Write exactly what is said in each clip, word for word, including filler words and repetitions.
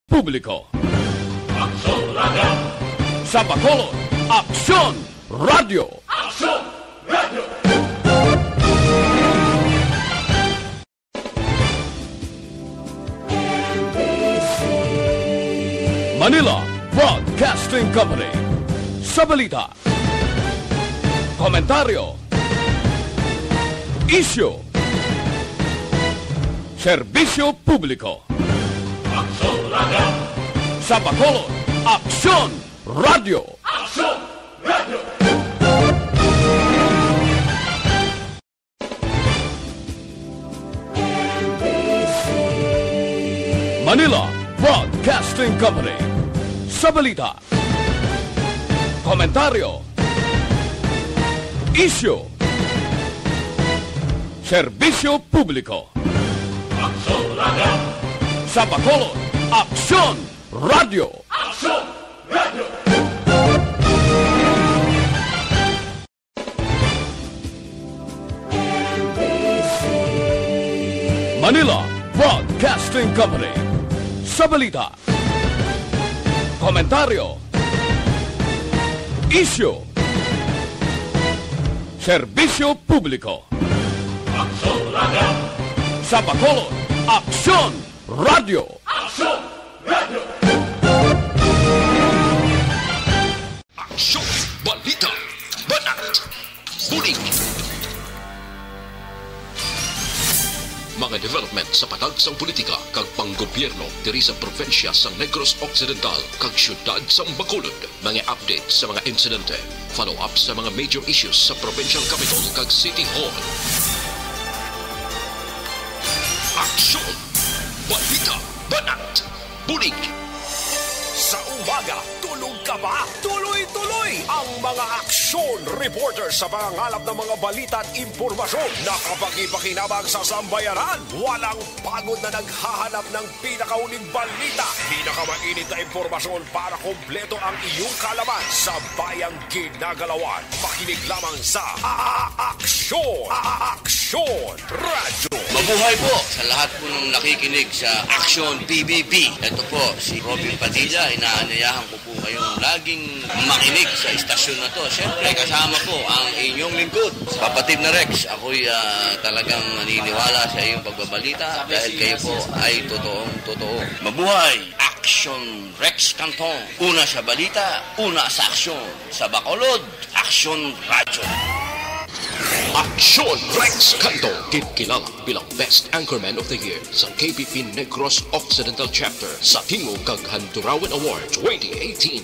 Publiko. Aksyon Radio! Sa Bacolod, Aksyon Radio! Aksyon Radio! Manila Broadcasting Company. Sa balita, komentaryo, isyu, serbisyo publiko. Aksyon Radio! Sa Bacolod, Aksyon Radio! Aksyon Radio! Manila Broadcasting Company. Sa balita, komentaryo, isyu, serbisyo publiko. Aksyon Radio! Sa Bacolod, Aksyon Radio! Aksyon Radio! Manila Broadcasting Company. Sa balita, komentaryo, isyu, serbisyo publiko. Aksyon Radio! Sa Bacolod, Aksyon Radio! Aksyon Radio! Aksyon! Balita! Banat! Bulig! Mga development sa patag sang politika kag panggobyerno diri sa probinsya sang Negros Occidental kag siyudad sang Bacolod. Mga update sa mga insidente, follow-up sa mga major issues sa provincial capital kag city hall. Aksyon! Balita! Banat! Bulig! Sa umaga, tulog ka ba? Tuloy-tuloy ang mga aksyon reporter sa pangangalap ng mga balita at impormasyon. Nakapagpakinabang sa sambayanan. Walang pagod na naghahanap ng pinakauling balita. Pinakamainit na impormasyon para kompleto ang iyong kaalaman sa bayang ginagalawan. Makinig lamang sa A-, A-, Aksyon! A-, A-, Aksyon! Radyo. Mabuhay po sa lahat po ng nakikinig sa Aksyon P B B. Ito po si Robin Padilla. Inaanyayahan ko po kayong laging makinig sa istasyon na to. Siyempre, kasama po ang inyong lingkod, kapatid na Rex. Ako'y, ah, talagang naniniwala sa iyong pagbabalita dahil kayo po ay totoong totoo. Mabuhay! Aksyon Rex Canton. Una sa balita, una sa aksyon. Sa Bacolod, Aksyon Radyo. Aksyon Rex Canto, ginkilala bilang Best Anchorman of the Year sa K B P Negros Occidental Chapter sa Tingog kag Handurawan Award twenty eighteen.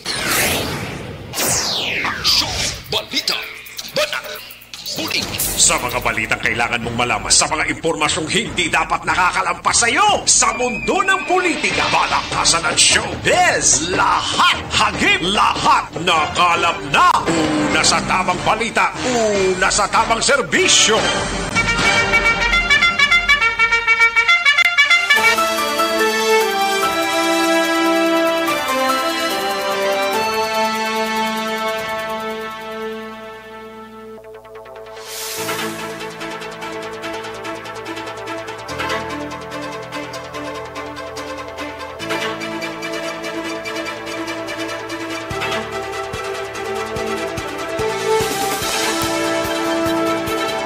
Aksyon, balita, banat, bulig. Sa mga balitang kailangan mong malaman, sa mga impormasyong hindi dapat nakakalampas sa iyo, sa mundo ng politika, balaktasan at showbiz, lahat hagip, lahat nakalap na. Una sa tamang balita, una sa tamang serbisyo.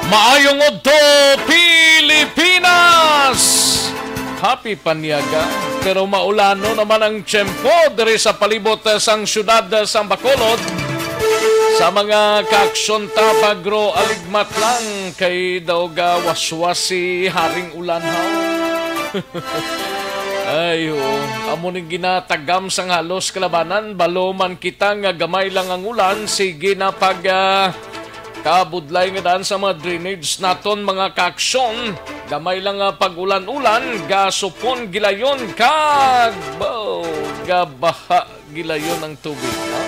Maayong udto, Pilipinas! Happy Panyaga, pero maulano naman ang tiyempo diri sa palibot, eh, sang siyudad, eh, sang Bacolod. Sa mga kaaksyon ta, Bagro, aligmat lang kay daw gawaswas si Haring Ulan, haw. Ay, oo. Amo ning ginatagam sang halos kalabanan. Balo man kita nga gamay lang ang ulan, sige na pag, ah, kabudlay nga daan sa mga drainage naton, mga kaaksyon. Gamay lang nga pag-ulan-ulan, gasupon gilayon kag, bo, gabaha gilayon ang tubig, ha?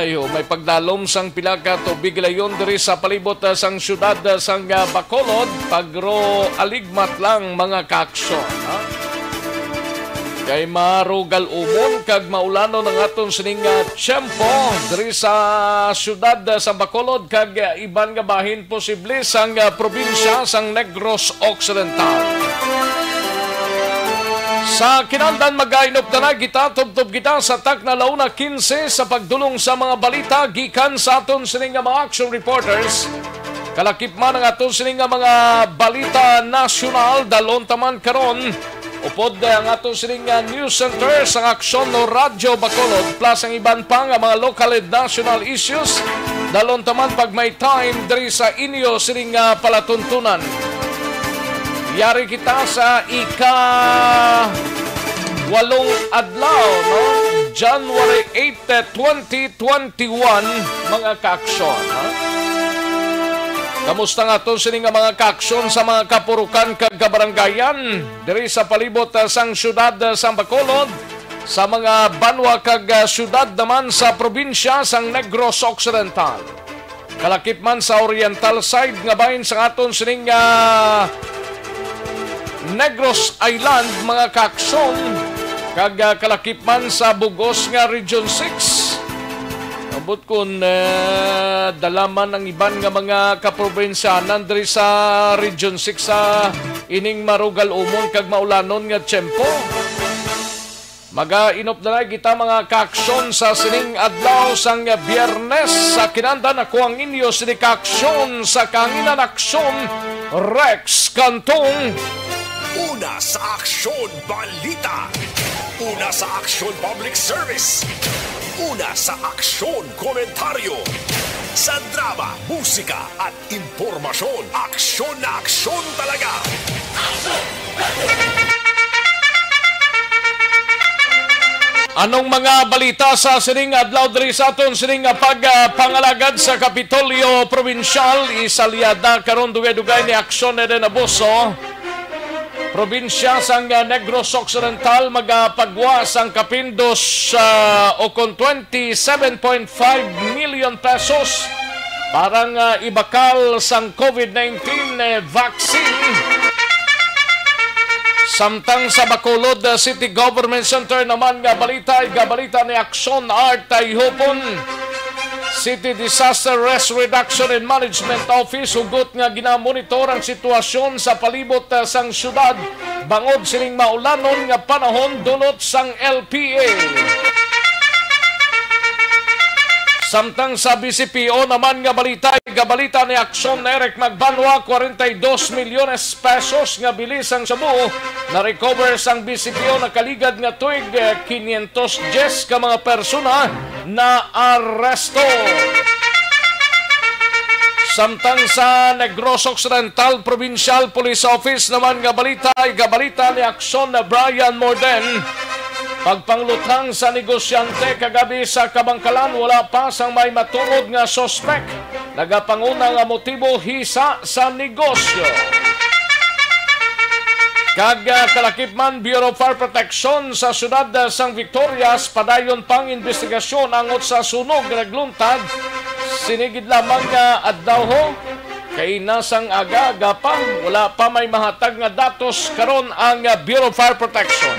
Ay, oh, may pagdalom sang pila ka tubig gilayon diri sa palibot, ah, sang siyudad, ah, sang, ah, Bacolod, Pagro, aligmat lang, mga kaaksyon, ha? Kay marugal umon kag maulanon ang aton sining, ah, tiyempo diri sa siyudad, ah, sa Bacolod kag, ah, iban nga bahin posible sang, ah, probinsya sang Negros Occidental. Sa kinahanglan, mag-inupdanay kita, tubtob kita sa takna, la una quince, sa pagdulong sa mga balita gikan sa aton sini nga mga action reporters. Kalakip man ang aton sini nga mga balita nasyonal, dalon ta man karon. Upod ang aton sini nga news center sang Aksyon no Radyo Bacolod, plus ang iban pa nga mga local and national issues, dalon ta man pag may time diri sa inyo sini nga palatuntunan. Yari kita sa ika walong adlaw, no? January eight, twenty twenty-one, mga kaaksyon, ha? Kamusta nga aton sini nga mga kaaksyon sa mga kapurukan kag kabarangayan diri sa palibot, ah, sang siyudad, ah, sang Bacolod, sa mga banwa kag, ah, siyudad naman sa probinsya sang Negros Occidental? Kalakip man sa oriental side nga bahin sang aton sining, ah, Negros Island, mga kaaksyon, kag, ah, kalakip man sa bug-os nga Region six. Ambot kun, eh, dala man ang iban nga mga kaprobinsyanan diri sa Region six sa ining marugal-umon kag maulanon nga tiyempo. Mag-inupdanay kita, mga kaaksyon, sa sining adlaw sang Biyernes. Sa kinahanglan, ako ang inyo sini kaaksyon sa kahanginan, Aksyon, Rex Cantong. Una sa Aksyon Balita. Una sa Aksyon Public Service. Una sa Aksyon Komentaryo. Sa drama, musika, at impormasyon, aksyon na aksyon talaga. Anong mga balita sa sining adlaw diri sa aton sining nga pag, ah, pangalagad sa Kapitolyo Probinsyal? Isalyada karon dugay-dugay ni Aksyon Eden Abuso. Probinsya sang, ah, Negros Occidental magapagwa sang kapindos, ah, o kon twenty-seven point five million pesos para nga ibakal sang covid nineteen, eh, vaccine. Samtang sa Bacolod, ah, City Government Center naman nga balita, igabalita ni Aksyon Art Tayhupon. City Disaster Risk Reduction and Management Office, hugot nga ginamonitor ang sitwasyon sa palibot, ah, sang syudad bangod sining maulanon nga panahon dulot sang L P A. Samtang sa B C P O naman nga balita, igabalita ni Aksyon Eric Magbanwa, kwarenta y dos milyones pesos nga bili sang shabu na-recover sang B C P O nakaligad nga tuig, eh, quinientos diez ka mga persona naaresto. Samtang sa Negros Occidental Provincial Police Office naman nga balita, igabalita ni Aksyon na Brian Morden, pagpangluthang sa negosyante kagabi sa Kabangkalan, wala pa sang may matuod nga suspek. Nagapanguna nga motibo, hisa sa negosyo. Kag, ah, kalakip man, Bureau of Fire Protection sa siyudad, ah, sang Victorias, padayon pang investigasyon angot sa sunog nga nagluntad sini gid lamang nga adlaw, ho. Kaina sang aga-aga pa, wala pa may mahatag nga datos karon ang, ah, Bureau of Fire Protection.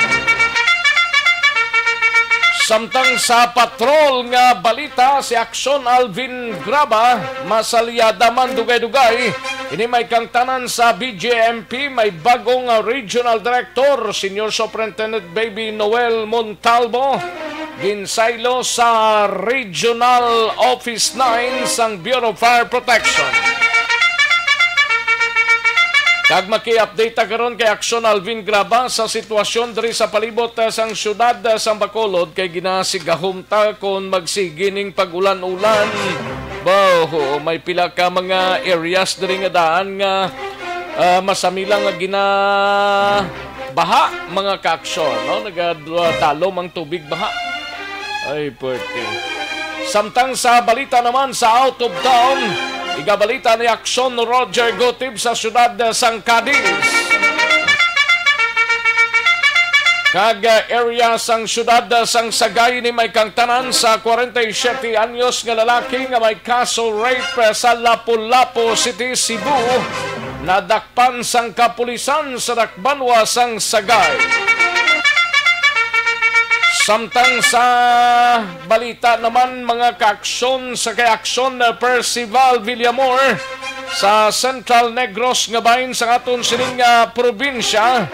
Samtang sa patrol nga balita, si Aksyon Alvin Graba, masalyada man dugay-dugay. Ini may kangtanan sa B J M P, may bagong, ah, regional director, Senior Superintendent Baby Noel Montalvo, ginsaylo sa Regional Office nine sang Bureau of Fire Protection. Kag maki-update ta karon kay Aksyon Alvin Graba sa sitwasyon diri sa palibot, ah, sang siyudad, ah, sang Bacolod, kay ginasigahom ta kon magsigi ning pag-ulan-ulan. Ba, oo, may pila ka mga areas diri nga daan nga, ah, masamilang nga ginabaha, mga kaaksyon, no? Nagadalom ang tubig baha. Ay, puwerte. Samtang sa balita naman sa out of town, igabalita ni Aksyon Roger Gutib sa siyudad sang Cadiz. Kag, ah, area sang siyudad, ah, sang Sagay ni may kangtanan sa kwarenta y siyete anyos nga lalaki nga may kaso rape, ah, sa Lapu-Lapu City, Cebu, nadakpan sang kapulisan sa dakbanwa sang Sagay. Samtang sa balita naman, mga kaaksyon, sa kay Aksyon, ah, Percival Villamor sa Central Negros nga bahin sa aton sining, ah, probinsya.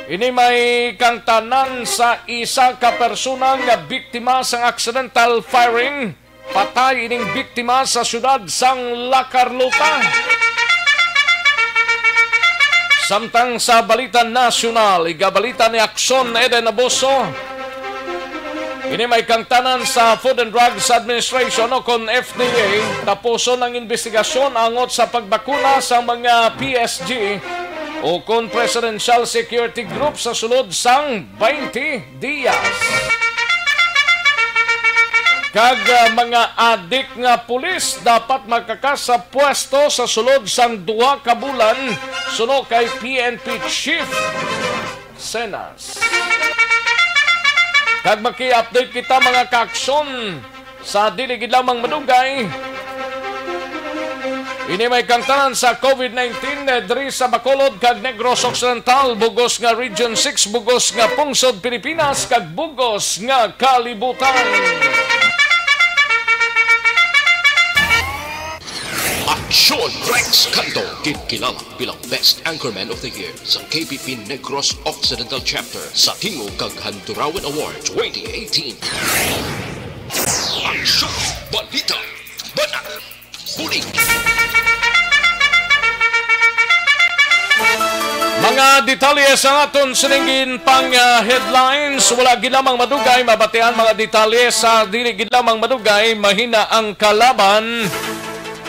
Ini may kangtanan sa isa ka persona nga biktima sang accidental firing. Patay ining biktima sa siyudad sang La Carlota. Samtang sa balita nasyonal, igabalita ni Akson Eden Abuso. Ini may kangtanan sa Food and Drugs Administration o kon F D A, tapuson ang investigasyon angot sa pagbakuna sa mga P S G o kon Presidential Security Group sa sulod sang twenty Diaz. Kag, ah, mga adik nga pulis dapat makaka sa pwesto sa sulod sang duha ka bulan, suno kay P N P Chief Senas. Kag maki-update kita, mga kaaksyon, sa dili gid lamang madugay. Ini may kangtanan sa COVID nineteen, eh, diri sa Bacolod kag Negros Occidental, bugos nga Region six, bugos nga pungsod Pilipinas, kag bugos nga kalibutan. Aksyon Rex Canto, gid kilala bilang Best Anchorman of the Year sa K P P Negros Occidental Chapter sa Tingog kag Handurawan Award twenty eighteen. Aksyon, balita, banat, bulig. Mga detalye sa aton sining pang, ah, headlines. Wala gid lamang madugay, mabatian mga detalye sa dili gid lamang madugay, mahina ang kalaban.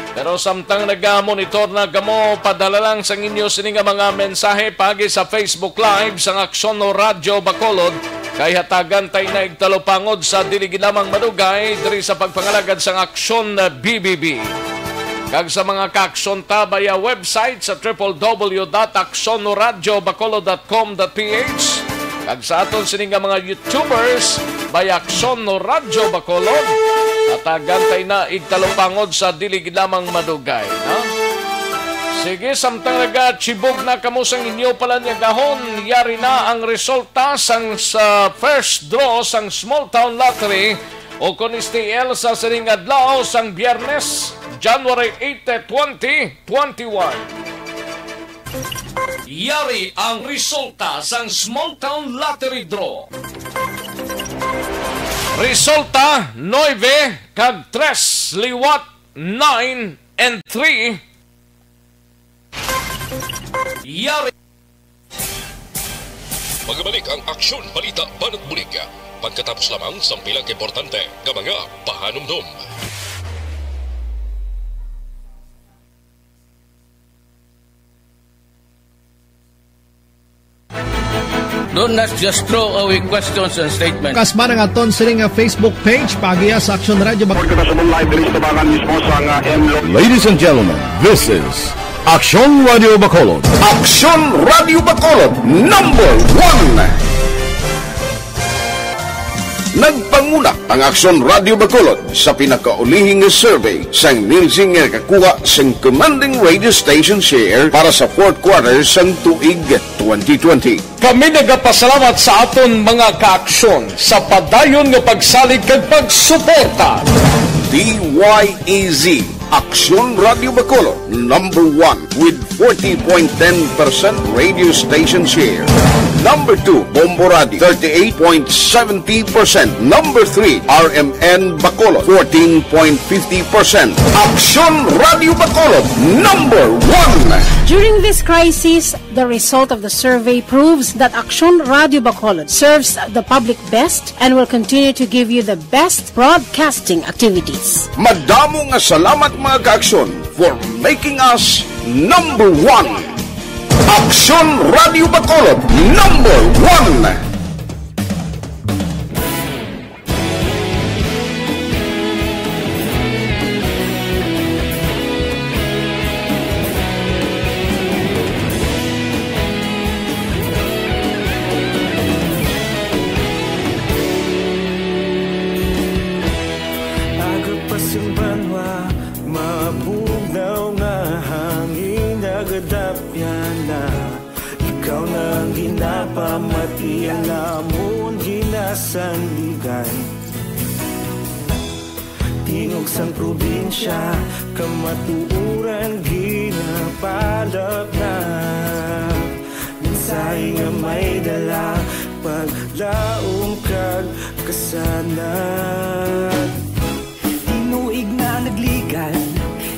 Pero samtang nagamonitor na kamo, padala lang sang inyo sini nga mga mensahe paagi sa Facebook Live sang Aksyon Radyo Bacolod, kay hatagan tay na igtalupangod sa dili gid lamang madugay diri sa pagpangalagad sang Aksyon B B B. Kag sa mga kaaksyon ta via website sa triple W dot aksyon radyo bacolod dot com dot P H, kag sa aton sini nga mga YouTubers, Bayaksyon no Radyo Bacolod. Hatagan tay na igtalupangod sa dili gid lamang madugay, no? Sige, samtang nagachibog na kamo sang inyo palanyagahon, yari na ang resulta sang sa first draw sang Small Town Lottery o kon S T L sa sining adlaw sang Biyernes, January eight, twenty twenty-one. Yari ang resulta sang Small Town Lottery Draw. Resulta, nuebe kag tres, liwat nine and three. Yari. Magbalik ang Aksyon Balita Banat Bulig pagkatapos lamang sang pila ka importante nga mga pahanumdom. Don't, let's just throw away questions and statements. Kasba ang aton sining nga Facebook page, paagiha sa Aksyon Radyo Bak- Report kita sa live diri sa tabangan mismo sa nga M Lo- Ladies and gentlemen, this is Aksyon Radio Bacolod. Aksyon Radio Bacolod, number one. Nagpanguna ang Aksyon Radio Bacolod sa pinakaulihi nga survey sang Nielsen nga nakakuha sang commanding radio station share para sa fourth quarter sang tuig twenty twenty. Kami nagapasalamat sa aton mga kaaksyon sa padayon nga pagsalig kag pagsuporta. D Y E Z, Aksyon Radio Bacolod, number one with forty point ten percent radio station share. Number two, Bombo Radio, thirty-eight point seventy percent. Number three, R M N Bacolod, fourteen point fifty percent. Aksyon Radio Bacolod, number one. During this crisis, the result of the survey proves that Aksyon Radio Bacolod serves the public best and will continue to give you the best broadcasting activities. Madamo nga salamat, mga kaaksyon, for making us number one. Aksyon Radio Bacolod, number one. Aga pa sing banwa, mabugnaw nga hangin nagadapyan na. Ikaw na ang ginapamati, ang amon ginasandigan. Tingog sang probinsya, kamatuoran ginapalapnap. Sa Ay nga may dala, paglaom kag kasanag. Tinuig na nagligan,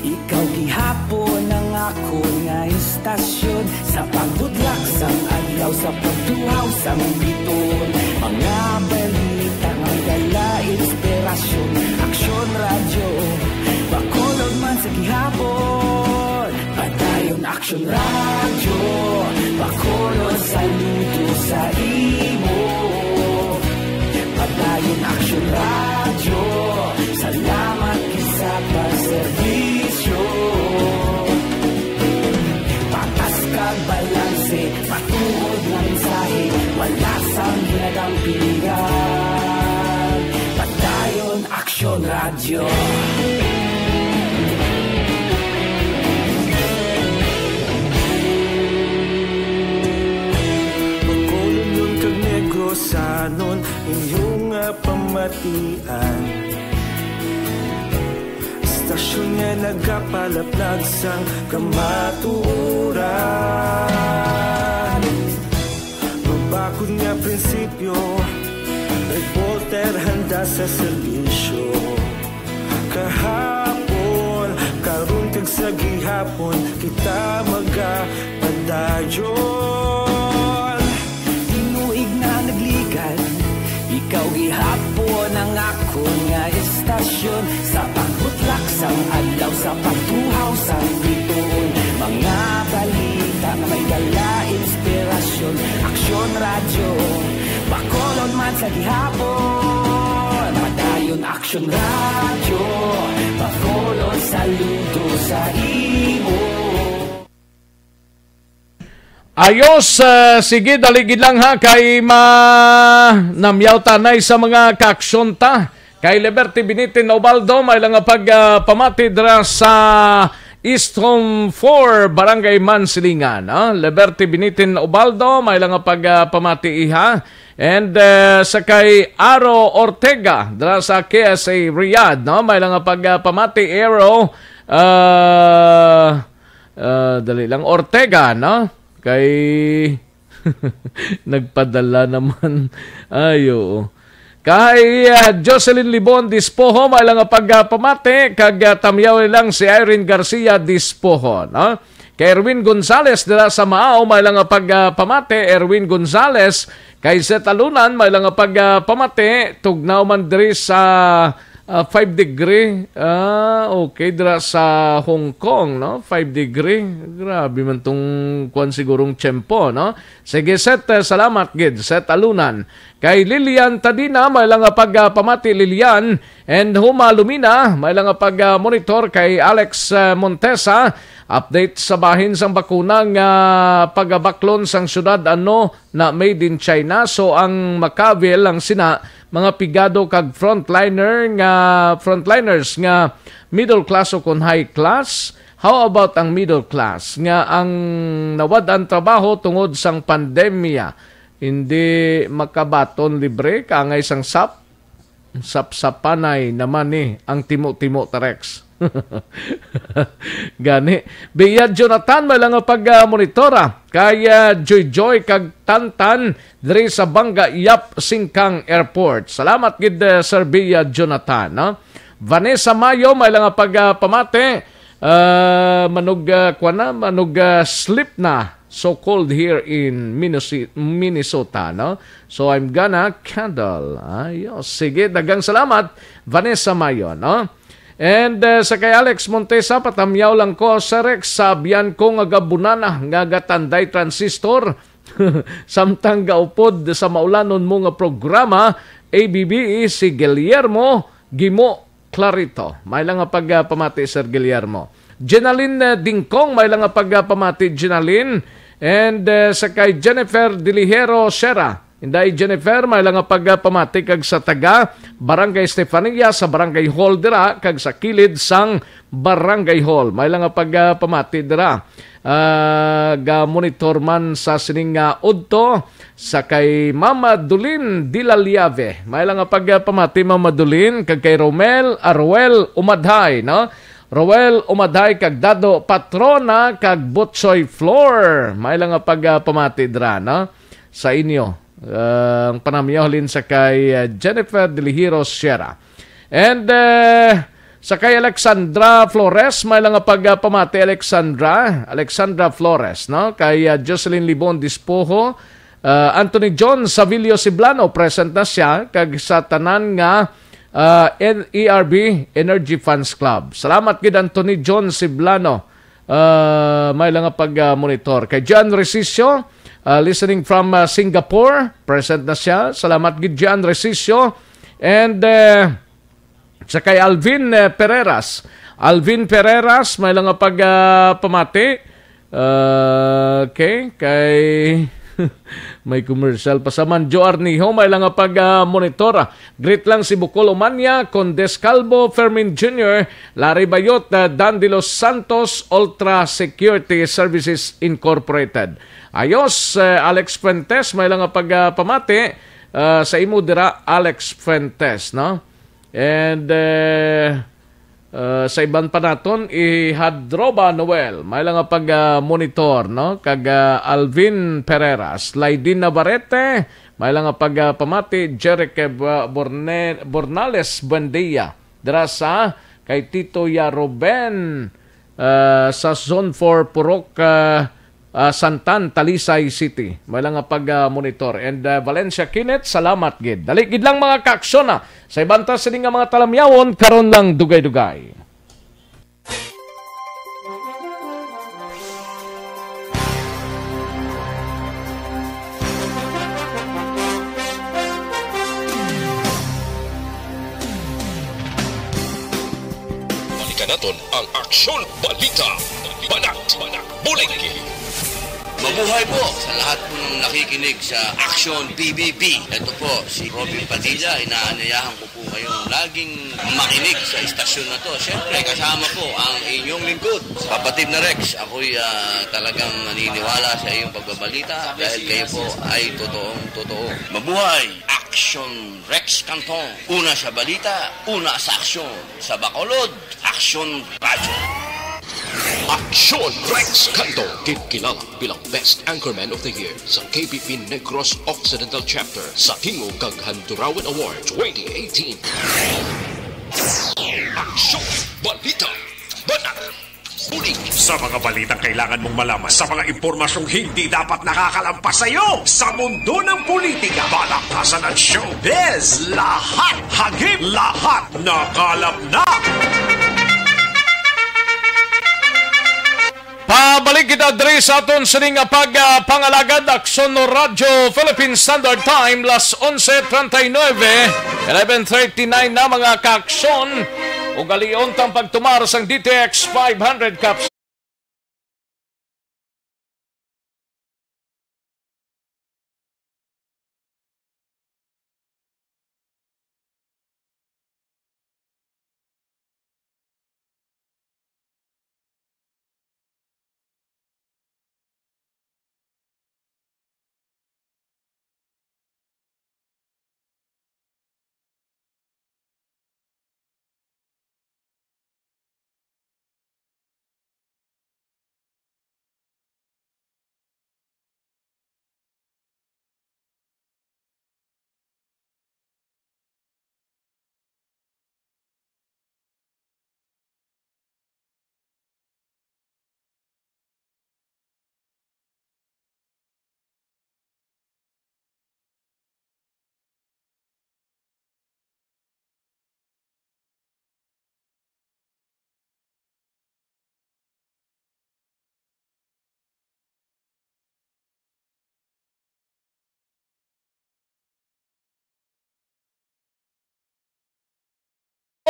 ikaw gihapon ang akon nga istasyon. Sa pagbudlak sang adlaw, sa pagtuhaw sang biton, mga balita nga dala inspirasyon. Aksyon Radyo, Bacolod man sa gihapon. Padayon Aksyon Radyo, Bacolod, saludo sa imo. Padayon Aksyon Radyo, salamat gid sa pagserbisyo. Patas kag balanse, matuod nga mensahe, wala sang ginadampigan. Padayon Aksyon Radyo. Bacolod kag Negrosanon, inyo nga pamatian. Istasyon nga nagapalaplag sang kamatuoran. Mabakod nga prinsipyo, reporter handa sa serbisyo. Kahapon, karon kag sa gihapon, kita magapadayon. Tinuig na nagligan, ikaw gihapon ang akon nga istasyon. Sa pagbutlak sang adlaw, sa pagtuhaw sang bituon, mga balita nga may dala inspirasyon. Aksyon Radyo, Bacolod man sa gihapon. Padayon Aksyon Radyo, Bacolod, saludo sa imo. Ayos, ah, sige, dali gid lang ha, kay ma-, namyaw tanay sa mga kaaksyon ta. Kay Liberty Binitin Ubaldo, may lang nga pag, ah, pamati dira sa East Home four, Barangay Mansilingan, ah. Liberty Binitin Ubaldo, may lang nga pag, ah, pamati iha. And, ah, sa kay Aro Ortega, dira sa K S A Riyadh, no? May lang nga pag, ah, pamati, Aro, ah, ah, dali lang, Ortega, no? Kay nagpadala naman. Ay, oo. Kay, ah, Jocelyn Libon Dispoho, may lang nga pagpamati, kag, ah, tamyaw lang si Irene Garcia Dispoho, no? Kay Erwin Gonzales dira sa Maao, may lang nga pagpamati, Erwin Gonzales. Kay Seth Alunan, may lang nga pagpamati, tugnaw man diri sa ah, five degree. Ah, okay, dira sa Hong Kong, no? Five degree. Grabe man tong kwan sigurong tiyempo, no? Sige, Seth, eh, salamat gid, Seth Alunan. Kay Lilian Tadina, may lang nga pagpamati, Lilian. And Huma Lumina, may lang nga pag-, ah, monitor kay Alex, eh, Montesa. Update sa bahin sang bakuna nga pagabaklon sang syudad, ano, na made in China. So, ang Macau lang sina, mga pigado kag frontliner nga, frontliners nga middle class o kon high class. How about ang middle class nga ang nawad-an trabaho tungod sang pandemya? Hindi makabaton libre, kaangay sang sap? Sapsapanay naman ni ang timo-timo, Tarex. Gani. Biya Jonathan, may lang nga pag, ah, monitora. Kay, ah, Joy Joy kag Tantan diri sa Banga Yap Singkang Airport. Salamat gid, ah, Sir Biya Jonathan, no? Vanessa Mayo, may lang nga pag, ah, pamati. Ah, manog, ah, kwan na, manog, ah, sleep na. So cold here in Minneso-, Minnesota, no? So I'm gonna candle. Ayos. Sige, daghang salamat, Vanessa Mayo, no? And, uh, sa kay Alex Montesa, patamyaw lang ko, Sir Rex, sa biyan ko nga gabunana nga gatanday transistor. Samtang gaupod sa maulanon mo nga programa, A B B E, si Guillermo Gimo Clarito. May lang nga pagpamati, Sir Guillermo. Jenaline, uh, Dingkong, may lang nga pagpamati, Jenaline. And, uh, sa kay Jennifer Dilihero Sera. Inday Jennifer, may lang nga pagpamati kag sa taga Barangay Estefania, sa Barangay Hall dira, kag sa kilid sang Barangay Hall. May lang nga pagpamati dira. Ah, ga monitor man sa sining nga udto sa kay Mama Dolin Dilaliave. May lang nga pagpamati, Mama Dolin, kag kay Romel Aruel Umadhay, no? Roel Umaday kag Dado Patrona kag Butsoy Flor. May lang nga pag, ah, pamati dira, no? Sa inyo. Ah, ang panamiyaw halin sa kay, ah, Jennifer Delihiro Sierra. And, eh, sa kay Alexandra Flores, may lang nga pag, ah, pamati, Alexandra. Alexandra Flores, no? Kay, ah, Jocelyn Libon Dispojo, ah, Anthony John Savilio Siblano, present na siya, kag sa tanan nga, ah, N E R B Energy Fans Club. Salamat gid, Anthony John Siblano. Ah, may lang nga pag, ah, monitor. Kay John Resicio, ah, listening from, ah, Singapore, present na siya. Salamat gid, John Resicio. And, eh, sa kay Alvin, eh, Pereras. Alvin Pereras, may lang nga pag, ah, pamati. Ah, okay, kay may commercial pa sa Manjo Arnijo, may lang nga pag, ah, monitor. Greet lang si Bukol Umanya, Condes Calvo, Fermin Junior, Larry Bayot, ah, Dan de los Santos, Ultra Security Services Incorporated. Ayos, eh, Alex Fuentes, may lang nga pag, ah, pamati, ah, sa imo dira, Alex Fuentes, no? And, eh, uh, sa iban pa naton, i Hadroba Noel, may lang nga pag, ah, monitor, no? Kag, ah, Alvin Pereira, Slidin Navarrete, may lang nga pag, ah, pamati, Jeric, eh, Ba-, Borne-, Bornales Buendia, dira sa kay Tito Ya Ruben, ah, sa Zone four Purok, ah, ah, Santan, Talisay City. May lang nga pag, ah, monitor. And, ah, Valencia Kinet, salamat gid. Dali gid lang, mga kaaksyon, ah. Sa iban ta sini nga mga talamyawon, karon lang dugay-dugay. Balikan naton ang Aksyon Balita, Banat, Bulig. Mabuhay po sa lahat po ng nakikinig sa Aksyon P B B. Ito po si Robin Padilla. Inaanyayahan ko po kayong laging makinig sa istasyon na to. Siyempre, kasama po ang inyong lingkod, Kapatid na Rex. Ako'y, ah, talagang naniniwala sa iyong pagbabalita dahil kayo po ay totoong totoo. Mabuhay! Aksyon Rex Canton. Una sa balita, una sa aksyon. Sa Bacolod, Aksyon Radyo. Aksyon Rex Canton, ginkilala bilang Best Anchorman of the Year sa K B P Negros Occidental Chapter sa Tingog kag Handurawan Award twenty eighteen. Aksyon, balita, banat, bulig. Sa mga balitang kailangan mong malaman, sa mga impormasyong hindi dapat nakakalampas sa iyo, sa mundo ng politika, balaktasan at showbiz, lahat hagip, lahat nakalap na. Pabalik kita diri sa aton sini nga pag, ah, pangalagad, Aksyon Radyo Philippine Standard Time, las onse treinta y nueve, eleven thirty-nine na, mga kaaksyon. Ugalion tang pagtumar sang D T X five hundred Caps.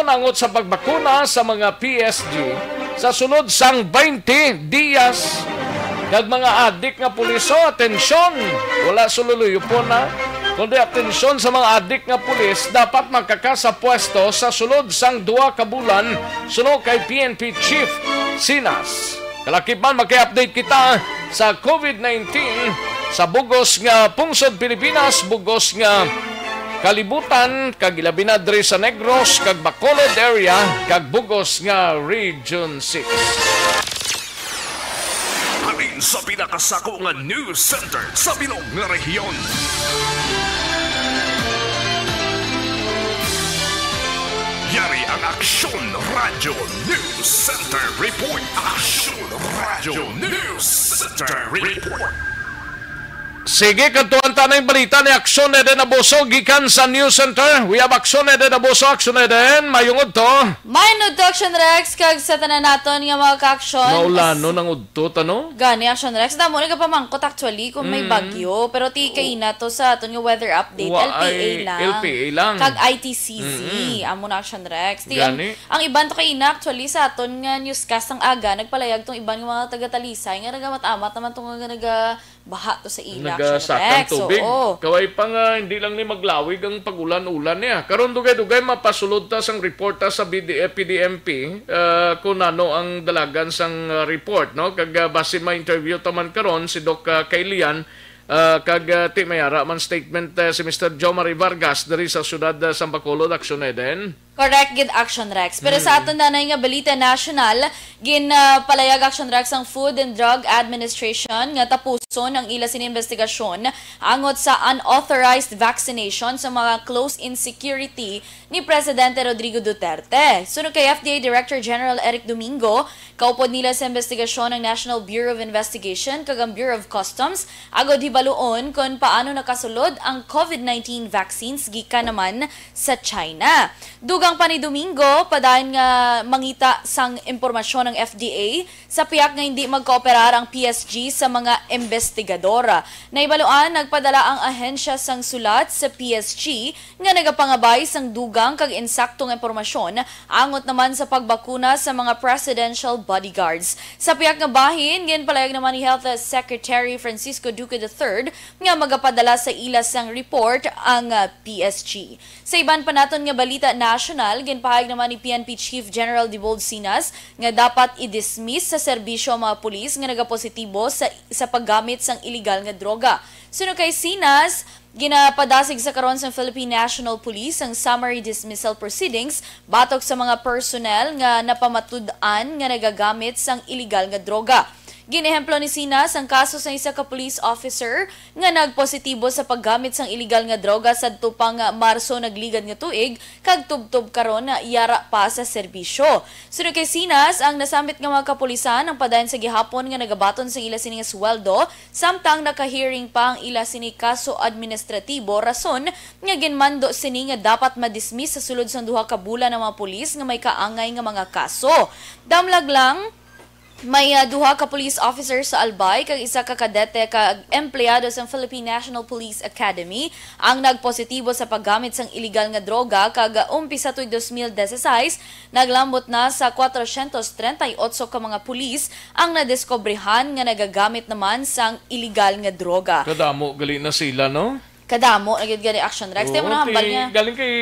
Nangot sa pagbakuna sa mga P S G sa sulod sang twenty diyas, kag mga adik nga pulis, oh, atensyon, wala sululuyupon na, kundi atensyon sa mga adik nga pulis, dapat makaka sa pwesto sa sulod sang duha ka bulan, suno kay P N P Chief Sinas. Kalakipan, maki-update kita sa COVID nineteen sa bugos nga pungsod Pilipinas, bugos nga kalibutan, kag ilabi na diri sa Negros kag Bacolod area, kag bugos nga Region six. Halin sa pinakasako nga news center sa bilog nga rehiyon. Yari ang Aksyon Radyo News Center Report. Aksyon Radyo News Center Report. Sige, kadtuan ta na ang balita ni Aksyon Eden Abuso gikan sa News Center. We have Aksyon Eden Abuso. Aksyon Eden, mayong udto. Mayong udto, Aksyon Rex, kag sa tanan naton nga mga ka-aksyon. Maulanon ang udto, tano? Gani, Aksyon Rex. Damo nagapamangkot actually kung may Mm. bagyo. Pero ti kaina to sa aton nga weather update, Wa L P A ay lang. L P A lang. Kag I T C Z. Mm-mm. Amo na, Aksyon Rex. Ti ang, Gani. ang iban to kaina actually sa aton nga newscast ang aga, nagpalayag tong iban nga mga taga-Talisay nga nagamat-amat naman to nga naga baha to sa ila, Aksyon Nagasakang Rex. tubig. Oo. Kaway pa nga, hindi lang ni maglawig ang pag-ulan-ulan niya. Karon dugay-dugay mapasulod ta sang report ta sa B D F, P D M P, ah, kung ano ang dalagan sang, ah, report, no? Kag, ah, basi ma-interview ta man karon si Doc, ah, Kailian, ah, kag, ah, ti may ara man statement, ah, si Mister Jomari Vargas diri sa siyudad, ah, sang Bacolod, Aksyon Eden. Correct gid, Aksyon Rex. Pero sa Mm. aton nanay nga balita nasyonal, gin, ah, palayag, Aksyon Rex, ang Food and Drug Administration nga tapuson ang ila sini investigasyon angot sa unauthorized vaccination sa mga close in security ni Presidente Rodrigo Duterte. Suno kay F D A Director General Eric Domingo, kaupod nila sa investigasyon ang National Bureau of Investigation kag ang Bureau of Customs agod hibaluon kon paano nakasulod ang COVID nineteen vaccines gikan naman sa China. Dugang pa ni Domingo, padayon nga mangita sang impormasyon ang F D A sa pihak nga hindi magkooperar ang P S G sa mga investigador. Nahibaluan, nagpadala ang ahensya sang sulat sa P S G nga nagapangabay sang dugang kag insakto nga impormasyon angot naman sa pagbakuna sa mga presidential bodyguards. Sa pihak nga bahin, ginpalayag naman ni Health Secretary Francisco Duque the third nga magapadala sa ila sang report ang, ah, P S G. Sa iban pa naton nga balita nasyonal, ginpahayag naman ni P N P Chief General Dibold Sinas nga dapat i-dismiss sa serbisyo ang mga pulis nga nagapositibo sa, sa paggamit sang iligal nga droga. Suno kay Sinas, ginapadasig sa karon sang Philippine National Police ang summary dismissal proceedings batok sa mga personnel nga napamatud-an nga nagagamit sang iligal nga droga. Ginehemplo ni Sinas ang kaso sa isa ka police officer nga nagpositibo sa paggamit sang iligal nga droga sadto pa nga Marso nagligad nga tuig kag tubtob karon yara pa sa serbisyo. Suno kay Sinas, ang nasambit nga mga kapulisan ang padayon sa gihapon nga nagabaton sang ila sini nga sweldo, samtang naka-hearing pa ang ila sini kaso administratibo, rason nga ginmando sini nga dapat madismiss sa sulod sang duha ka bulan ang mga pulis nga may kaangay nga mga kaso. Damlag lang, may, ah, duha ka police officer sa Albay kag isa ka kadete kag empleyado sang Philippine National Police Academy ang nagpositibo sa paggamit sang iligal nga droga kag, ah, umpisa tuig dos mil dieciséis, naglambot na sa kwatrocientos treinta y ocho ka mga pulis ang nadiskobrehan nga nagagamit naman sang iligal nga droga. Kadamo gali na sila, no? Kadamo na gid gani, Action Rex. Tayo mo Oo, nahambal ti-, niya. Galing kay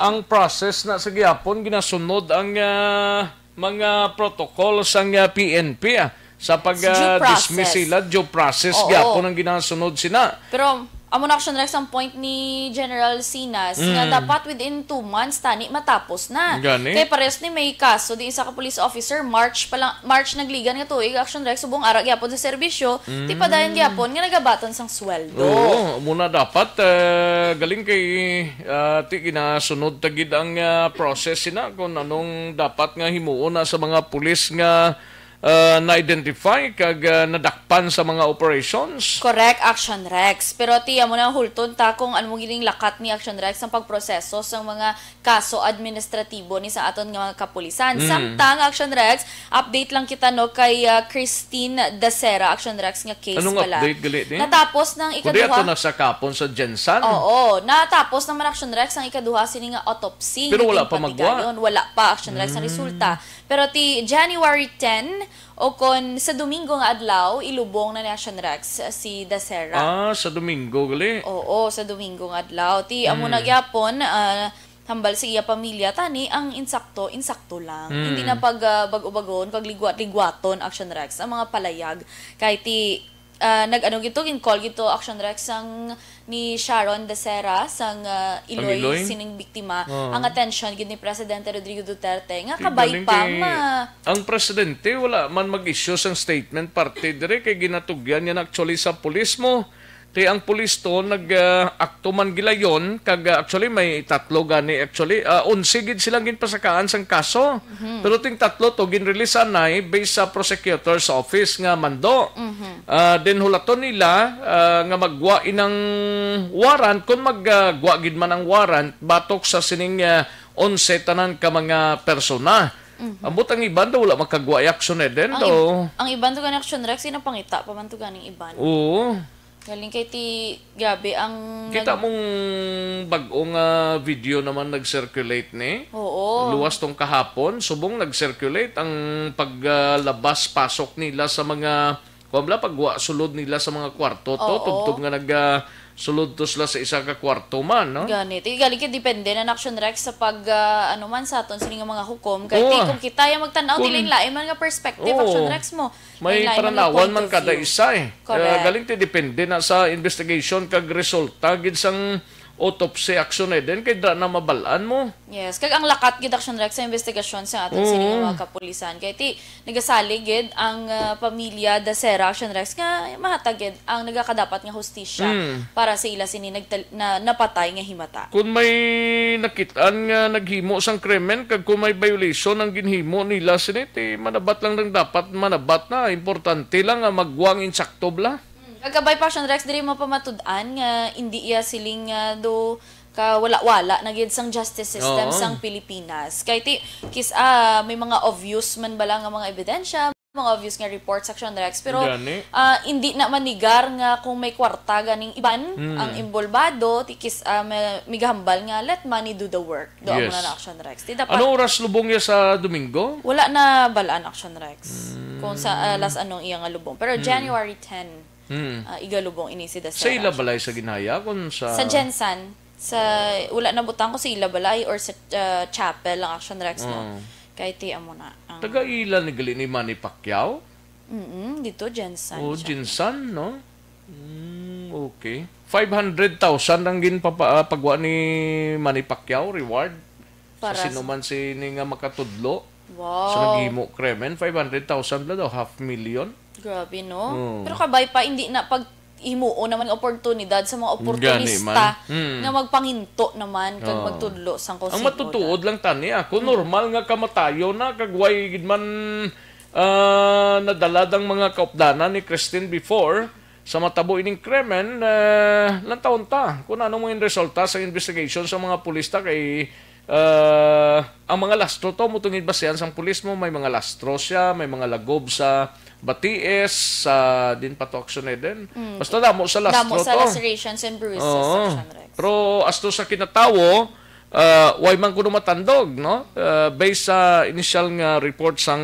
ang process na sa gihapon, ginasunod ang, ah, mga protocol sang, ah, P N P, ah, sa pag, Sa due ah, dismiss process. sila, due process Oo. gyapon ang ginasunod sina. Pero amo na, Action Rex, ang point ni General Sinas nga Mm. dapat within two months tani matapos na. Gani? Kay pares ni may kaso di isa ka police officer, March pa lang, March nagligan nga tuig, Action Rex, subong ara gyapon sa serbisyo, ti padayon Mm. gyapon nga nagabaton sang sweldo. Oo, muna dapat, eh, galing kay, ah, ti ginasunod ta gid ang, ah, process sina kung anong dapat nga himuon na sa mga pulis nga, ah, na-identify kag, ah, nadakpan sa mga operations. Correct, Action Rex. Pero ti amo na, hulton ta kung ano mo gining lakat ni Action Rex ang pagproseso sa mga kaso administratibo ni sa aton nga mga kapulisan. Mm. Samtang, Action Rex, update lang kita, no, kay, ah, Christine Dacera, Action Rex, nga case Anong pala. update gali, di? Natapos ng Kundi ikaduha. ato na sa kapon sa Gensan? Oo, natapos naman, Action Rex, ang ikaduha sini nga autopsy Pero nga wala pa magwa? ginpatigayon. Wala pa, Action Rex, ang Mm. resulta. Pero ti January ten, o kon sa Domingo nga adlaw, ilubong na ni Action Rex si Dacera. Ah, sa Domingo gali? Oo, sa Domingo nga adlaw. Ti amo na Mm. gyapon, ah, hambal sa iya pamilya, tani ang insakto, insakto lang. Mm. Hindi na pag, ah, bag-o-bagon, kag ligwat-ligwaton, Action Rex, ang mga palayag. Kay ti, ah, nag-ano gito, gin-call gito, Action Rex, ang ni Sharon Dacera sang, ah, Iloy, Iloy? Sining biktima, Ah. ang atensyon gid ni Presidente Rodrigo Duterte nga Kay kabay galing pa kay ma- ang presidente wala man mag-issue sang statement parte dire kay ginatugyan niya na actually sa pulis mo. Kay ang pulis to nag, ah, akto man gilayon kag, ah, actually may tatlo gani actually, ah, onse gid silang ginpasakaan sang kaso. Mhm. Pero ting tatlo to ginrelease anay based sa prosecutor's office nga mando. Mhm. Ah, then hulaton nila, ah, nga maggwa inang warrant kung maggwa gid man ang warrant batok sa sining, ah, onse tanan ka mga persona. Mhm. Ambot ang iban daw wala makagwa action eh, then Ang daw. ib-, ang iban to gani action, Rex, ginapangita pa man to ganing iban. Oo. Galing kay ti, grabe ang Kita nag- mong bag-o nga video naman nag-circulate ni. Oo. Luwas tong kahapon, subong nag-circulate ang paglabas-pasok nila sa mga, kuwan bala, pagwa sulod nila sa mga kwarto to, Oo. tubtob nga nag, ah, sulod to sila sa isa ka kwarto man, no? Gani. Ti, galing kay depende na, Action Rex, sa pag, ah, ano man sa aton sini nga mga hukom. Kay Oo. ti, kung kita yung magtanaw, Kung ti lain-lain man nga perspective, Oo. Action Rex mo. May May lain man nga paranawan point man of kada view. isa eh. Correct. Kaya galing ti depende na sa investigation kag resulta gid sang autopsy action eh. Then kay dra na mabalaan mo. Yes, kag ang lakat gid, Action Rex, sa investigasyon sa aton Oo. sini nga mga kapulisan. Kay ti nagasalig gid ang, ah, pamilya Dacera, Action Rex, nga mahatag gid ang nagakadapat nga hustisya Mm. para sa ila sini nagtal-, na, napatay nga himata. Kung may nakitaan nga naghimo sang krimen kag kung may violation ang ginhimo nila sini, ti manabat lang nang dapat manabat na. Importante lang nga magwa ang insakto bala. Hmm. Kag kabay pa, Action Rex, diri mapamatud-an nga indi iya siling nga do ka wala-wala na gid sang justice system Oo. sang Pilipinas. Kay ti, kis-, ah, may mga obvious man bala nga mga ebidensya, mga obvious nga reports, Action Rex, pero, Gani. ah, indi na manigar nga kung may kwarta ganing iban Hmm. ang imbolbado, ti kis-, ah, may, migahambal nga let money do the work. Do amo Yes. na na, Action Rex. Ti dapat Ano oras lubong ya sa Domingo? Wala na balaan, Action Rex. Hmm. Kung sa, ah, last anong iya nga lubong. Pero Hmm. January ten, Hmm. ah, igalubong ini si Dacera. Sa ila balay sa Ginhaya? Kung sa Sa Gensan. Sa, wala na butang ko sa ila balay or sa, ah, chapel lang, Action Rex, no? Oo. Kay ti amo na ang Taga ila ni gali ni Manny Pacquiao? Mm, dito, Gensan Oh, siya. Gensan, no? Mm, okay. Five hundred thousand ang ginpapa-, ah, pagwa ni Manny Pacquiao reward. Para Sa sino sa man sini nga makatudlo Wow. sa naghimo krimen, five hundred thousand bala daw, half million. Grabe, no? Oo. Pero kabay pa, hindi na pag himuon naman nga oportunidad sa mga Gani oportunista man. Hmm. nga magpanginto naman kag Oo. magtudlo sang kung Ang sino matutuod na. lang tani, ah, kung Hmm. normal nga kamatayon na, kag way gid man, ah, nadala ang mga kaupdanan ni Christine before, sa matabo ining krimen, eh, lantawon ta kung ano man resulta sa investigation sa mga pulis ta kay, eh, ang mga lastro to, mutungid basihan sang pulis mo, may mga lastro siya, may mga lagob sa batiis, sa din pa to action eh din. Mm. Basta damo sa lastro Damo sa to. lacerations and bruises, Oo. Action Rex. Pero asto sa kinatawo, ah, way man kuno matandog, no? Ah, based sa initial nga report sang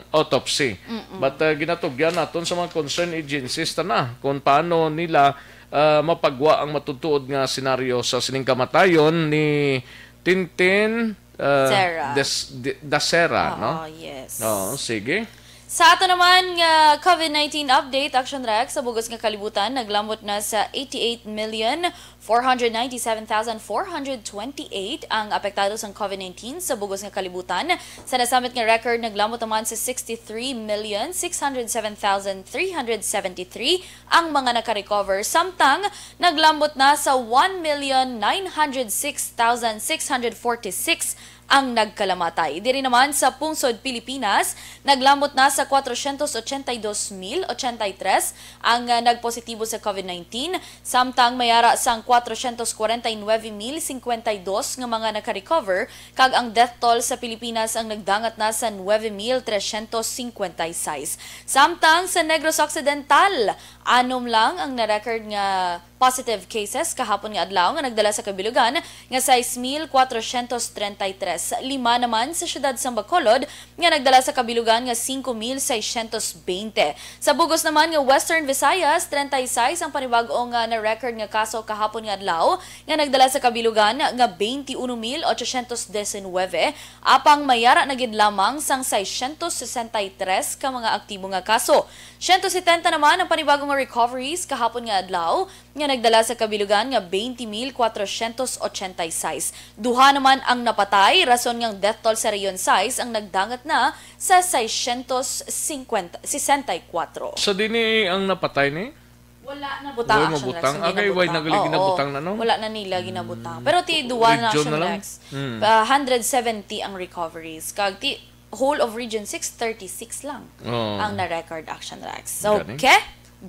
autopsy. Mm-mm. But, ah, ginatugyan naton sa mga concerned agencies ta na kung paano nila, ah, mapagwa ang matutuod nga senaryo sa sining kamatayon ni Tintin, ah, Serra. Des-, Di-, Dacera, Oo, no? yes. Oo, sige. Sa ato naman nga covid nineteen update, Action Rex, sa bugos nga kalibutan, naglambot na sa eighty-eight million four hundred ninety-seven thousand four hundred twenty-eight ang apektado sang covid nineteen sa bugos nga kalibutan. Sa nasamit nga record, naglambot naman sa sixty-three million six hundred seven thousand three hundred seventy-three ang mga nakarecover, samtang naglambot na sa one million nine hundred six thousand six hundred forty-six ang nagkalamatay. Diri naman sa pungsod Pilipinas, naglambot na sa kwatrocientos ochenta y dos mil ochenta y tres ang, ah, nagpositibo sa covid nineteen, samtang may ara sang kwatrocientos kwarenta y nuebe mil cincuenta y dos nga mga nakarecover, kag ang death toll sa Pilipinas ang nagdangat na sa nuebe mil trescientos cincuenta y seis. Samtang sa Negros Occidental, anom lang ang na-record nga positive cases kahapon nga adlaw nga nagdala sa kabilugan nga sais mil kwatrocientos treinta y tres. Lima naman sa siyudad sang Bacolod nga nagdala sa kabilugan nga singko mil seiscientos beinte. Sa bugos naman nga Western Visayas, treinta y seis ang panibag-o nga na-record nga kaso kahapon nga adlaw nga nagdala sa kabilugan nga veintiuno mil ochocientos diecinuebe, apang may ara na gid lamang sang seiscientos sesenta y tres ka mga aktibo nga kaso. Siyento setenta naman ang panibag-o nga recoveries kahapon nga adlaw, nga nagdala sa kabilugan nga twenty mil kwatrocientos ochenta y seis. Duha naman ang napatay, rason nga ang death toll sa Region sais ang nagdangat na sa seiscientos cincuenta, sesenta y cuatro. Sa dini ang napatay ni? Wala na butang. Wala action mabutang. Rex, hindi Ah, kay why nabutang. Nagalig Oo. Ginabutang na, no? Wala na nila ginabutang. Pero ti duwa na Region action na lang. Rex. Hmm. Ah, hundred seventy ang recoveries. Kag ti whole of Region six, thirty-six lang Oo. Ang na-record action Rex. Gani. Okay?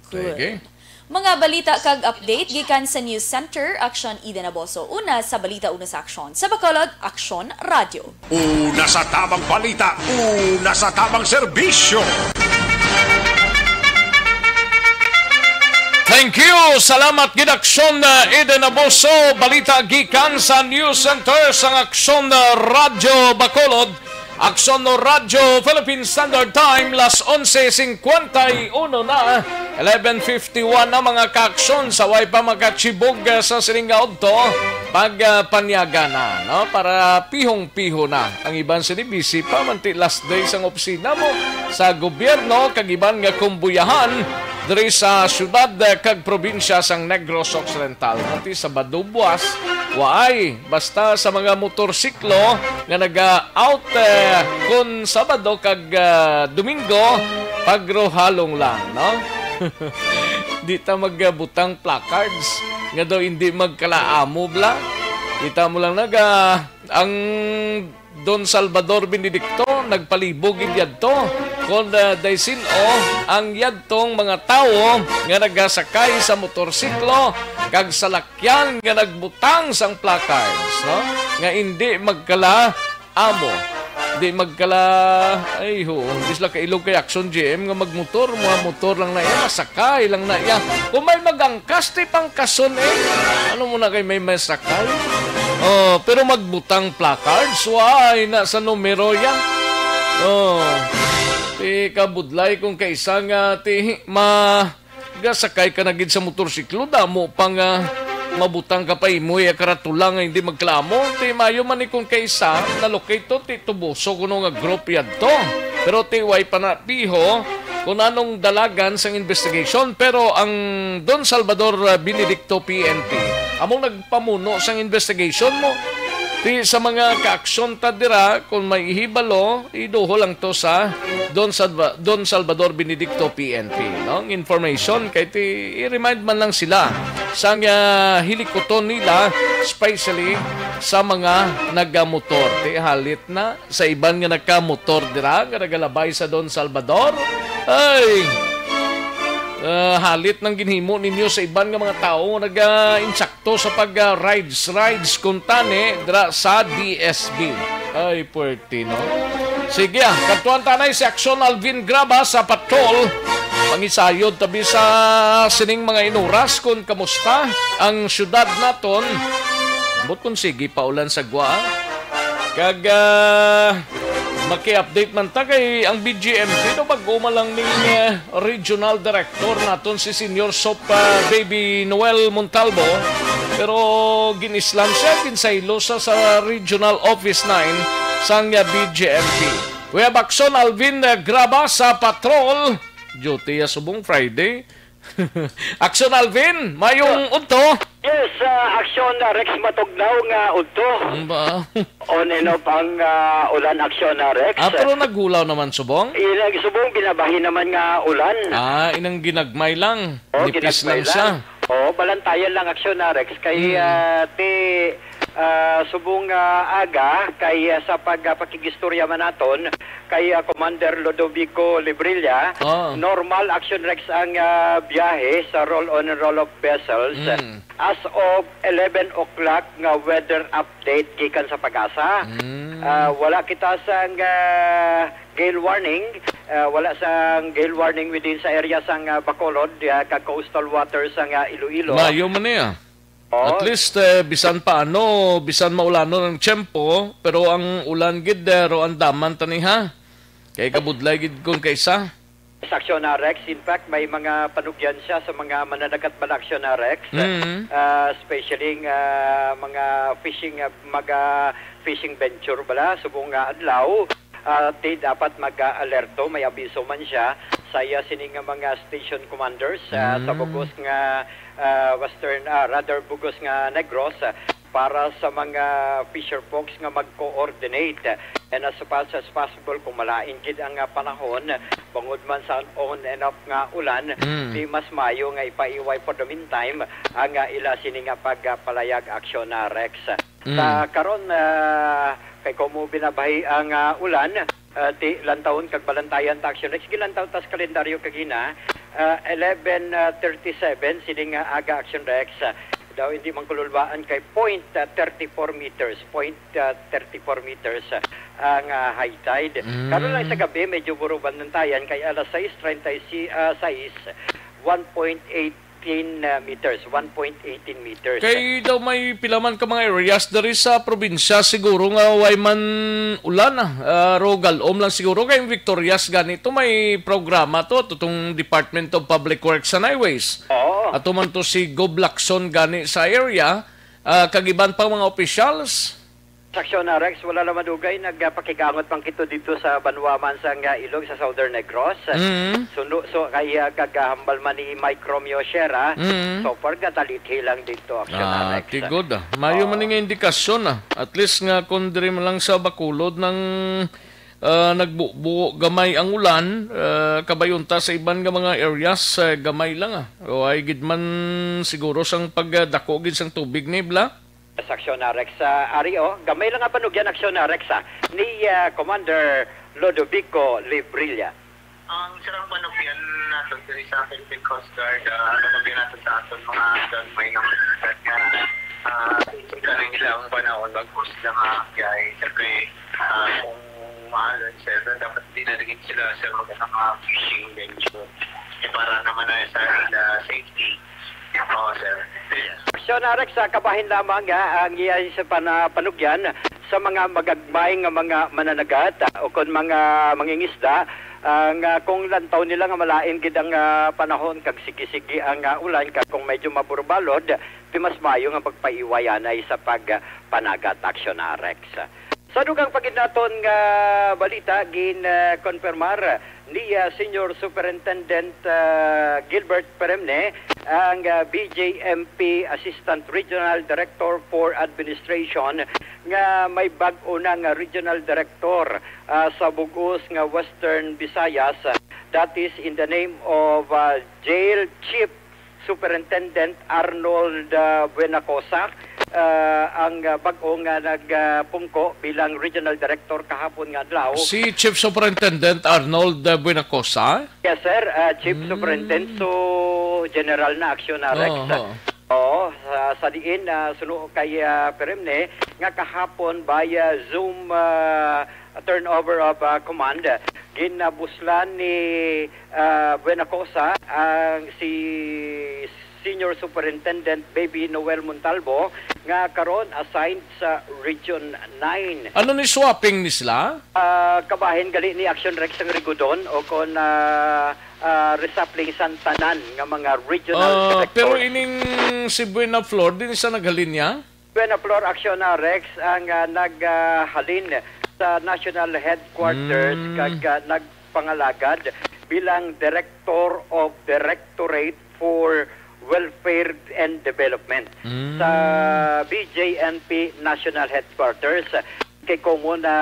Good. Sige. Mga balita kag update gikan sa News Center, Aksyon Eden Aboso. Una sa balita, una sa aksyon. Sa Bacolod, Aksyon Radyo. Una sa tamang balita, una sa tamang serbisyo. Thank you. Salamat gid, Aksyon, uh, Eden Aboso. Balita gikan sa News Center sang Aksyon, uh, Radyo Bacolod. Aksyon no Radyo Philippine Standard Time, las onse cincuenta y uno na, eleven fifty-one na, mga kaaksyon, sa way pa makachibog, ah, sa sining nga udto, pag, ah, panyaga na, no? Para pihong-piho na. Ang iban sini busy pa, manti last day sang opisina mo sa gobyerno, kag iban nga kumbuyahan diri sa syudad, ah, kag probinsya sang Negros Occidental. Pati Sabado buwas, waay, basta sa mga motorsiklo nga naga-out, eh, kon Sabado kag, ah, Domingo, pagrohalong lang, no? Di ta magbutang placards nga daw hindi magkalaamo, bla. Kita mo lang naga, ang Don Salvador Benedicto nagpalibog gid yadto kon, ah, daysin-o ang yadtong mga tawo nga nagasakay sa motorsiklo kag salak yan nga nagbutang sang placards, no? Nga indi magkala amo. Di magkala, ay, ho, di sila kailog kay Action G M nga magmotor, mga motor lang na iya, masakay lang na iya. Kung may magangkas, ti pangkason, eh. Ano mo na kay may masakay? Oh, pero magbutang placards, why na sa numero yan? Oh, ti kabudlay kung kaisa nga ti ma Gasakay ka na gid sa motorsiklo, damo pa nga mabutang ka pa imo ya karatula nga hindi magklamo. Ti mayo man ni kung kaisa na-locate to, ti tuboso kuno nga group yadto. Pero ti way pa na piho kung anong dalagan sang investigation. Pero ang Don Salvador, uh, Benedicto P N P among nagpamuno sang investigation mo. Ti sa mga kaaksyon ta dira, kung may ihibalo, iduho lang to sa Don Salva-, Don Salvador Benedicto P N P, no? Ang information kay ti i-remind man lang sila sang, ah, hilikuton nila, especially sa mga nagamotor. Ti halit na sa iban nga nagkamotor dira nga nagalabay sa Don Salvador. Ay! Ah, halit nang ginhimo ninyo sa iban nga mga tawo nga naga-insakto sa pag, ah, rides, rides kuntani dira sa D S B. Ay, puwerte, no? Sige, ah, kadtuan tanay si Aksyon Alvin Graba sa patrol. Mangisayod tabi sa sining mga inuras kung kamusta ang syudad naton. Ambot kung sige pa ulan sa gwa, ah. Kag, ah, maki-update man ta kay ang B G M P daw bag-o man lang ning, ah, regional director naton si Senior Sop, ah, Baby Noel Montalvo. Pero gin-islam siya, ginsaylo sa, sa regional office nine sang, ah, B G M P. We have Aksyon Alvin, ah, Graba sa patrol. Duty, ah, subong Friday. Aksyon Alvin, mayong udto. Yes, ah, Aksyon, ah, Rex Matugnaw nga udto. Ang ba? On and off ang, ah, ulan, Aksyon, ah, Rex. Ah, pero naghulaw naman subong? Inang subong, binabahin naman nga ulan. Ah, inang ginagmay lang. Oh, Nipis ginagmay lang siya. Oh, balantayan lang, Aksyon, ah, Rex. Kay, Mm. ah, ti, ah, subong, ah, aga, kay, ah, sa pag, ah, pakigistorya man naton, kay, ah, Commander Lodovico Librilla, Oh. normal, Aksyon, Rex, ang, ah, biyahe sa roll-on and roll-off vessels. Mm. As of eleven o'clock nga weather update gikan sa PAGASA. Mm. Ah, wala kita sang, ah, gale warning. Ah, wala sang gale warning within sa area sang, ah, Bacolod, ah, kag coastal waters sang, ah, Iloilo. Mayo man niya. Oh. At least, eh, bisan paano, bisan maulanon ang tiyempo, pero ang ulan gid, eh, ro ang daman tani, ha? Kay kabudlay gid kung kaisa. Sa Aksyon, ah, Rex, in fact, may mga panugyan siya sa mga mananagat bala, Aksyon, ah, Rex. Mm. Ah, especially, ah, mga fishing, ah, mga fishing venture bala, subong nga adlaw, ah, ti dapat mag-alerto, may abiso man siya Saya sini nga mga station commanders, ah, sa Mm. bugos nga, ah, Western, ah, rather, bugos nga Negros, ah, para sa mga fisher folks nga mag-coordinate. And as fast as possible, kung malain gid ang, ah, panahon, bangod man sa on and off nga ulan, Mm. di mas mayo nga ipaiway for the meantime ang, ah, ila sini nga pagpalayag, Aksyon, ah, Rex. Mm. Sa karon, ah, kay komo binabahi ang, ah, ulan, ah, ti lantawon kag balantayan ta, Aksyon Rex. Gilantaw ta sa kalendaryo kagina, ah, eleven thirty-seven, sining, ah, aga, Aksyon Rex. Ah, daw hindi man kululbaan kay point, ah, thirty-four meters, point, ah, thirty-four meters, ah, ang, ah, high tide. Mm. Karon lang sa gabi, medyo buro balantayan kay alas sais treinta y seis, ah, sais, one point eighteen, ah, meters, one point eighteen meters. Kay daw may pila man ka mga areas diri sa probinsya siguro nga way man ulan, ah, ah, ro galom lang siguro kay ang Victorias gani to may programa to, to tong Department of Public Works and Highways. Oo. Ato man to si Gob Lacson gani sa area, ah, kag iban pang mga officials. Sa Aksyon, ah, Rex, wala lang madugay, nagpakigangot man kita dito sa banwa man sang, ah, ilog sa Southern Negros. Mm. Sundo so kay, ah, kag, ah, hambal man ni Mike Romeo Sierra, Mm. so far gatalithi lang dito, Aksyon, ah, Ah, Rex. Tigod, ah. Mayo man Oo. nga indikasyon, ah. At least nga kung diri man lang sa Bacolod nang, ah, nagbubo gamay ang ulan, ah, kabay unta sa iban nga mga areas, ah, gamay lang, ah. O ay gid man siguro sang pagdako gid sang tubig, Nibla? Sa Aksyon, ah, Rex. Ah, ari, oh, gamay lang nga panugyan, Aksyon, ah, Rex, ah, ni, ah, Commander Lodovico Librilla. Ang sarang panugyan nato diri sa Philippine Coast Guard, ah, panugyan nato sa aton mga gagmay nga mga dagat nga, ah, isip ka na nila ang panahon bago sila maakyay. Siyempre, ah, kung maalon, sir, dapat di na rin sila, sir, mag-, mga fishing venture. Eh, para naman na sa ila safety. Oo, sir. Yes. So, Narex, sa kabahin lamang nga ang iya sa pana-, panugyan sa mga magagmay nga mga mananagat, ah, o kon mga mangingisda, ah, nga kung lantaw nila nga malain gid ang, ah, panahon kag sige-sige ang, ah, ulan, kag kung medyo maburbalod, di mas maayo nga magpaiwayanay sa pagpanagat, Aksyon, Narex. Sa dugang pa gid naton nga balita, gin, ah, konpirmar ni, ah, Senior Superintendent, ah, Gilbert Peremne, ang, ah, B J M P Assistant Regional Director for Administration, nga may bag-o na nga Regional Director, ah, sa bug-os nga Western Visayas. That is in the name of, ah, Jail Chief Superintendent Arnold, ah, Buenacosa, ah, ang, ah, bag-o nga nagpungko bilang Regional Director kahapon nga adlaw. Si Chief Superintendent Arnold, ah, Buenacosa? Yes, sir. Ah, Chief Mm. Superintendent, so general na, Aksyon, Narex. Oo, oo. Oo, sa, sa diin, ah, suno kay, ah, Peremne, nga kahapon by, ah, Zoom, ah, turnover of, ah, command, ginabuslan ni, ah, Buenacosa ang si Senior Superintendent Baby Noel Montalvo, nga karon assigned sa Region nine. Ano ni, swapping ni sila? Ah, kabahin gali ni, Aksyon, Rex, ang Rigodon o kon, ah, ah, reshuffling sang tanan nga mga regional Ah, directors. Pero ining si Buena Flor, di ni sa naghalinya? Buena Flor, Aksyon, Rex, ang, ah, naghalin sa national headquarters Mm. kag, ah, nagpangalagad bilang Director of Directorate for Welfare and Development Mm. sa B J N P National Headquarters. Kay komo na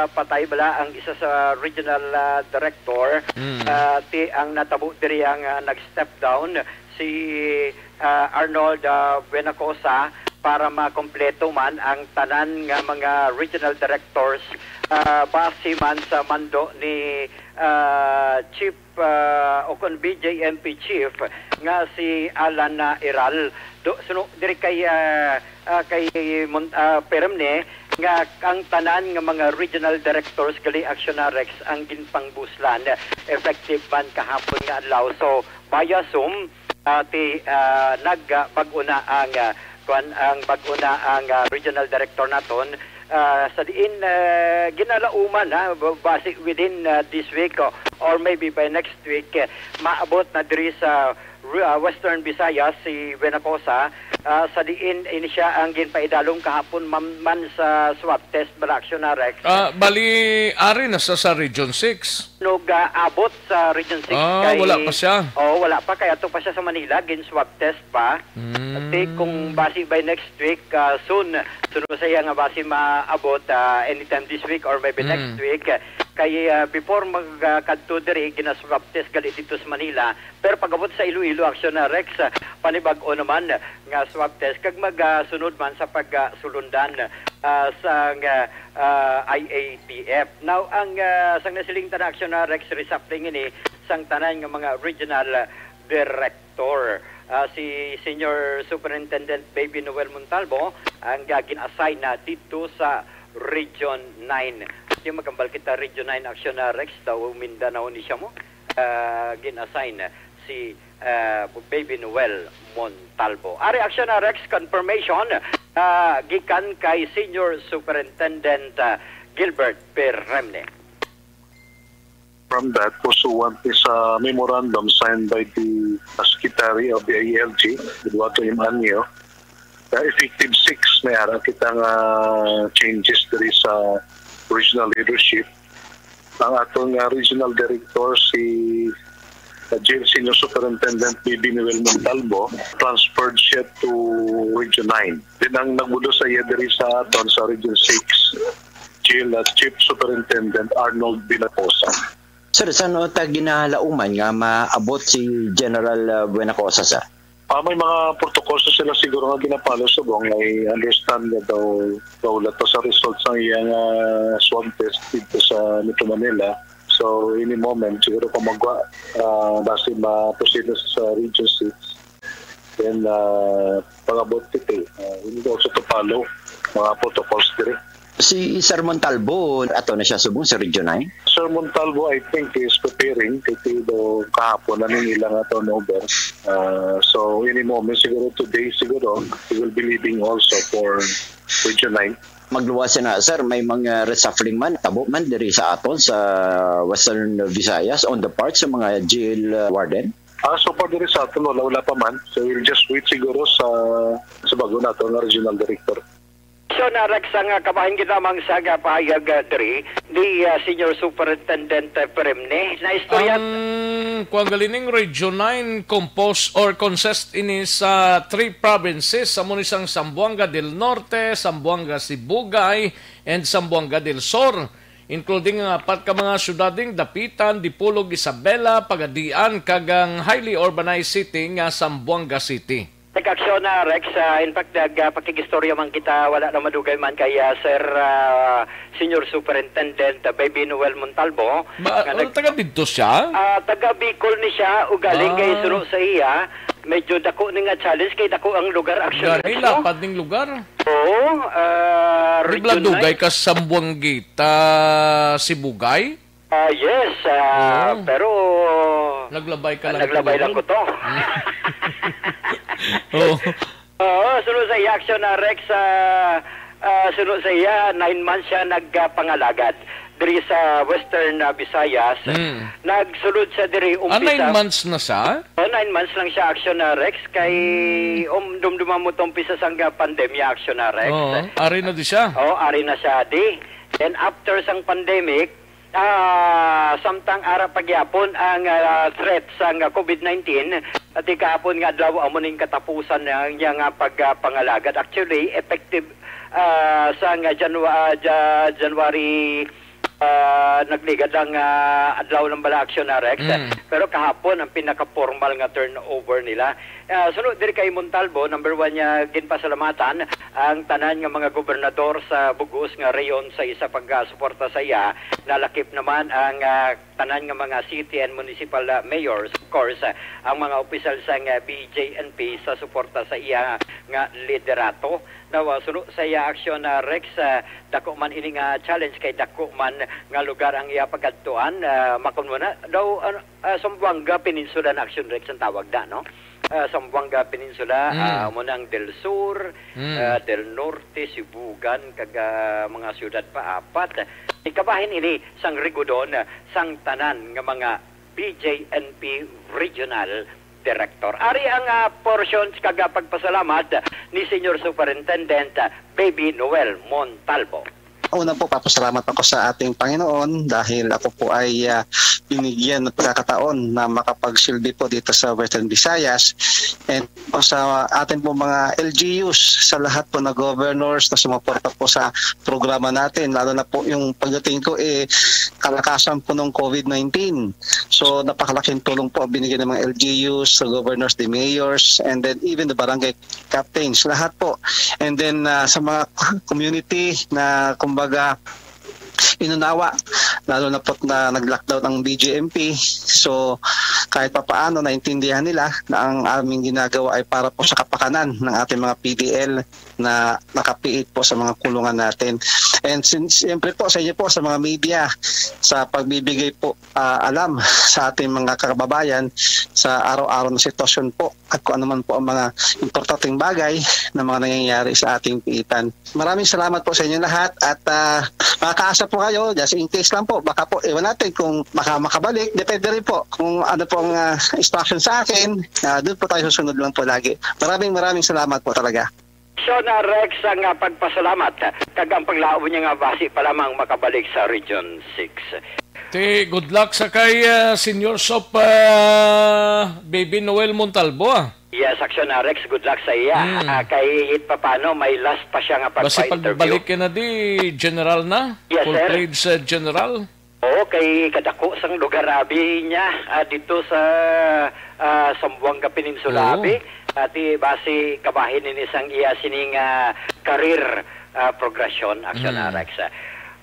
patay bala ang isa sa regional, ah, director, Mm. ah, ti ang natabo diri ang, ah, nag-step down si, ah, Arnold, ah, Buenacosa para makompleto man ang tanan nga mga regional directors, ah, base man sa mando ni, ah, Chief, ah, o kon B J M P Chief nga si Alan, ah, Iral. Do, suno diri kay, ah, ah, kay Mon-, ah, Peremne nga ang tanan nga mga regional directors gali, Aksyon, Narex, ang ginpangbuslan effective man kahapon nga adlaw. So, via Zoom, ah, ti, ah, nag, ah, bag-o na ang, ah, kuan, ang bag-o na ang, ah, regional director naton. Ah, sa diin, ah, ginalauman, ha, ba-, basi within, ah, this week, o, or maybe by next week, eh, maabot na diri sa, ah, Western Visayas si Buenacosa Ah, sa diin ini siya ang ginpaidalom kahapon man, man sa swab test bala, Aksyon na, Rex. Ah, bali, ari na sa, sa Region six. Nag, ah, abot sa Region six. Ah, kay wala pa siya. Oh, wala pa, kay ato pa siya sa Manila, gin swab test pa. Hmm. Ate, kung basi by next week, ah, soon, soon sa iya nga basi maabot, ah, anytime this week or maybe Hmm. next week. Kay, ah, before mag, ah, kadto diri, gina-swab test gali dito sa Manila. Pero pag-abot sa Iloilo, Aksyon na, Rex, ah, panibag-o naman nga swab test kag magasunod man sa pagsulundan, ah, sang, ah, ah, I A T F. Now, ang, ah, sang nasiling ta na, Aksyon na, Rex, reshuffling ini sang tanan nga mga regional, ah, director. Ah, si Senior Superintendent Baby Noel Montalvo ang, ah, gin-assign na dito sa Region nine. Di magambal kita, Region nine, Aksyon na, Rex, daw Mindanao ni siya mo. Ah, gin-assign si, ah, Baby Noel Montalvo. Ari, Aksyon na, Rex, confirmation, ah, gikan kay Senior Superintendent, ah, Gilbert Peremne. From that, pursuant ni sa memorandum signed by the Secretary of the I L G, Eduardo M. Anyo, na effective six, may ara kita nga changes diri sa regional leadership. Ang aton nga regional director, si, uh, Jail Senior Superintendent Baby Noel Montalvo, transferred siya to Region nine. Then ang nagbudo sa iya diri sa aton sa Region six, Jail, uh, Chief Superintendent Arnold Vinacosa. Sir, sa ano ta ginalauman nga maabot si General, uh, Buenacosa, sir? Ah, may mga protocols na sila siguro nga ginapalo subong. I understand nga daw, daw wala to sa result sang iyang, ah, swab test dito sa Metro Manila. So, any moment, siguro kung magwa, ah, basi ma-proceed na sa Region six, then, ah, pag-abot kita, ah, we need also to follow mga protocols diri. Si Sir Montalvo, ato na siya subong sa Region nine? Sir Montalvo, I think, is preparing kay tido kahapon na ning ilang turnover. Ah, so, any moment, siguro today, siguro, he will be leaving also for Region nine. Magluwas na, sir, may mga reshuffling man, tabo man diri sa aton sa Western Visayas on the part sa mga jail, uh, warden? Ah, so far diri sa aton, wala, wala pa man. So, we'll just wait siguro sa, sa bago nato nga regional director. So, na, Rex, ang, ah, kabahin gid lamang sa, ah, pahayag, ah, diri ni, ah, Senior Superintendent, ah, Peremne. Naistorya Ang kuwan gali ning Region nine, compose or consist ini sa three provinces, amo ni sang Zamboanga del Norte, Zamboanga Sibugay, and Zamboanga del Sur, including ang apat ka mga syudad ning Dapitan, Dipolog, Isabela, Pagadian, kag ang highly urbanized city nga Zamboanga City. Nag-aksyon na, Rex. Ah, in fact, nag, ah, pakig-istorya man kita, wala na madugay man kay, ah, Sir, ah, Senior Superintendent, ah, Baby Noel Montalvo. Ba, Nga ano, nag- taga didto siya? Ah, taga Bicol ni siya, ugaling kay Ah. suno sa iya, medyo dako ni nga challenge kay dako ang lugar, actually, Gani, no? lapad ning lugar. Oo, ah, Di Region bala dugay nine. ka sa Zamboanguita, Sibugay? Ah, yes, ah, Oo. pero Naglabay ka lang naglabay lang ko talaga. to. Oo. Oo, suno sa iya, aksyon na, Rex, ah, ah, suno sa iya, nine months siya nagpangalagad diri sa Western, ah, Visayas. Mm. Nagsulod siya diri, Ah, umpisa nine months na siya? Oh, nine months lang siya, aksyon na, Rex, kay, um, dumduma mo to, umpisa sang, ah, pandemya, aksyon na, Rex. Oo, ari na di siya. Oh, ari na siya di. And after sang pandemic, ah, samtang ara pa gyapon ang, ah, threat sang, ah, covid nineteen, at kahapon nga adlaw amo ning katapusan na niya nga pag, ah, pangalagad. Actually, effective, ah, sang, ah, Janua-, ah, Ja-, January, ah, nagligad lang, ah, adlaw lang bala, aksyon na, Rex. Mm. Pero kahapon ang pinaka-formal nga turnover nila. Ah, suno diri kay Montalvo, number one niya ginpasalamatan ang tanan nga mga gobernador sa bug-os nga rehiyon sa isa pagsuporta sa iya. Nalakip naman ang, ah, tanan nga mga city and municipal, ah, mayors, of course, ah, ang mga opisyal sang, ah, B J N P sa suporta sa iya nga liderato. Now, ah, suno sa iya aksyon, ah, Rex, ah, dako man ini nga challenge kay dako man nga lugar ang iya pagadtuan, ah, makon mo na daw, ano, ah, Zamboanga Peninsula na aksyon, Rex, ang tawag na, no? Ah, Zamboanga Peninsula, Mm. ah, mo nang Del Sur, Mm. ah, Del Norte, Sibugan, kag, ah, mga siyudad pa apat. Ikabahin ini sang Rigudon, sang tanan nga mga B J N P regional Director. Ari ang, ah, portion kag, ah, pagpasalamat ni Senior Superintendent, ah, Baby Noel Montalvo. Una po, papasalamat ako sa ating Panginoon dahil ako po ay, ah, binigyan ng pagkakataon na makapagsilbi po dito sa Western Visayas. And po sa ating po mga L G Us, sa lahat po na governors na sumuporta po sa programa natin, lalo na po yung pagdating ko, eh, kalakasan po ng covid nineteen. So, napakalaking tulong po ang binigyan ng mga L G Us, sa governors, the mayors, and then even the barangay captains, lahat po. And then, ah, sa mga community na, kumbaga, inunawa, lalo na po na nag-lockdown ang B J M P. So, kahit papaano, naintindihan nila na ang aming ginagawa ay para po sa kapakanan ng ating mga P D L na nakapiit po sa mga kulungan natin. And sin-, siyempre po, sa inyo po, sa mga media, sa pagbibigay po, ah, alam sa ating mga kababayan sa araw-araw na sitwasyon po at kung ano man po ang mga importanteng bagay na mga nangyayari sa ating piitan. Maraming salamat po sa inyo lahat at, ah, makakaasa po kayo, just in case lang po, baka po, iwan natin kung maka-, makabalik, depende rin po kung ano po ang, ah, instruction sa akin, ah, doon po tayo susunod lang po lagi. Maraming, maraming salamat po talaga. Aksyon, ah, Rex, ang, ah, pagpasalamat kag ang paglaom niya nga basi pa lamang makabalik sa Region six. Ti, good luck sa kay, ah, Senior Sop, ah, Baby Noel Montalvo, ah. Yes, Aksyon, ah, Rex, good luck sa iya. Mm. Ah, kay hit pa paano, may last pa siya nga Basi pagpa-interview. Pagbalik ka na di, general na? Yes, sir. Full-fledged, ah, general? Oo, kay kadako sang lugar abi niya, ah, dito sa, ah, Zamboanga Peninsula Oo. abi. Ati basi kabahin ini sang iya sining, ah, career, ah, progression, Aksyon Mm. Arex.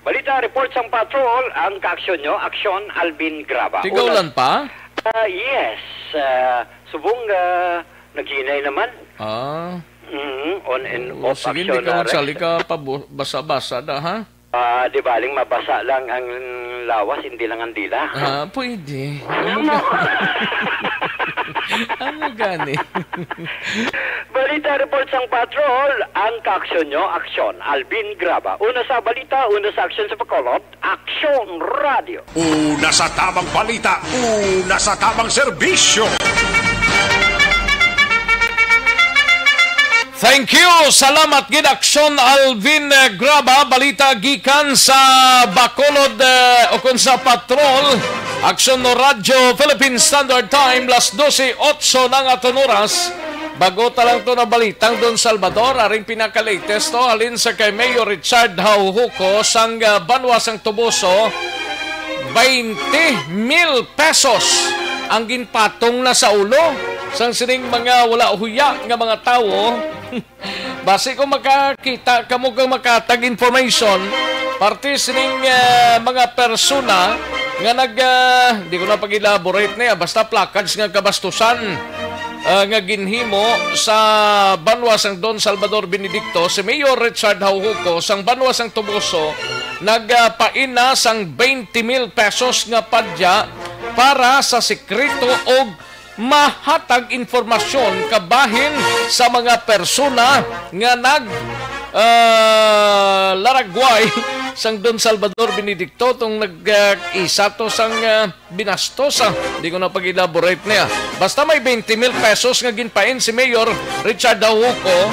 Balita, report sang patrol, ang kaaksyon nyo, Aksyon Alvin Graba. Tigawlan Una, pa? Ah, yes, ah, subong, ah, naghinay naman. Ah. Mhm, on and Oo, off, sige, hindi Aksyon ka Arex. magsali ka pa bu-, basa-basa da, ha? Ah, di baling mabasa lang ang lawas, hindi lang ang dila. Ah, pwede. Ano Ano? ga-, ano gani? Balita report sang patrol, ang kaaksyon nyo, aksyon. Alvin Graba. Una sa balita, una sa aksyon sa Bacolod, Aksyon Radio. Una sa tamang balita, una sa tamang serbisyo. Thank you. Salamat gid, Aksyon Alvin, eh, Graba. Balita gikan sa Bacolod, eh, o kun sa Patrol. Aksyon no Radyo Philippine Standard Time, las dose otso na nga aton oras. Bago ta lang to na balitang Don Salvador, aring pinaka-latest to, halin sa kay Mayor Richard Haujuco sang, ah, banwa sang Toboso, twenty mil pesos ang ginpatong na sa ulo sang sining mga wala huya nga mga tawo. Basi kung makakita kamo kang makatag information, parte sining, eh, mga persona nga nag, ah, di ko na pag-elaborate niya, basta placards nga kabastusan, ah, nga ginhimo sa banwa sang Don Salvador Benedicto, si Mayor Richard Haujuco sang banwa sang Toboso nagpaina sang twenty mil pesos nga padya para sa sekreto og mahatag impormasyon kabahin sa mga persona nga nag, ah, laragway sang Don Salvador Benedicto tong nag, ah, isa to sang, ah, binastos, ah. Di ko na pag-elaborate niya. Basta may twenty mil pesos nga ginpain si Mayor Richard Haujuco.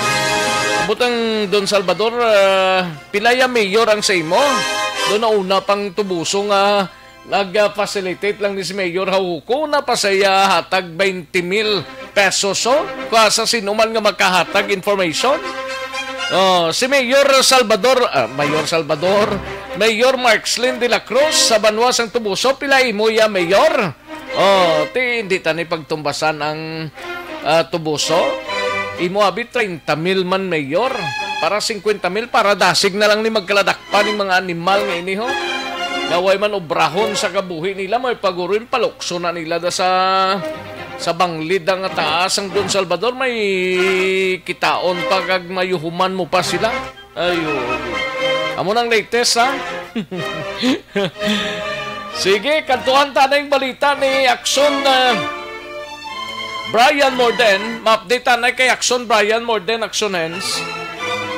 Butang Don Salvador, ah, pila ya mayor ang sa imo? Doon na una pang Toboso nga nag-facilitate lang ni si Mayor Haujuco na pa siya hatag twenty mil pesos, oh. Kaya sa sino man nga makahatag information. Oh, si Mayor Salvador, ah, Mayor Salvador, Mayor Markslin de la Cruz sa banwa sang Toboso, pila imo ya, Mayor? Oh, ti, hindi ta ni pagtumbasan ang, ah, Toboso. Imo abi treinta mil man, Mayor. Para cincuenta mil, para dasig na lang ni magkaladakpan ning mga animal nga ini, ho. Nga way man obrahon sa kabuhi nila, may pagurin palukso na nila da sa, sa banglid nga taas ang Don Salvador, may kitaon pa kag mayuhuman mo pa sila. Ay, oo. Amo nang latest, ha? Sige, kadtuhan ta na yung balita ni Aksyon, ah, Brian Morden. Ma-update ta na kay Aksyon Brian Morden, Aksyon Hens.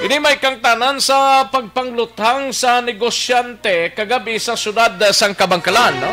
Ini may kangtanan sa pagpangluthang sa negosyante kagabi sa siyudad, ah, sang Kabangkalan, no?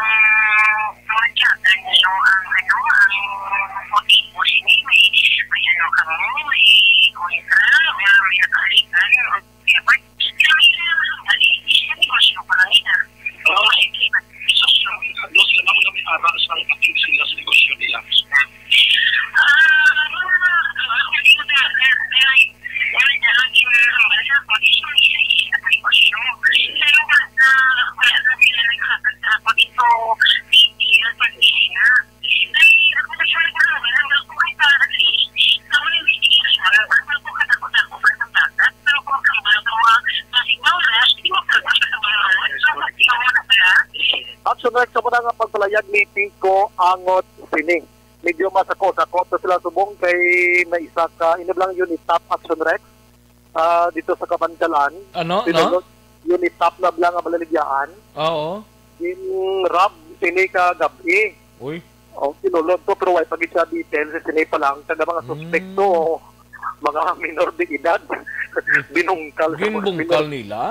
Action Rex, sa muna nga pagpalayag ni Pico Angot sini. Medyo masako-sako to sila subong kay may isa ka iniblang unit top Action Rex, ah, dito sa Kabankalan. Ano? Ano? Sinulod, unit top na bala nga malaligyaan. Oo. In Rab, sini ka gabi. Uy. Oh, sinulod to, pero way pa gid siya details. Sini pa lang, taga mga suspect to, Mm. mga minor de edad. Binungkal sa mga Ginbungkal minor. nila?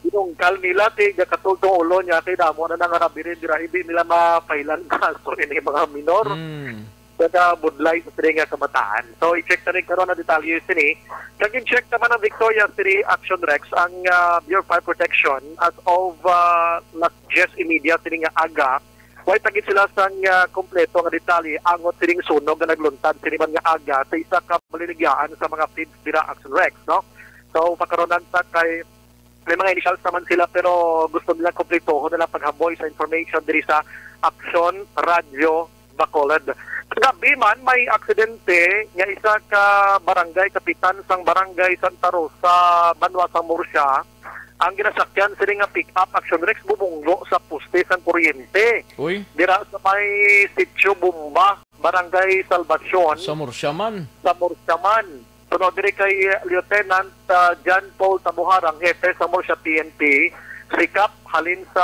Binungkal nila, ti, gakatultong ulo niya, kay damo na nangarabirin, dira, hindi nila mapailan kaso ini mga minor. Mm. Nagabudlay sa sini nga kabataan. So, i-check na rin karon ang detalye sini. Kag in-check naman ang Victoria City Action Rex, ang, ah, Bureau of Fire Protection, as of, ah, las diyes y media sini nga aga, way tagit sila sang, ah, kompleto nga detalye angot sining sunog nga nagluntad sini man nga aga sa isa ka maliligyaan sa mga feeds dira Action Rex, no? So, pakaron lang ta kay may mga initials naman sila, pero gusto nila kumpletohon na lang paghaboy sa information diri sa Action Radyo Bacolod. Kagabi man, may aksidente nga isa ka barangay kapitan sang Barangay Santa Rosa, Banwa sang Murcia, ang ginasakyan sini nga pick-up Action Rex bumunggo sa poste sang kuryente. Uy. Dira sa may Sitio Bomba, Barangay Salvacion. Sa Murcia man. Sa Murcia man. Sunod diri kay Lieutenant, ah, John Paul Tabuharang, hepe sa Murcia P N P, sikap halin sa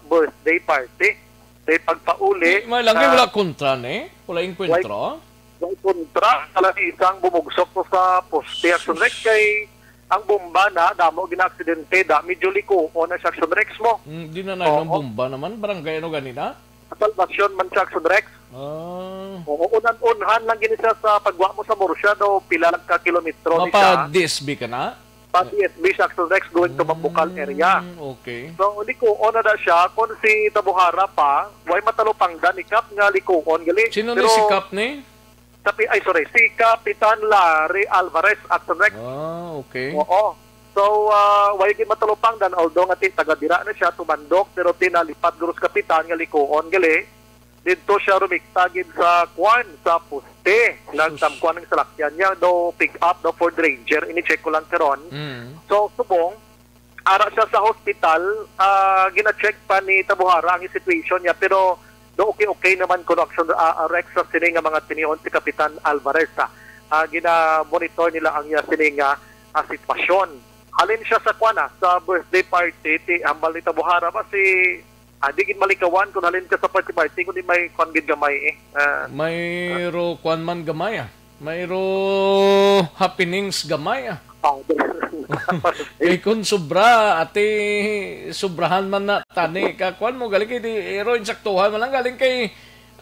birthday party. Kay pagpauli, Di, may lagi ah, wala kontra ni? Wala enkwentro? Way kontra, kala isang bumugsok to sa poste. Action Rex, kay ang bomba na, damo ginaaksidente, da, medyo likuon na siya, Action Rex mo. Mm, di na nainom Oo. bomba naman. Barangay ano ganina? Salvacion man siya, Action Rex. Ah. Oo, unan-unhan lang gini siya sa pagwa mo sa Murcia, do pila lang ka kilometro ni siya. Mapa D S B ka na? Pa D S B siya, Action Rex, going to Mambukal area. Mm, okay. So, likuon na da siya. Kung si Tabuhara pa, way matalupangdan ni Kap nga likuon gali. Sino ni Pero si Kap ni? Kapi-, ay, sorry, si Kapitan Larry Alvarez, Action Rex. Ah, okay. Oo. So, ah, way gid matalupangdan, although nga ti-, taga dira na siya, tumandok, pero tinalipad guro sa kapitan nga likuon gali. Didto siya rumikta gid sa kwan, sa poste. Sus. Nagtamkuan ang salakyan niya, daw pick up, daw Ford Ranger. Ini-check ko lang karon. Mm. So, subong, ara siya sa hospital, ah, gina-check pa ni Tabuhara ang situation niya, pero do okay-okay naman kuno, Action, ah, ah, Rex, sa sini nga mga tinion si Kapitan Alvarez, ah. Ah, gina-monitor nila ang iya sini nga, ah, sitwasyon. Halin siya sa kwan, ah, sa birthday party, ti, hambal ni Tabuhara ba si, ah, di gid malikawan kung halin ka sa party-party, kundi may kwan gid gamay, eh. Ah, May ro kwan man gamay, ah. Mayro happenings gamay, ah. Oh, Kay kun sobra, ati, sobrahan man na tani ka, kuwan mo, gali kay di, iro insaktuhan man lang, galing kay,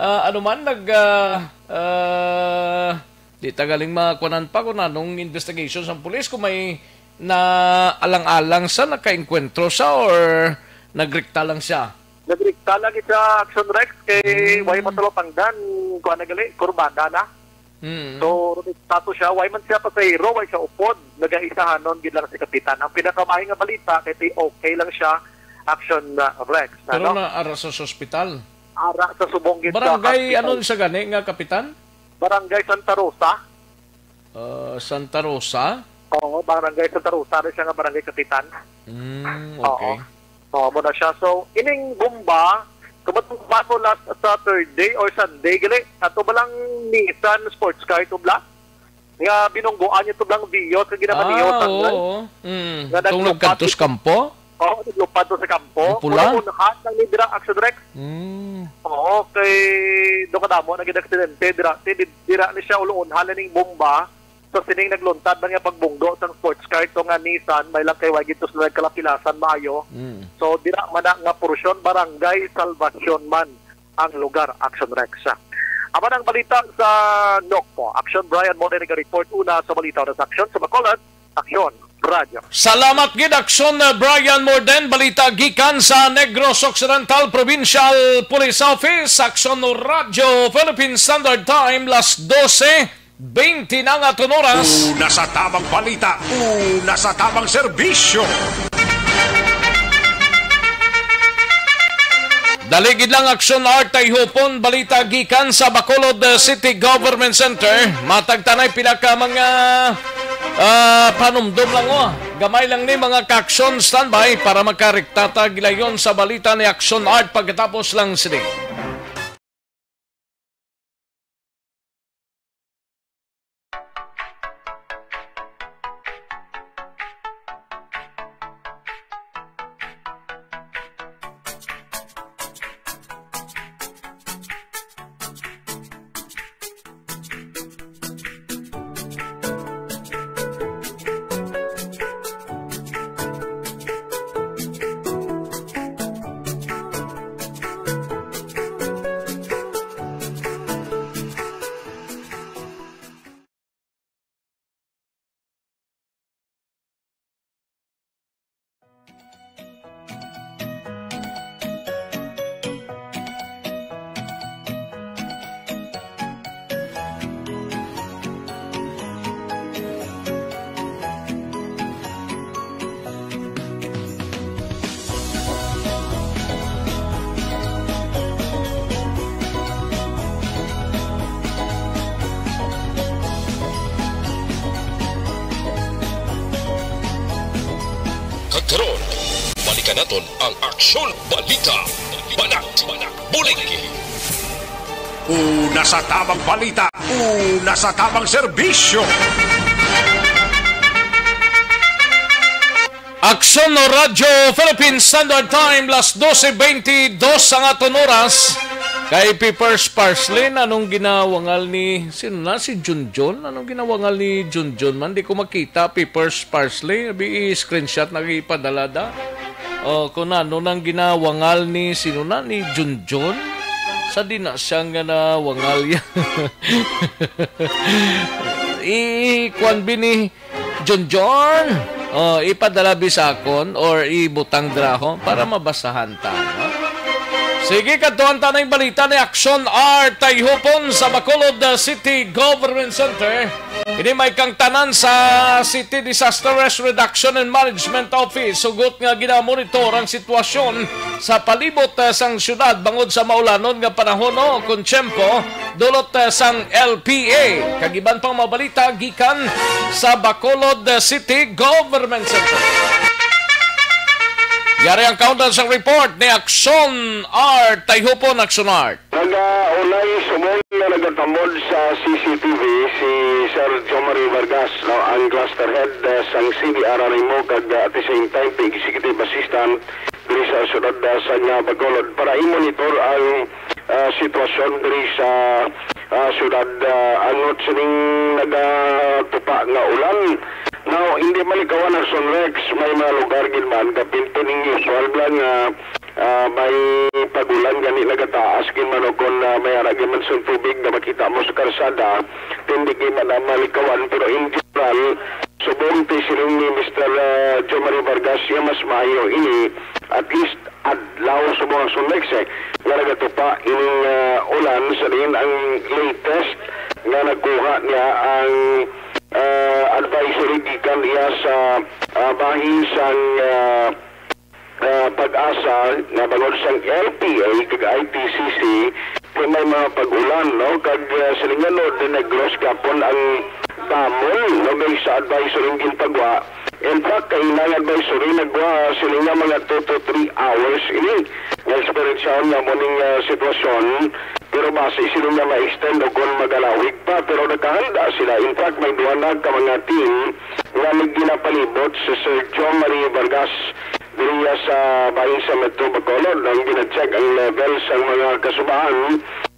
ah, ano man, nag, ah, ah, di ta galing makuanan pa kung anong investigation sang pulis, kung may naalang-alang sa nakaengkwentro sa or nagrikta lang siya. Nagrikta lagi sa Action Rex kay Mm. way matulapangdan, kuan na gali, kurbada na. Mm. So, rumikta to siya, way man siya pasahero, way siya upod, nagaisahanon gid lang si Kapitan. Ang pinakamahi nga balita kay ti okay lang siya, Action, uh, Rex, Pero ano? Naara sa ospital. Ara sa subong gid sa Barangay, hospital. Ano siya gani nga kapitan? Barangay Santa Rosa. Ah, Santa Rosa? Oo, Barangay Santa Rosa na siya nga barangay kapitan. Mm, Oo. Okay. Oo, mo na siya. So, ining bomba, kumatungkuman mo last Saturday or Sunday, gali, ato ba lang Nissan sports car to bla? Nga binungguan niya to blang Vios, nga ginamaniho Ah, sa oo, oo. Mm. Nga Itong naglupad nagkadto sa ito. Kampo? Oo, naglupad to sa kampo. Ang pula? Unhan lang ni dira, Action Rex. Mm. Oo, kay do kadamo na gid aksidente dira. Ti, di-, dira ni siya uluon hala ning bomba. Sa sining nagluntad man nga pagbunggo sang sports car to nga Nissan, may lang kay way gid to sila nagkalapilasan maayo. Mm. So, dira man na nga porsyon, Barangay Salvacion man ang lugar, Action Rex. Aman ang balita sa Nokpo. Action Brian Mone naga-report una sa balita sa Action sa Bacolod. Action Radyo. Salamat gid, Action, uh, Brian Morden. Balita gikan sa Negros Occidental, Provincial Police Office, Action Radyo, Philippine Standard Time, las dose, bente na nga aton oras. Una sa tamang balita, una sa tamang serbisyo. Dali gid lang, Action Art Tayhupon, balita gikan sa Bacolod, uh, City Government Center. Matag tanay pila ka mga, ah, panumdom lang, oh. Gamay lang ni, mga ka-aksyon, standby para makarekta ta gilayon sa balita ni Aksyon Art pagkatapos lang sini. Kag karon, balikan naton ang Aksyon Balita. Banat, bulig. Una sa tamang balita, una sa tamang serbisyo. Aksyon no Radyo Philippine Standard Time, las doce veintidós ang aton oras. Kay Peppers Parsley, anong ginawangal ni, sino na, si Junjun? Anong ginawangal ni Junjun man? Di ko makita, Peppers Parsley. Abi, i-screenshot na ipadala da. O, kung ano nang ginawangal ni, sino na, ni Junjun? Sa di na siya nga nawangal ya. I, kuwan bi ni Junjun? O, ipadala bi sa akon or ibutang draho para mabasahan ta, no? Sige, kadtuan ta na yung balita ni Aksyon Art Tayhupon sa Bacolod, uh, City Government Center. Ini may kangtanan sa City Disaster Risk Reduction and Management Office, sugot nga ginamonitor ang sitwasyon sa palibot, ah, sang syudad bangod sa maulanon nga panahon o kon tiyempo, dulot, ah, sang L P A. Kag iban pang mga balita gikan sa Bacolod, ah, City Government Center. Yari ang kaundan sang report ni Aksyon Art Tayhupon. Aksyon Art. Nagaulay subong nga nagatamod sa C C T V si Sir Jomari Vargas, no, ang cluster head, uh, sang C D R R M O kag, uh, at the same time, executive assistant diri sa siyudad, uh, sa nga Bacolod para i-monitor ang, uh, sitwasyon diri sa, uh, siyudad, uh, angot sining nagatupa nga ulan. Now, hindi malikawan ang Sunrex, may mga lugar gid man, kapinto ning usual lang nga ah, may pag-ulan gani nagataas gid man, o kon, ah, may ara gid man sang tubig nga makita mo sa karsada, hindi gid man na malikawan. Pero in general, subong ti siling ni Mister, ah, Jomari Vargas, iya mas maayo ini, at least adlaw subong ang Sunrex, eh, nga nagatupa ining, ah, ulan, sa diin ang latest nga nagkuha niya ang, ah, advisory gikan iya sa, ah, bahin sang, ah, ah, PAGASA nga bangod sang L P A kag I P C C, kung may mga pag-ulan, no? Kag, ah, silingan, no, dinegros gapon ang damol, no, based sa advisory nga gintagwa. In fact, kaina nga advisory nagwa sila nga mga two to three hours ini. Na-experiencehan nga mo ning, ah, sitwasyon, pero basi sila nga ma-extend o kung magalawig pa, pero nakahanda sila. In fact, may duha na ka mga team nga nagginapalibot sa Sir John Marie Vargas diriya sa bahin sa Metro Bacolod, ang gina-check ang level sa mga kasubahan.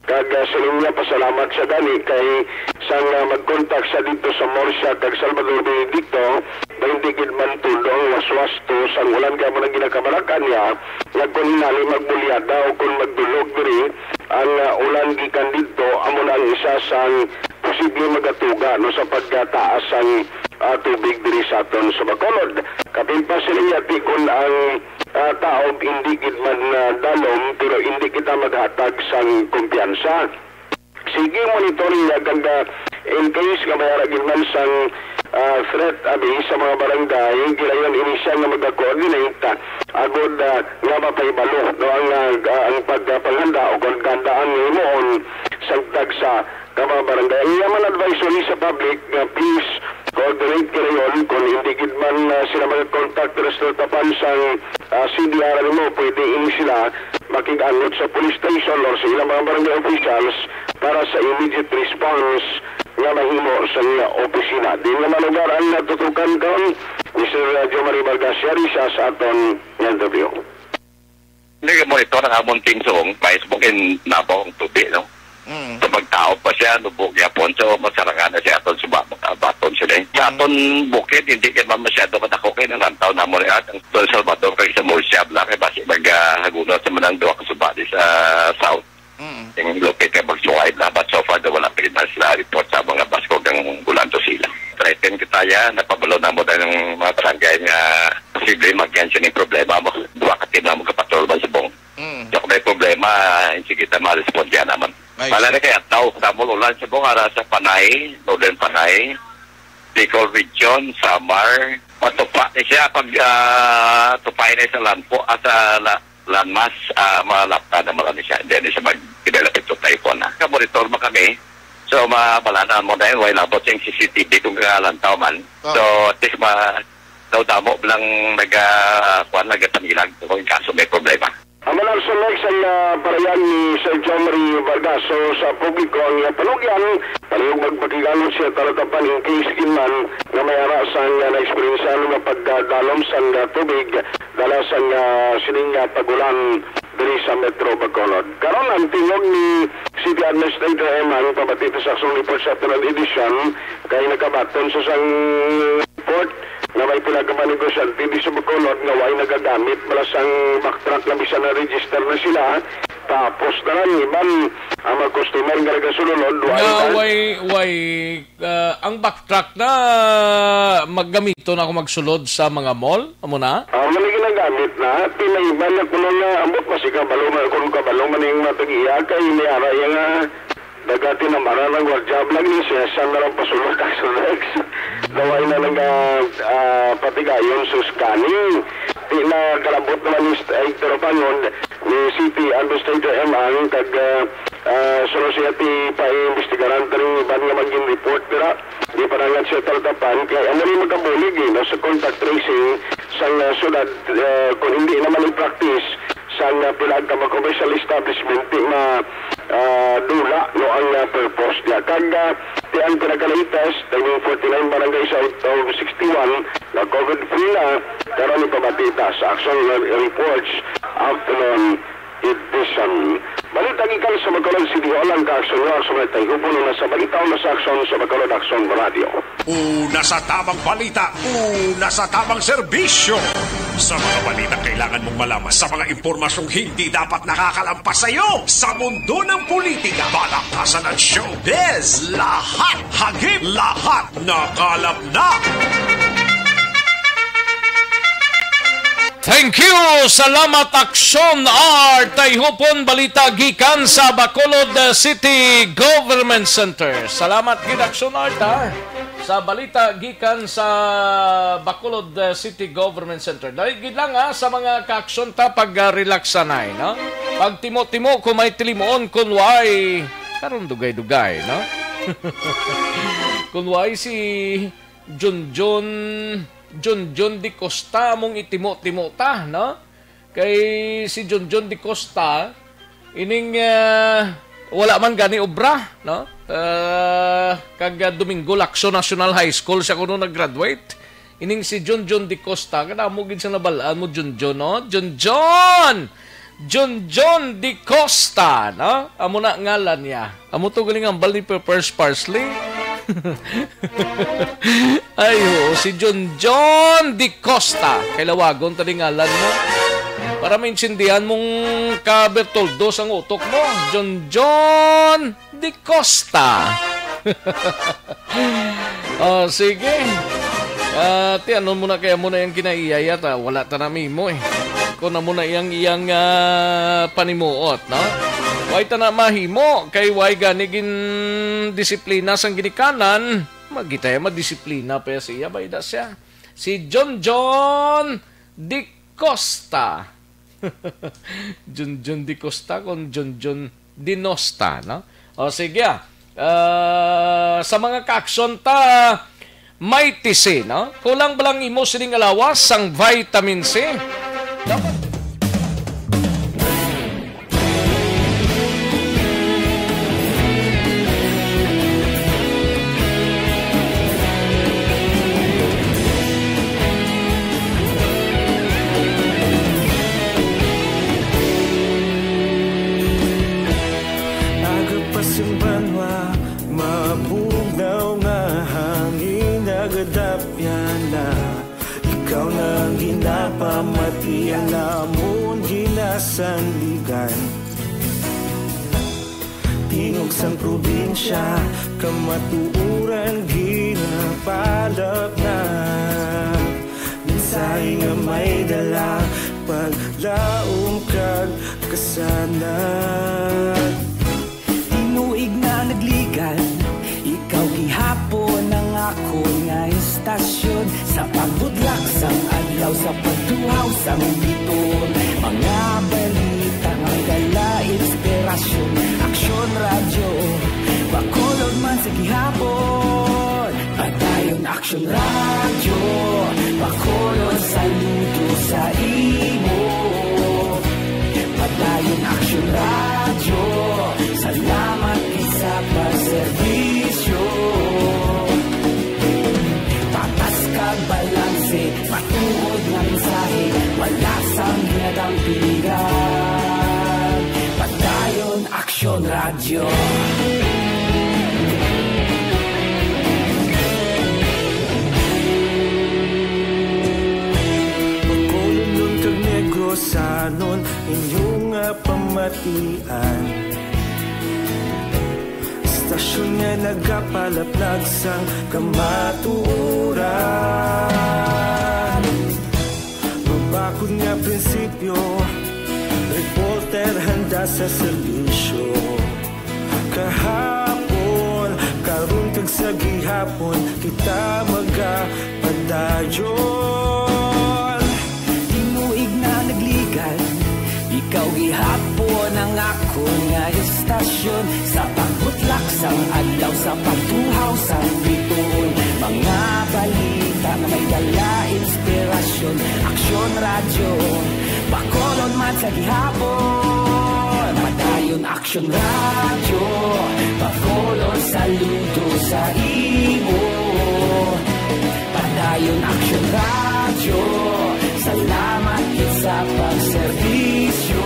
Kag, ah, siling niya, pasalamat siya gani kay sang, ah, mag-contact siya dito sa Murcia kag Salvador Benedicto, ba hindi gid man tulo ang waswas to sang ulan, kaya mo nang ginakabarakan niya nga kung hinali magbulyada o kung magdulog diri ang, ah, ulan gikan didto, amo na ang isa sang posible magatuga, no, sa pagkataas sang, ah, tubig diri sa aton sa Bacolod. Kapin pa sila yati kung ang, ah, taob hindi gid man, ah, dalom, pero hindi kita maghatag sang kumpiyansa. Sige, monitoring niya kag, ah, in case nga may ara gid man sang, ah, threat abi sa mga barangay, gilayon ini siya nga maga-coordinate, ah, agod, ah, nga mapahibalo, no, ang, ah, ang pagpanghanda o kung gandaan nga himuon sa tagsa ka mga barangay. Ang iya man advisory sa public nga please Coordinate ka dayon, kung hindi gid man, ah, sila mag-contact diri sa tapan sang, ah, C D R nimo, pwede ini sila makig-angot sa police station or sa ilang mga barangay officials para sa immediate response nga mahimo sa iya opisina. Diin nga mga lugar ang natutukan karon ni Sir Jomari Vargas Yarisa sa aton nga interview. Nag-monitor ang amon team subong, mais bukid nabaw ang tubig, no? Mm. So, pagtaob pa siya, nubo gyapon. So, masarangan na siya aton suba, makabaton sila. Sa Mm. aton bukid, hindi kay man masyado kadako kay nang lantaw namon at ang Don Salvador kay sa Murcia, bla, kay basi mag, ah, haguna sa manang duha ka suba di sa south. Mm. Yung locate kay Bagsungay, bla, but so far, wala pa rin sila report sa mga baskog ang Bulanto sila. Threaten kita ya, napabalo na mo ng mga barangay nga posible magyan siya ng problema mo. Duha ka team na mo kapatrol man subong. Mm. Kung may problema, hindi kita ma-respond yan naman. Ay, Wala na kaya tao, tamol ulan subong, ara sa Panay, Northern Panay, Bicol Region, Samar, matupa ni siya pag ah, tupay na sa lampo at sa la, lanmas, ah, malapta na marami siya. Hindi na siya mag-develop ito typhoon na. Kamonitor mo kami. So, mabalana mo na yun. Why labot yung C C T V kung kalantaw man. Oh. So, at least ma, daw damo lang naga, kuwan, nagapanilag kung kaso may problema. Ang Malarso Next ay ah, parayan ni Sir John Marie Vargas. So, sa publiko ang iyang panugyan, palihog magpakigangon siya talatapan in case kinman nga may ara sang ah, na-eksperyensyahan nga pagdalom sang ah, tubig dala sang ah, sining ah, pag-ulan diri sa Metro Bacolod. Karon ang tingog ni City Administrator Emang pabati sa aksyon report sa Tunod Edition kay nakabaton sa sang report nga may pila ka mga negosyante di sa Bacolod nga way nagagamit bala sang backtrack nga bisan na-register na sila. Tapos na lang, iban ang mga customer nga nagasulod, way Nga na. way, way, ah, ang backtrack na maggamito na ako magsulod sa mga mall, amo na? Ah, mali ginagamit na. Pinaiban na kuno nga, ambot pa si kabalo man, kung kabalo man yung mga tag-iya, kay may ara iya nga, daga tinamaran ang gwardiya, blag ni siya, siya na lang pasulod ang Sulex. Daway na lang, ah, ah, patigayon sa scanning. Di na kalabot naman ni St-, ay, Tarapangon, ni City Administrator M ang kag, ah, ah, solo siya ti paimbestigaran taning iban nga magin report dira. Di panangan siya talatapan, kay amo ni magkabulig, eh, no, sa contact tracing sang, ah, syudad, ah, kung hindi naman i-practice sang, ah, pila ka mga commercial establishment, di ma, ah, dula, no, ang, ah, purpose niya. Kag, ah, di ang pinaka-latest, taning forty-nine barangays out of sixty-one, na COVID free na, karon ipabati ta sa action reports afternoon edition. Balita gikan sa Bacolod City Hall, ang kaaksyon nga sa mga tayhupon na sa balita o na sa aksyon sa Bacolod Aksyon Radio. Una sa tamang balita, una sa tamang serbisyo. Sa mga balita kailangan mong malaman, sa mga impormasyong hindi dapat nakakalampas sa iyo, sa mundo ng politika, balakasan at showbiz, lahat hagip, lahat nakalap na. Thank you! Salamat, Aksyon Art! Tayhupon balita gikan sa Bacolod City Government Center. Salamat gid, Aksyon Art, ha? Sa balita gikan sa Bacolod, uh, City Government Center. Dali gid lang, ha, sa mga kaaksyon ta pag, uh, relax sanay, no? Pagtimo-timo kung may tilimuon, kung way, karon dugay-dugay, no? Kung way si Junjun, Junjun Di Costa among itimo-timo ta, no? Kay si Junjun Di Costa, ining, ah, wala man gani obra, no? Ah, kag, ah, Domingo Lacson National High School siya kuno nag-graduate. Ining si Junjun Di Costa, kadamo gid sa nabal-an mo, Junjun, no? Junjun! Junjun Di Costa, no? Amo na ngalan niya. Amo to galing ang bal ni Pepper's Parsley. Ay, oo, si Junjun Di Costa. Kay lawagon ta di ngalan mo. Para maintindihan mong ka Bertoldo sang utok mo. Junjun Di Costa. Oh, sige. Ah, ti ano mo na kaya mo na yung kinaiya ta? Wala ta na mimo eh. Kung na mo na iyang, iyang, ah, panimuot, no? Way ta na mahimo, kay way gani gin disiplina sang ginikanan, magitay madisiplina pa siya, bayda siya. Si John John Di Costa. Junjun Di Costa kon Junjun Di Nosta, no? O, sige, ah. Ah, sa mga kaaksyon ta, Mighty C, no? Kulang ba lang imo sining alawas sang vitamin C? Dapat Aga pa sing banwa, mabugnaw nga hangin nagadapyan na. Ikaw na ang ginapamatian namon ginasandigan. Tingog sang probinsya, kamatuoran ginapalapnap. Mensahe nga may dala, paglaom kag kasanag. Tinuig na nagligan, ikaw gihapon ang akon nga istasyon. Sa pagbutlak sang adlaw, sa pagtuhaw sang biton, mga balita nga dala inspirasyon. Aksyon Radyo, Bacolod man sa gihapon. Padayon Aksyon Radyo, Bacolod, saludo sa imo. Padayon Aksyon Radyo, salamat gid sa pagserbisyo. Patas kag balanse, matuod nga mensahe, wala sang ginadampigan. Padayon Aksyon Radyo. Bacolodnon kag Negrosanon, inyo nga pamatian. Istasyon nga nagapalaplag sang kamatuoran. Mabakod nga prinsipyo, reporter handa sa serbisyo. Kahapon, karon kag sa gihapon, kita magapadayon. Tinuig na nagligan, ikaw gihapon ang akon nga istasyon. Sa pagbutlak sang adlaw, sa pagtuhaw sang bituon, mga balita nga may dala inspirasyon. Aksyon Radyo, Bacolod man sa gihapon. Padayon Aksyon Radyo, Bacolod, saludo sa imo. Padayon Aksyon Radyo, salamat gid sa pagserbisyo.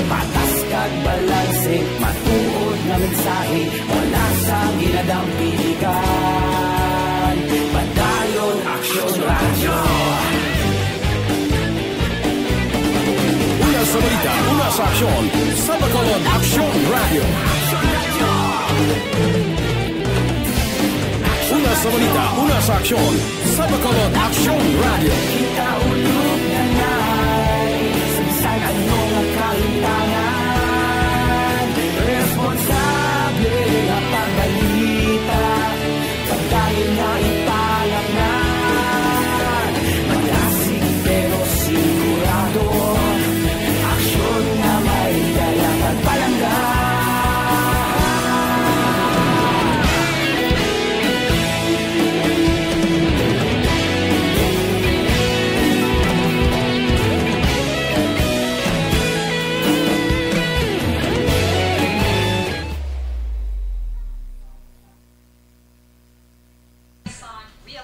Patas kag balanse, matuod nga mensahe, wala sang ginadampigan. Padayon Aksyon Radyo. Una sa balita, una sa aksyon, sa Bacolod Aksyon Radyo. Una sa balita, una sa aksyon, sa Bacolod Aksyon Radyo. Kita ulog na nai sa bisan ano nga kahitangan. Responsable nga pagbalita, pagdayon nga ipalapnan. Malasig pero sigurado, aksyon nga may dala pagpalangga.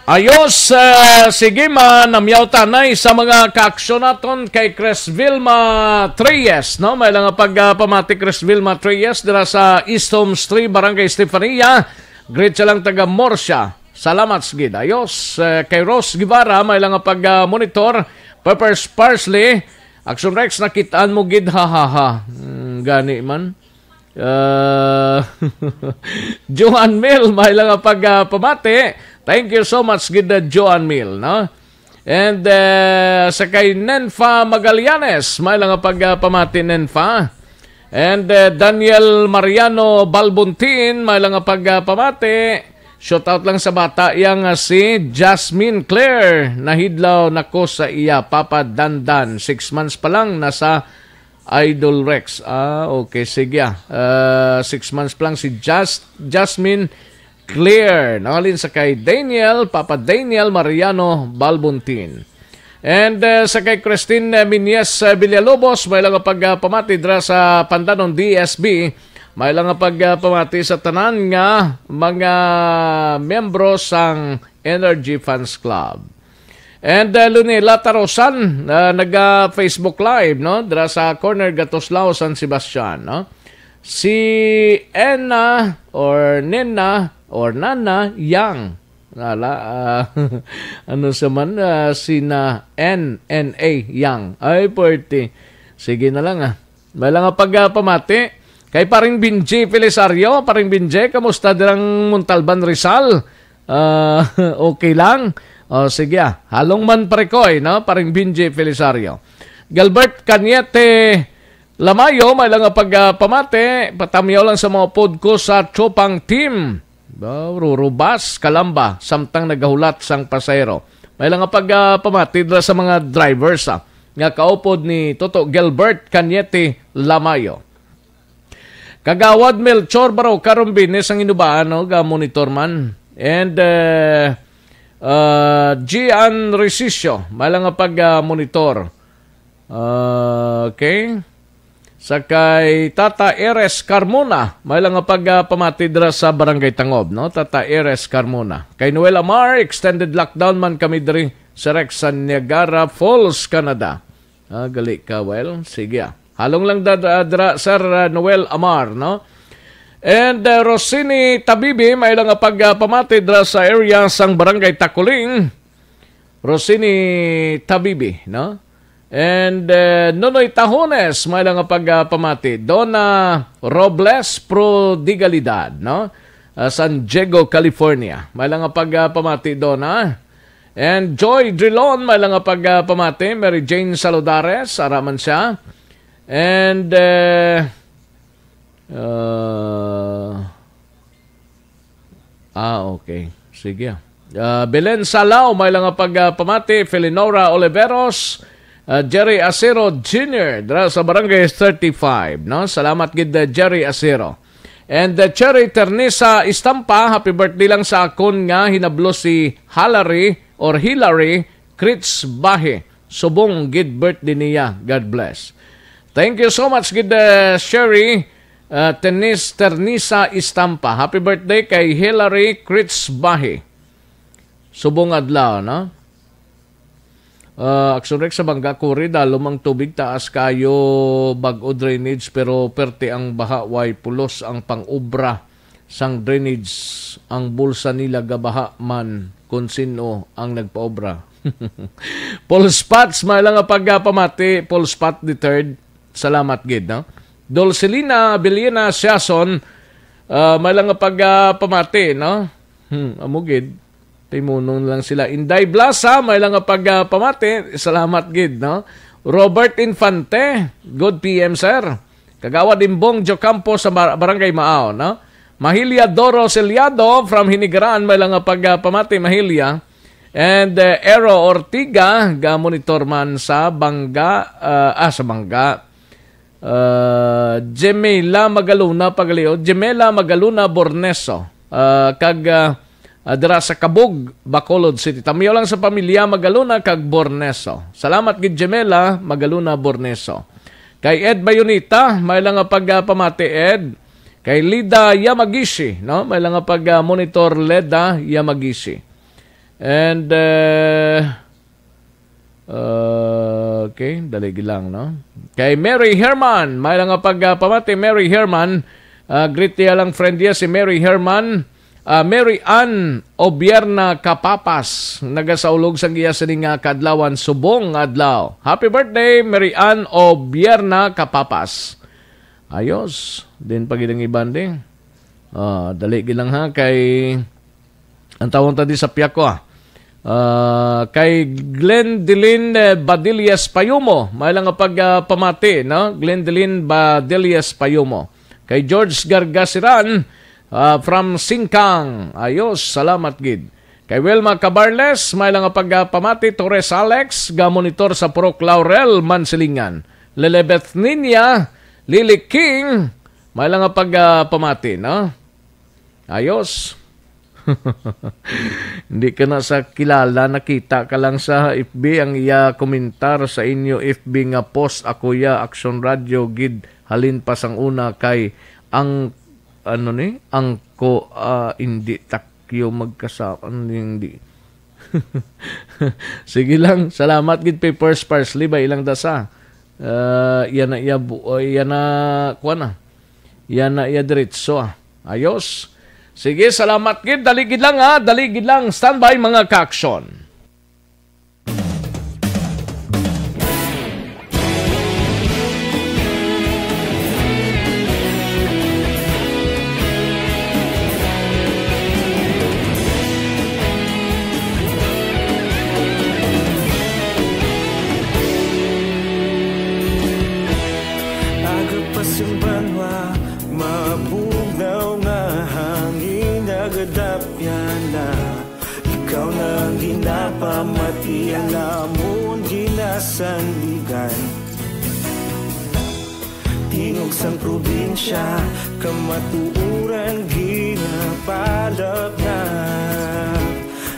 Ayos, ah, sige, manamyaw tanay sa mga kaaksyon naton kay Chris Vilma Treyes, no? May lang nga pagpamati, Chris Vilma Treyes, dira sa East Homes three, Barangay Estefania. Greet siya lang, taga Murcia. Salamat, sige. Ayos, eh, kay Rose Guevara, may lang nga pag-monitor. Peppers Parsley, Action Rex, nakitaan mo gid, ha, ha, ha. Hmm, gani man. Uh, Joan Mill, may lang nga pagpamati. Thank you so much, gid, uh, Joan Mill, no? And, uh, sa kay Nenfa Magallanes, may lang nga pagpamati, Nenfa. And, uh, Daniel Mariano Balbontin, may lang nga pagpamati. Shout out lang sa bata iya nga si Jasmine Claire. Nahidlaw na ko sa iya, Papa Dandan. Six months pa lang, nasa Idol Rex. Ah, okay, sige, ah. Ah, six months pa lang si Jas-, Jasmine. Clear, no? Halin sa kay Daniel, Papa Daniel Mariano Balbuntin. And, uh, sa kay Christine, uh, Minyes, uh, Villalobos, may lang pag, uh, pamati dira sa Pandanon D S B. May lang pag, uh, pamati sa tanan nga mga miyembro sang Energy Fans Club. And, uh, Lunela Tarosan, uh, naga Facebook Live, no? Dira sa corner Gatoslao, San Sebastian, no? Si Enna or Nena or Nana Yang. Nala, ah, ano sa man, ah, sina N N A Yang. Ay, puwerte. Sige na lang, ah. May lang nga pag, ah, pamati. Kay Paring Binji Felisario, Paring Binji, kamusta dirang Montalban, Rizal? Ah, okay lang? O, sige, ah. Halong man, parekoy, no? Paring Binji Felisario. Gilbert Cañete Lamayo, may lang nga pag, ah, pamati. Patamyaw lang sa mga pod ko sa Chopang Team. Ba, rurubas, kalamba, samtang nagahulat sang pasahero. May lang nga pag, ah, pamati dira sa mga drivers, ah, nga kaupod ni Toto Gilbert Cañete Lamayo. Kagawad Melchor Baroca Rombines ang inubaan, no, ga monitor man. And, eh, uh, Gian Resicio, may lang nga pag, ah, monitor. Ah, okay. Sa kay Tata Eres Carmona, may lang nga pag, ah, pamati dira sa Barangay Tangob, no? Tata Eres Carmona. Kay Noel Amar, extended lockdown man kami diri sa Rex sa Niagara Falls, Canada. Ah, gali ka, well, sige, ah. Halong lang da, da, dira, Sir, ah, Noel Amar, no? And, uh, Rosini Tabibi, may lang nga pag, ah, pamati dira sa area sang Barangay Takuling. Rosini Tabibi, no? And, uh, Nonoy Tahones, may lang nga pag, ah, pamati. Donna Robles Prodigalidad, no? Ah, San Diego, California. May lang nga pag, ah, pamati, Donna. And Joy Drilon, may lang nga pag, ah, pamati. Mary Jane Saludares, ara man siya. And, uh, uh, ah, okay. Sige, ah. Ah, Belen Salao, may lang nga pag, ah, pamati. Felinora Oliveros, ah, Jerry Acero Junior, dira sa Barangay thirty-five, no? Salamat gid, ah, Jerry Acero. And, uh, Cherry Ternisa Istampa, happy birthday lang sa akon nga hinablo si Halary or Hilary Crits Bahi. Subong gid birthday niya. God bless. Thank you so much gid, uh, Sherry, uh, Tenis, Ternisa Istampa. Happy birthday kay Hilary Crits Bahi. Subong adlaw, no? Ah, Action Rex, sa Bangga, Kuri, dalom ang tubig, taas kayo, bag-o drainage, pero perte ang baha, way pulos ang pang-obra sang drainage. Ang bulsa nila gabaha man kung sino ang nagpaobra. Paul Spats, may lang nga pagpamati, Paul Spot the third. Salamat gid, no? Dulcelina Belina Siason, ah, may lang nga pagpamati, no? Hmm, amo gid. Timunon lang sila. Inday Blasa, may lang nga pagpamati. Salamat gid, no? Robert Infante, good P M, sir. Kagawad Imbong Jocampo sa Bar-, Barangay Maaw, no? Mahilia Doro Celiado from Hinigaran, may lang nga pagpamati, Mahilia. And, uh, Ero Ortiga, ga-monitor man sa Bangga, uh, ah, sa Bangga. Uh, Jemela Magaluna Pagaliod, Jemela Magaluna Borneso, uh, kag, uh, uh, dira sa Kabug, Bacolod City. Tamyo lang sa pamilya Magaluna kag Borneso. Salamat gid, Jemela Magaluna Borneso. Kay Ed Bayonita, may lang nga pagpamati, Ed. Kay Lida Yamagishi, no? May lang nga pag-monitor, Leda Yamagishi. And, uh, uh, okay, dali lang, no? Kay Mary Herman, may lang nga pagpamati, Mary Herman. Uh, greet niya lang, friend niya, si Mary Herman. Ah, Mary Ann Obierna Capapas, nagasaulog sang iya sini nga kaadlawan, subong nga adlaw. Happy birthday, Mary Ann Obierna Capapas. Ayos. Din pa gid ang iban, di. Ah, dali gid lang, ha, kay ang tawon ta di sa piyako, ah. Ah, kay Glendeline, eh, Badillas Payumo, may lang nga pagpamati, no? Glendeline Badillas Payumo. Kay George Gargasiran, ah, from Singkang. Ayos, salamat gid. Kay Wilma Cabarles, may lang nga pagpamati, Torres Alex, ga-monitor sa Purok Laurel, Mansilingan. Lelebeth Ninia, Lily King, may lang nga pagpamati, no? Ayos. Hindi ka na sa kilala, nakita ka lang sa F B ang iya komentar sa inyo F B nga post, "Ako ya, Action Radio gid halin pa sang una kay ang, ano ni, ang ko, ah, hindi takyo magkasama, hindi." Sige lang, salamat gid, Papers Parsley, ba ilang dasa. Ah, yan na iya bu-, oh, yan na, kuwan na. Yan na iya diretso, ah. Ayos. Sige, salamat gid. Dali gid lang, ha. Dali gid lang. Standby, mga ka-aksyon. Aga pa sing banwa, mabugnaw nga hangin nagadapyan na. Ikaw na ang ginapamati, alamon ginasandigan. Tingog sang probinsya, kamatuoran ginapalapnap.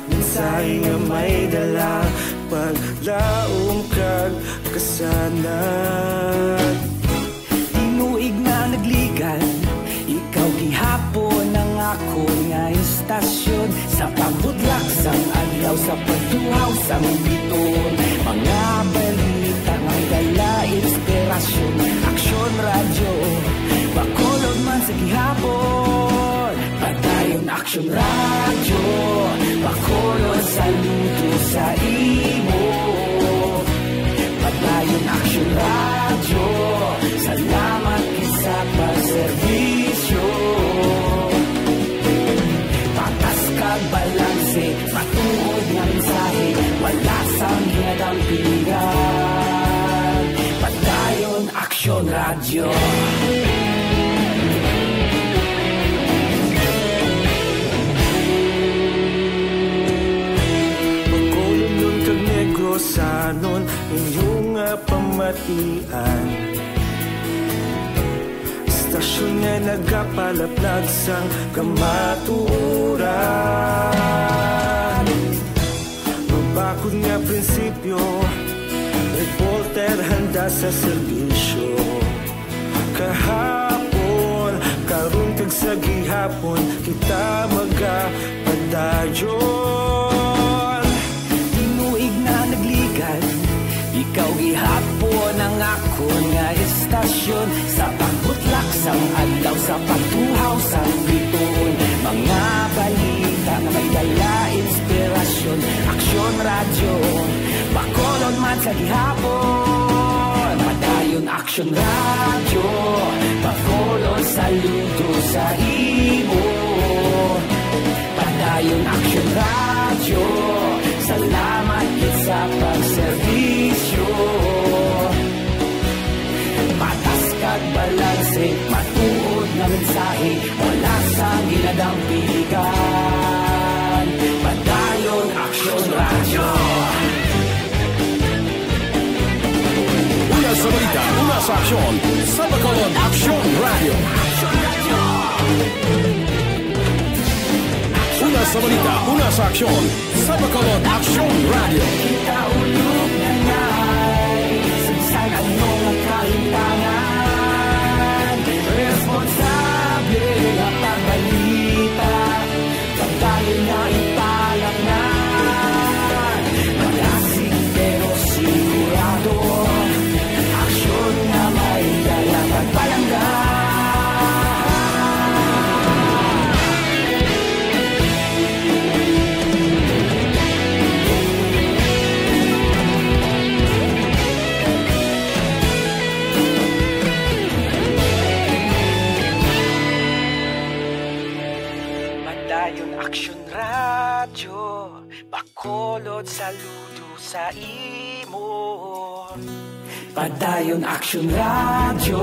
Mensahe nga may dala, paglaom kag kasanag. Tinuig na nagligan, ikaw gihapon ang akon nga istasyon. Sa pagbutlak sang adlaw, sa pagtuhaw sang biton, mga balita nga may dala inspirasyon. Aksyon Radyo, Bacolod man sa gihapon. Padayon Aksyon Radyo, Bacolod, saludo sa imo. Padayon Aksyon Radyo, salamat gid sa pagserbisyo. Patas kag balanse, matuod nga mensahe, wala sang ginadampigan. Padayon Aksyon Radyo. Bacolodnon kag Negrosanon, inyo nga pamatian. Istasyon nga nagapalaplag sang kamatuoran. Mabakod nga prinsipyo, reporter handa sa serbisyo. Kahapon, karon kag sa gihapon, kita magapadayon. Tinuig na nagligan, ikaw gihapon ang akon nga istasyon. Sa pagbutlak sang adlaw, sa pagtuhaw sang bituon, mga balita nga may dala inspirasyon. Aksyon Radyo, Bacolod man sa gihapon. Padayon Aksyon Radyo, Bacolod, saludo sa imo. Padayon Aksyon Radyo, salamat gid sa pagserbisyo. Patas kag balanse, matuod nga mensahe, wala sang ginadampigan. Padayon Aksyon Radyo. Una sa balita, una sa aksyon, sa Bacolod Aksyon Radio. Una sa balita, una sa aksyon, sa Bacolod Aksyon Radio. Kita ulog na ngay, sa bisan ano nga kahimtangan, responsable nga pagbalita. Pagdayon na ipalaknay, malasig pero sigurado. Aksyon nga may dala pagpalangga. Padayon Aksyon Radyo, Bacolod, saludo sa imo. Padayon Aksyon Radyo,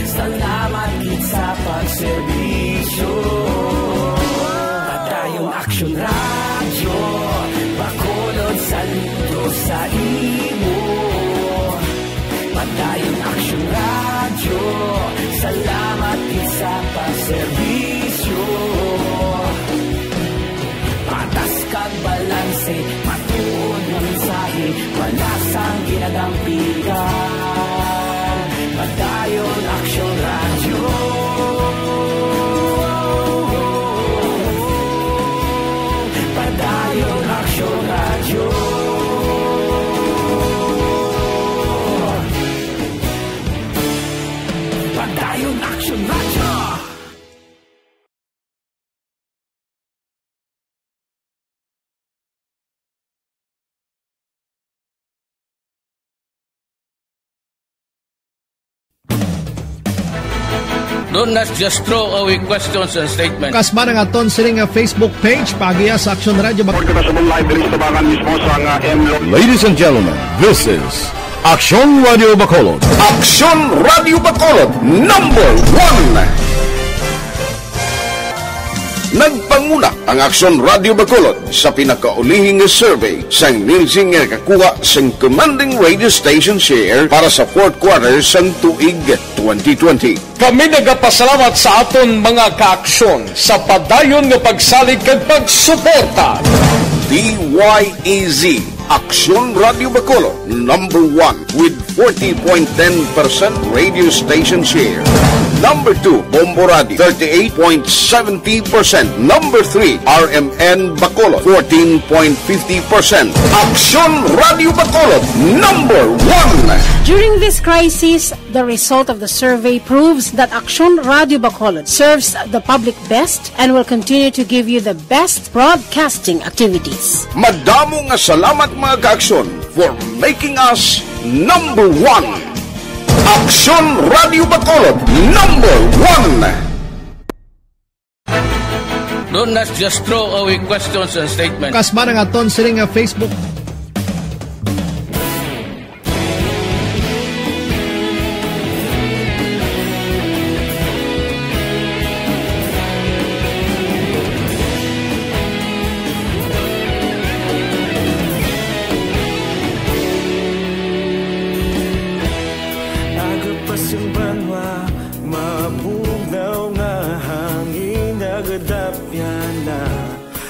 salamat gid sa pagserbisyo. Padayon Aksyon Radyo, Bacolod, saludo sa imo. Padayon Aksyon Radyo, salamat gid sa pagserbisyo. Lasang ginadampigan, Padayon Aksyon Radyo. Padayon Aksyon Radyo. Padayon Aksyon Radyo. Don't just throw away questions and statements. Kasman ang aton sini nga Facebook page, paagiha sa Aksyon Radyo Bac- Kita sa live diri sa tabangan mismo sa nga M Lo- Ladies and gentlemen, this is Aksyon Radyo Bacolod. Aksyon Radyo Bacolod, number one. Nagpanguna ang Aksyon Radyo Bacolod sa pinakaulihi nga survey sang Nielsen nga nakakuha sang commanding radio station share para sa fourth quarter sang tuig twenty twenty. Kami nagapasalamat sa aton mga kaaksyon sa padayon nga pagsalig kag pagsuporta. D Y E Z, Aksyon Radyo Bacolod, number one with forty point ten percent radio station share. Number two, Bombo Radio, thirty-eight point seventy percent. Number three, R M N Bacolod, fourteen point fifty percent. Aksyon Radyo Bacolod, number one. During this crisis, the result of the survey proves that Aksyon Radyo Bacolod serves the public best and will continue to give you the best broadcasting activities. Madamo nga salamat, mga kaaksyon, for making us number one. Aksyon Radyo Bacolod, number one. Don't just throw away questions and statements. Kasman ang aton sini nga Facebook. Aga pa sing banwa, mabugnaw nga hangin nagadapyan na.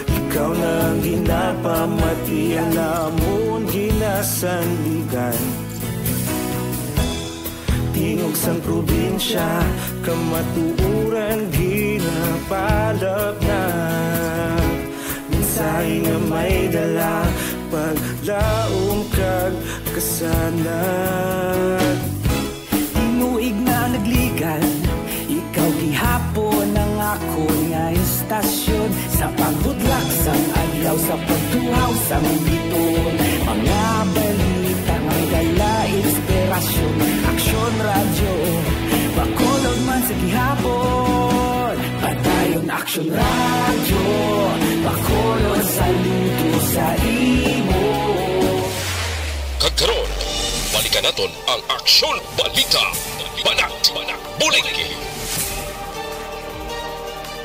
Ikaw na ang ginapamati, ang amon ginasandigan. Tingog sang probinsya, kamatuoran ginapalapnag. Mensahe nga may dala, paglaom kag kasanag. Tinuig na nagligan, ikaw gihapon ang akon nga istasyon. Sa paghudlak sang adlaw, sa pagtuhaw sang biton, mga balita nga dala inspirasyon. Aksyon Radyo Bacolod man sa gihapon. Padayon Aksyon Radyo Bacolod, saludo sa imo. Kag karon, balikan naton ang Aksyon Balita. Banat, banat, bulig.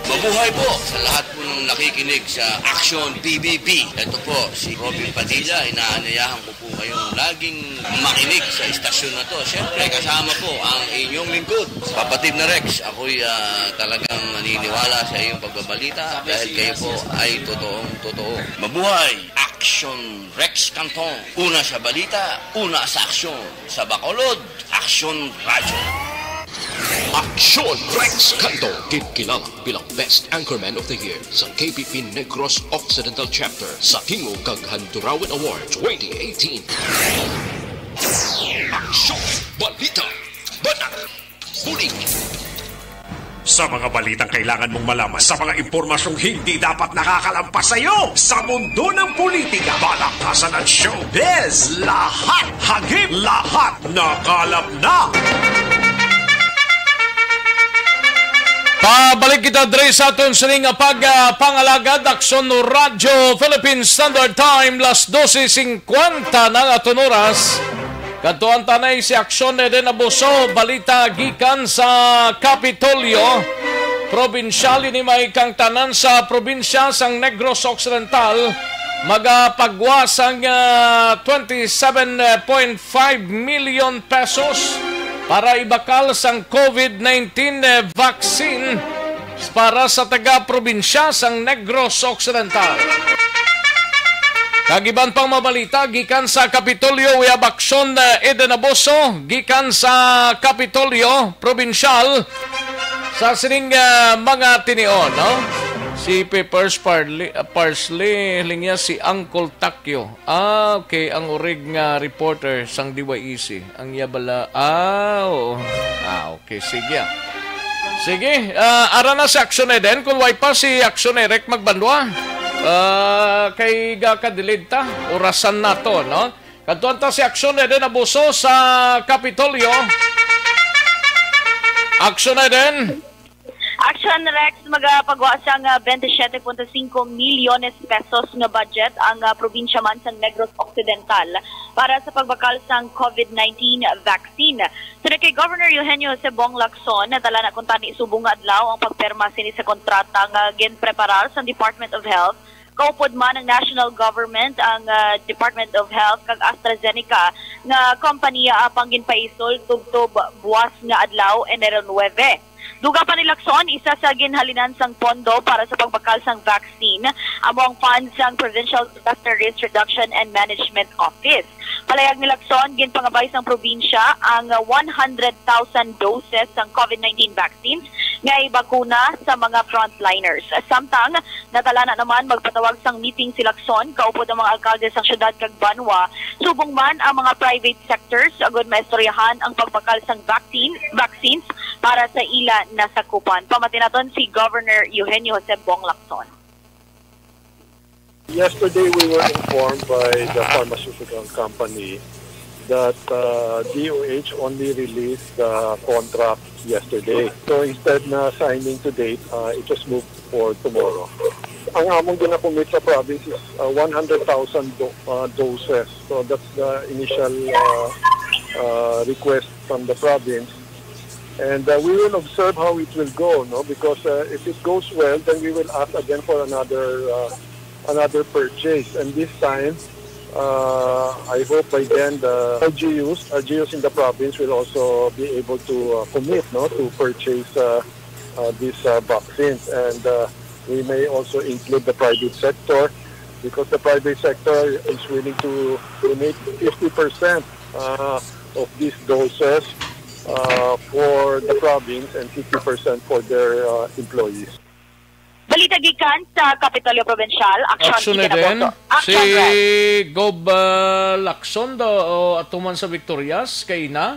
Mabuhay po sa lahat po ng nakikinig sa Aksyon P B B. Ito po si Robin Padilla. Inaanyayahan ko po kayong laging makinig sa istasyon na to. Siyempre, kasama po ang inyong lingkod, Kapatid na Rex. Ako'y, ah, talagang naniniwala sa iyong pagbabalita dahil kayo po ay totoong totoo. Mabuhay! Aksyon Rex Canton. Una sa balita, una sa aksyon. Sa Bacolod, Aksyon Radyo. Aksyon Rex Canton, kinkilala bilang Best Anchorman of the Year sa K P P Negros Occidental Chapter sa Tingog kag Handurawan Award twenty eighteen. Aksyon, balita, banat, bulig. Sa mga balitang kailangan mong malaman, sa mga impormasyong hindi dapat nakakalampas sa iyo, sa mundo ng politika, balakasan at showbiz, lahat hagip, lahat nakalap na. Pabalik kita diri sa aton sining pag, ah, pangalagad, Aksyon Radyo Philippine Standard Time, las dose singkwenta na ang aton oras. Kadtuan ta anay si Aksyon Eden Abuso, balita gikan sa Kapitolyo Probinsyal. Ini may kang tanan sa probinsya sang Negros Occidental magapagwa sang, ah, twenty-seven point five million pesos para ibakal sang COVID nineteen, eh, vaccine para sa taga-probinsya sang Negros Occidental. Kag iban pang mabalita gikan sa Kapitolyo, we have Aksyon, uh, Eden Abuso gikan sa Kapitolyo Probinsyal sa sining, uh, mga tinion, no? Si Peppers Parley, uh, Parsley, hiling niya si Uncle Takyo. Ah, okay, ang urig nga reporter sang D Y E C. Ang iya bala, ah, oo. Ah, okay, sige, ah. Sige, ah, ara na si Action Eden. Kung way pa si Action Eric Magbanwa, ah, kay gakadelayed ta. Orasan nato, no? Kadtuan ta si Action Eden Abuso sa Kapitolyo. Action Eden. Action Rex, magapagwa sang, ah, twenty-seven point five milyones pesos nga budget ang, ah, probinsya man sang Negros Occidental para sa pagbakal sang COVID nineteen vaccine. Suno kay Governor Eugenio Jose Bong Lacson, nadala na kuntani subong nga adlaw ang pagpirma sini sa kontrata nga ginpreparar sang Department of Health, kaupod man ang national government, ang, ah, Department of Health kag AstraZeneca nga kompanya apang ginpaisol tubtob buwas nga adlaw, Enero nuebe. Dugang pa ni Lacson, isa sa ginhalinan sang pondo para sa pagbakal sang vaccine amo ang funds sang Provincial Disaster Risk Reduction and Management Office. Palayag ni Lacson, ginpangabay sang probinsya ang one hundred thousand doses sang COVID nineteen vaccines nga ibakuna sa mga frontliners. Samtang, nadala na naman magpatawag sang meeting si Lacson kaupod ang mga alkalde sang syudad kag banwa, subong man ang mga private sectors, agud maistoryahan ang pagbakal sang vaccine, vaccines para sa ila nasakupan. Pamati naton si Governor Eugenio Jose Bong Lacson. Yesterday, we were informed by the pharmaceutical company that, uh, D O H only released the contract yesterday. So instead na signing to date, uh, it was moved for tomorrow. Ang among ginakommit sa province is, uh, one hundred thousand do-, uh, doses. So that's the initial, uh, uh, request from the province. And, uh, we will observe how it will go, no? Because, uh, if it goes well, then we will ask again for another, uh, another purchase. And this time, uh, I hope by then the L G Us, L G Us in the province will also be able to, uh, commit, no, to purchase, uh, uh, these, uh, vaccines. And, uh, we may also include the private sector because the private sector is willing to donate fifty percent, uh, of these doses, uh, for the province and fifty percent for their, uh, employees. Balita gikan sa Kapitolyo Provincial, Action Action Eden. Action, si Red. Gob, uh, Lacson daw o atuman sa Victorias kay na?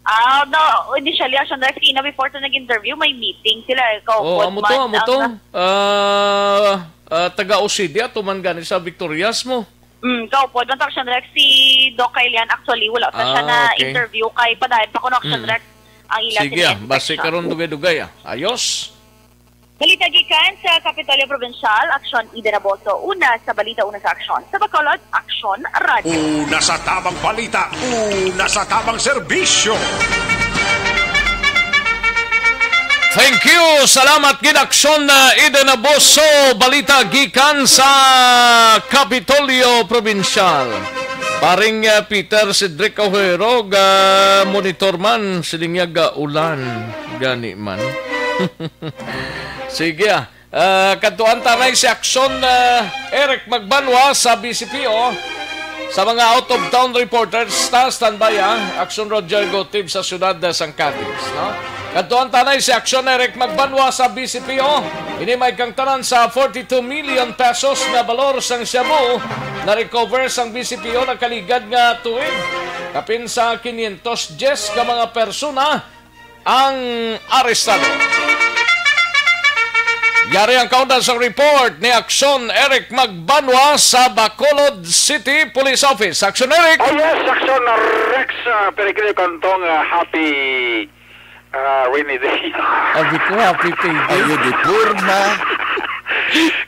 Ah, no, initially, Action Rex, ina, before sa nag-interview, may meeting sila, eh, kaupod. Oh, amo to, man amo ang to. Ah, ah, taga O C D, ato man gani sa Victorias mo. Mm, kaupod man to, Action Rex, si Doc Kailian, actually, wala pa siya Ah, na okay. interview kay padayon pa kuno, Action Mm. Rex, ang ila Sige, ah, basi inspection. Karon dugay-dugay, ah. Ayos. Balita gikan sa Kapitolyo Provincial, Action Eden Aboso. Una sa balita, una sa aksyon. Sa Bacolod, Action Radio. Una sa tabang balita, una sa tabang serbisyo. Thank you. Salamat gid, Action, uh, Eden Aboso. Balita gikan sa Kapitolyo Provincial. Paring, uh, Peter Cedric Ojero, ga monitor man, siling niya ga ulan. Gani man. Sige, ah. Ah, kadtuan ta na si Action, ah, Eric Magbanwa sa B C P O. Sa mga out-of-town reporters, ta standby, ah. Action Roger Gotib sa siyudad, ah, sang Cadiz, no? Kadtuan ta na si Action Eric Magbanwa sa B C P O. Ini may kangtanan sa forty-two million pesos nga balor sang shabu na recover sang B C P O nakaligad nga tuig. Kapin sa quinientos diyes ka mga persona ang arestado. Yari ang kaundan sa report ni Action Eric Magbanwa sa Bacolod City Police Office. Action Eric! Oh yes, Action Rex, uh, Peregrino Cantong, uh, happy, uh, rainy day. Abi ko, happy payday. Ayo, di purma.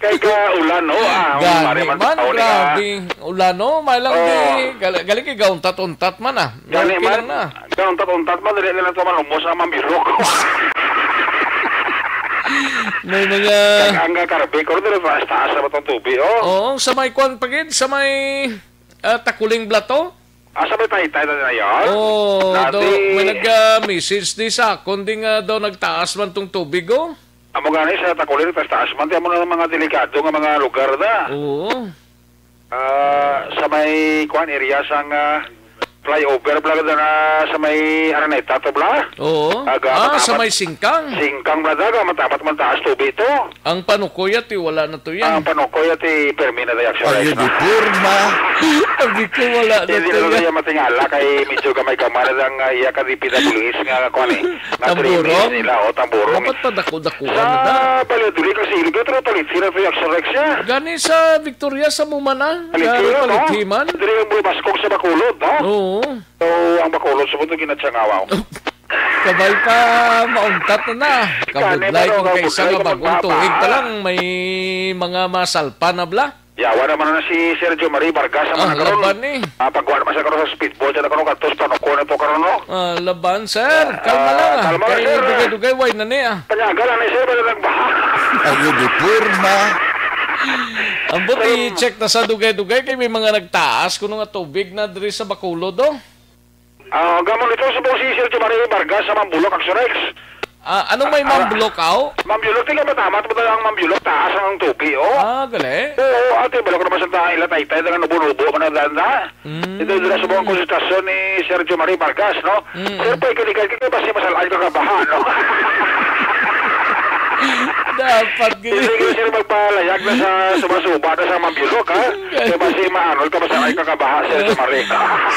Kay ka ulan, no? Ah, gani man, grabe. Ulan, no? May lang di. Gali, gali kay gauntat-untat man, ah. Gani man. Gauntat-untat man, dili na lang to man umos ang mambirok. May mga ang karbe, kung dili pa, taas na ba itong tubig, oh? Oo, sa may kwan pa gid, sa may, ah, Takuling Blato? Ah, sa may Taytay na nila yun? Oo, daw, may nag, ah, message di sa akon, di nga daw nagtaas man tong tubig, oh. Amo gani sa Takuling, taas-taas man, di amo na mga delikado nga mga lugar na. Oo. Ah, sa may, kuan, area sang, ah, flyover, bala, na sa may Araneta to, bala. Oo. Aga, Ah, sa matamat. may Singkang. Singkang, bala, daga, matamat man taas tubi to. Ang panukoy ati, wala na to yan. Ang panukoy ati, permi na dayak sa Ay, rest. Di porma. Sabi ko, wala na Hindi to na yan. Kaya matingala kay medyo gamay-gamay na lang, ah, iya ka D P W S nga, kuan, eh, nga Tamburong? Training nila, o, tamburong. Dapat padako-dakuan Sa na da. Valladolid, kasi ilog, pero palit sila to yung Rex, ya. Gani sa Victoria, sa Mumana, Palit gani sila, no? Palit himan. Diri yung mga baskog sa Bacolod, no? Oo. So, ang Bacolod, sa mundo, ginatsangawaw. Kabay pa, mauntat na na. Gani, Kabudlay pero kung kaisa kabudlay nga kung bagong magpapa. Tuig pa lang, may mga masalpa na bla. Yawa naman na si Sergio Marie Vargas, ang Ah, mga karon. Laban ni. Ah, pagkuha naman siya karon sa speedball, siya na karon, katos, panuko na to karon, no? Ah, laban, sir. Kalma Ah, lang, ah. Kalma lang, Kay sir. Dugay-dugay, way na ni, ah. Panyaga lang ni, sir, wala nagbaha. Ayo, di porma. Ang buti, Sir. Check na sa dugay-dugay, kay may mga nagtaas, kuno nga tubig na diri sa Bacolod, oh. Ah, gamon ito, subong si Sergio Marie Vargas sa Mambulok, Action Rex. Ah, anong may Ah, Mambulok, aw? Mambulok, tingnan mo, tama, tama ang Mambulok, taas ang tupi, oh. Ah, gali? Oo, ate, balak naman sa tayo, ila, taytay, taga nubo-nubo, man ang danda. Mm. Ito, dito sa buong konsentrasyon ni Sergio Marie Vargas, no? Mm. Sir, pa, ikalikan ka, kasi masalaan ka kabahan, no? Dapat Hindi gini. Ko sila magpalayag na sa sumasuba na sa Mambulok, ha? Kaya ba si Maanol ka, basta ay kakabaha, Sir Jomari?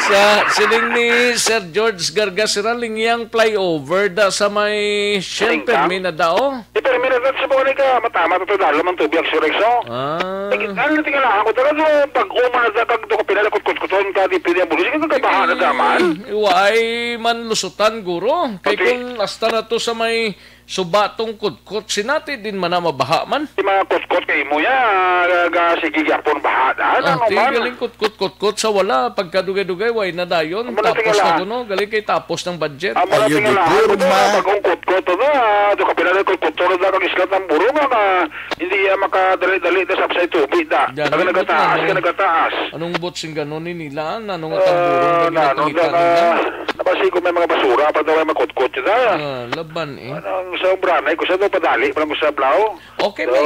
Sa siling ni Sir George Gargasira, lingyang flyover da sa may Shell Singkang? Permi na dao. Di pero minadad sa mga ka, matama to, dalo man tubig, Sir Rex, oh. Ah. Eh, ano, tingala ako, talaga, pag uma na sa kag, do ka pinala, kutkutkuton ka, di pwede ang bulis, ikaw kabaha na daman. Ay, waay man lusutan, guro. Kay Pati kung hasta na to sa may suba tong kutkot, sinati din man na mabaha man. Di mga kutkot kay imo ya, ga, sige gyapon baha daan, Ah, ano ti, man. Galing kutkot-kutkot sa wala, pagkadugay-dugay, way na dayon. Amo na tapos tingala. Na kuno, galing kay tapos ng budget. Amo na Ayo, tingala. Di porma. Ano ba, bagong kutkot to na, do ka pinala kutkot to na, kag isla ng burong, nga hindi ya makadali-dali na sapsay tubig da. Galing Kag nagataas, kutkot, ka nagataas. Anong butsing ganon ni nila? Nanong Ah, tamburong, galing nanong nakita da, nila? Nabasi ko may mga basura, pa daw ay makutkot yun, ha? Ah, laban eh. Ang sa obra na, ikusa daw padali, pa lang ko sa blaw. Okay, So, may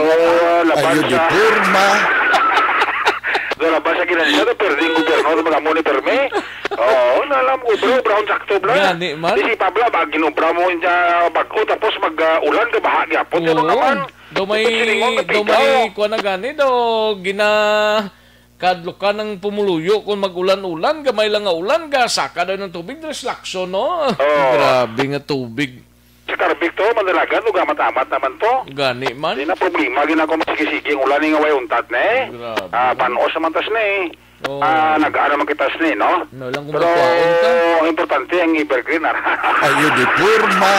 laban Ayo, di sa porma. So, laban sa ginansa, no? Perding gobyerno, no? Mga muni permi. Oo, na alam ko, bro, brown sakto, bro. Gani man. Di si Pabla, ba, ginubra mo yung, ah, bag-o, tapos mag, ah, ulan ka, baha, gyapon, ano Oo. Naman? Daw may, Ito, silingon, daw may, kapigaw. Kuwan na gani, daw gina, kadlukan ng pumuluyo kung mag-ulan-ulan, gamay lang nga ulan, ga, saka daw ng tubig, deslakso, no? Oo. Grabe nga tubig. Sa Carbig to, madalagan, lugamat-amat naman to. Gani man. Di na problema, ginako magsige-sige ang ulan, nga way untat na eh. Grabe Ah, man. Panos naman tas na eh. Oo. Ah, nag-ano man kita sini, no? No, lang kung Pero magkuhaon ka. Importante ang evergreen, ah. Ayo, di porma.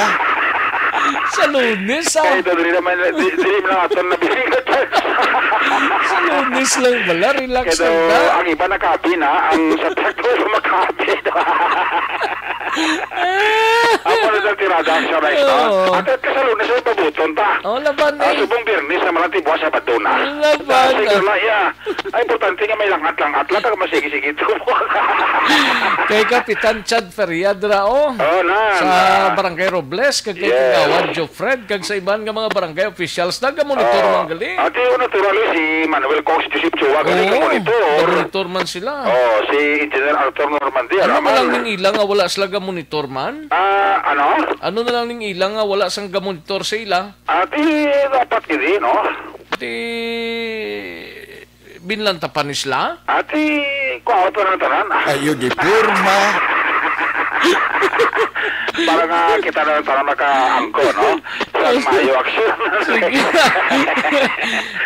Sa Lunes, ah. Kaya ito, dili naman, di, dili naman aton na bigat. Sa Lunes lang bala, relax Kaya lang ka. Ang iba nakabi na, ang sa takbo makabi na. Ako na nagtirada ang sa rice, no? Oo. At, at ka sa Lunes, ay pabuton ta. Oh, laban Ah, eh. Subong Biyernes, sa Malatibuas, sa Badona. Laban, Sa Sigur ah. Laya. Ay, importante nga may langat-langat lang, kag masigi-sige to. Kay Kapitan Chad Feriadra, oh. Oh, na, Sa na. Barangay Robles, kag kay Yes. Kagawad Joe Fred, kag sa iban nga mga barangay officials, nagamonitor Oh. man gali. Ati, oh, natural, eh, si Manuel Cox, Joseph Chua, gali Oo, ka monitor. Namonitor man sila. Oh, si Engineer Arthur Normandia, Ano na naman. Lang ning ila nga wala sila gamonitor man? Ah, ano? Ano na lang ning ila nga wala sang gamonitor sa ila? Ati, dapat gini, no? Di, binlantapan ni sila? Ati, kuha pa ng tanan. Ayo, di porma. Para nga kita na lang para makaangko, no? Sa mayo action. Sige.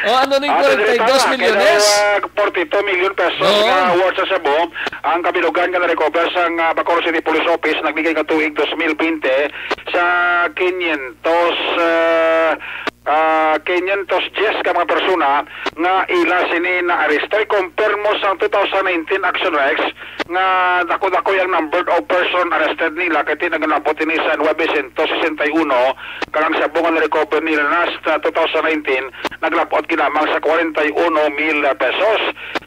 O, ano ning Ah, forty-two dito na. Milyones? Kaya, ah, forty-two million pesos Oo. Nga worth sa Cebu, ang kabilugan nga na-recover sa, ah, Bacolod City Police Office, nagbigay ka tuig dos mil bente sa quinientos, ah, ah, quinientos diyes ka mga persona nga ila sini naaresto. I-compare mo sang two thousand nineteen Action Rex nga dako-dako ang number of person arrested nila kay ti nagalabot ini sa nuwebesyentos sesenta y uno, kag ang shabu nga na-recover nila last, ah, two thousand nineteen naglabot ginamang sa kwarenta y uno mil pesos.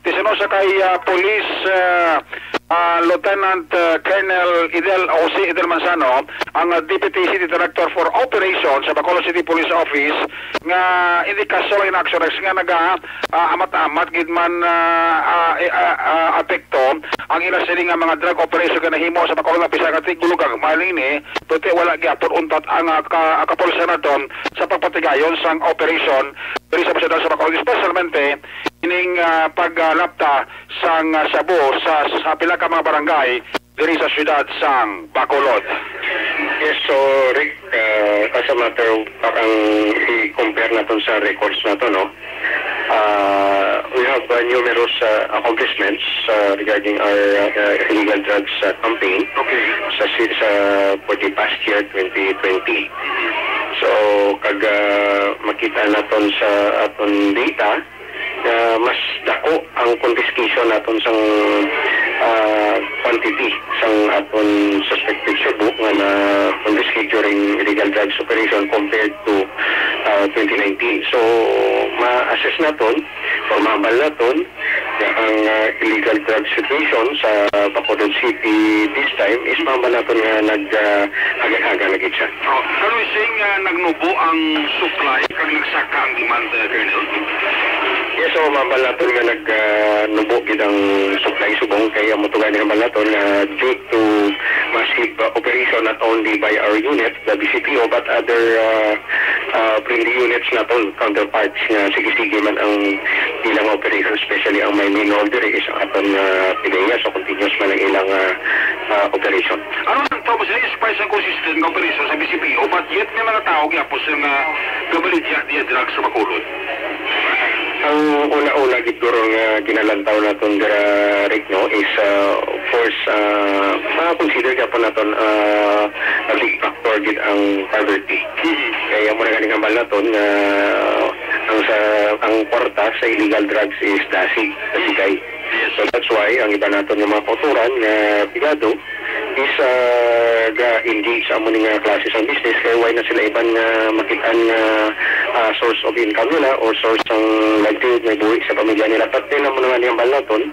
Ti sino sa kay, ah, police, ah, Ah, Lieutenant, ah, Colonel Idel, o si Idel Manzano, ang, ah, Deputy City Director for Operations sa Bacolod City Police Office, nga hindi kaso lang, Action Rex, nga naga, ah, amat-amat gid man, ah, ah, eh, ah, ah, apekto ang ila sini nga mga drug operation nga nahimo sa Bacolod, nga bisan nga tigulog ang malini, tuti wala gyapon untat ang, ah, ka-, ah, kapulisan naton sa pagpatigayon sang operation diri sa syudad sa Bacolod, especialmente ining, ah, paglapta sang, ah, shabu sa, sa pila ka mga barangay diri sa siyudad sang Bacolod. Yes, so Rick, uh, as a matter of fact, ang i-compare naton sa records nato, no? Uh, we have, uh, numerous, uh, accomplishments, uh, regarding our, uh, illegal drugs, uh, campaign. Okay. Sa si-, sa, for the past year, twenty twenty. So, kag, uh, makita naton sa aton data, nga mas dako ang confiscation naton sang, ah, quantity sang aton suspected shabu nga na-confiscate during illegal drugs operation compared to, ah, twenty nineteen. So, ma-assess naton or mahambal naton nga ang, ah, illegal drug situation sa Bacolod City this time is mahambal naton nga nag, ah, hagan-hagan na gid siya. Oh, can we say nga nagnubo ang supply kag nagsaka ang demand, uh, Colonel? Yes, so mahambal naton nga nag, ah, nubo gid ang supply subong kay amo to gani hambal naton nga due to massive, uh, operation not only by our unit, the B C P O, but other, uh, uh, friendly units naton, counterparts nga sige-sige man ang ilang operation, especially ang may minor diri is ang aton, uh, PDEA, so continuous man ang ilang, uh, uh, operation. Ano ang tawag sila, spice and consistent nga operasyon sa B C P O, but yet may mga tao gyapon sila nga gabaligya niya drugs sa Bacolod? Ang una-una gid guro nga ginalantaw naton dira, Rick, no, is, uh, of course, uh, ma-consider gyapon naton, uh, a big factor gid ang poverty. Mhm. Kaya mo na ganing hambal naton nga ang sa, ang kwarta sa illegal drugs is dasig, dasigay. Yes. So that's why ang iba naton nga mga kauturan nga pigado is, ah, ga-engage sa amo ni nga klase sang business, kay wala na sila iban nga makit-an nga, ah, source of income nila or source sang livelihood nga buhi sa pamilya nila. But then, amo na nga niyang balaton,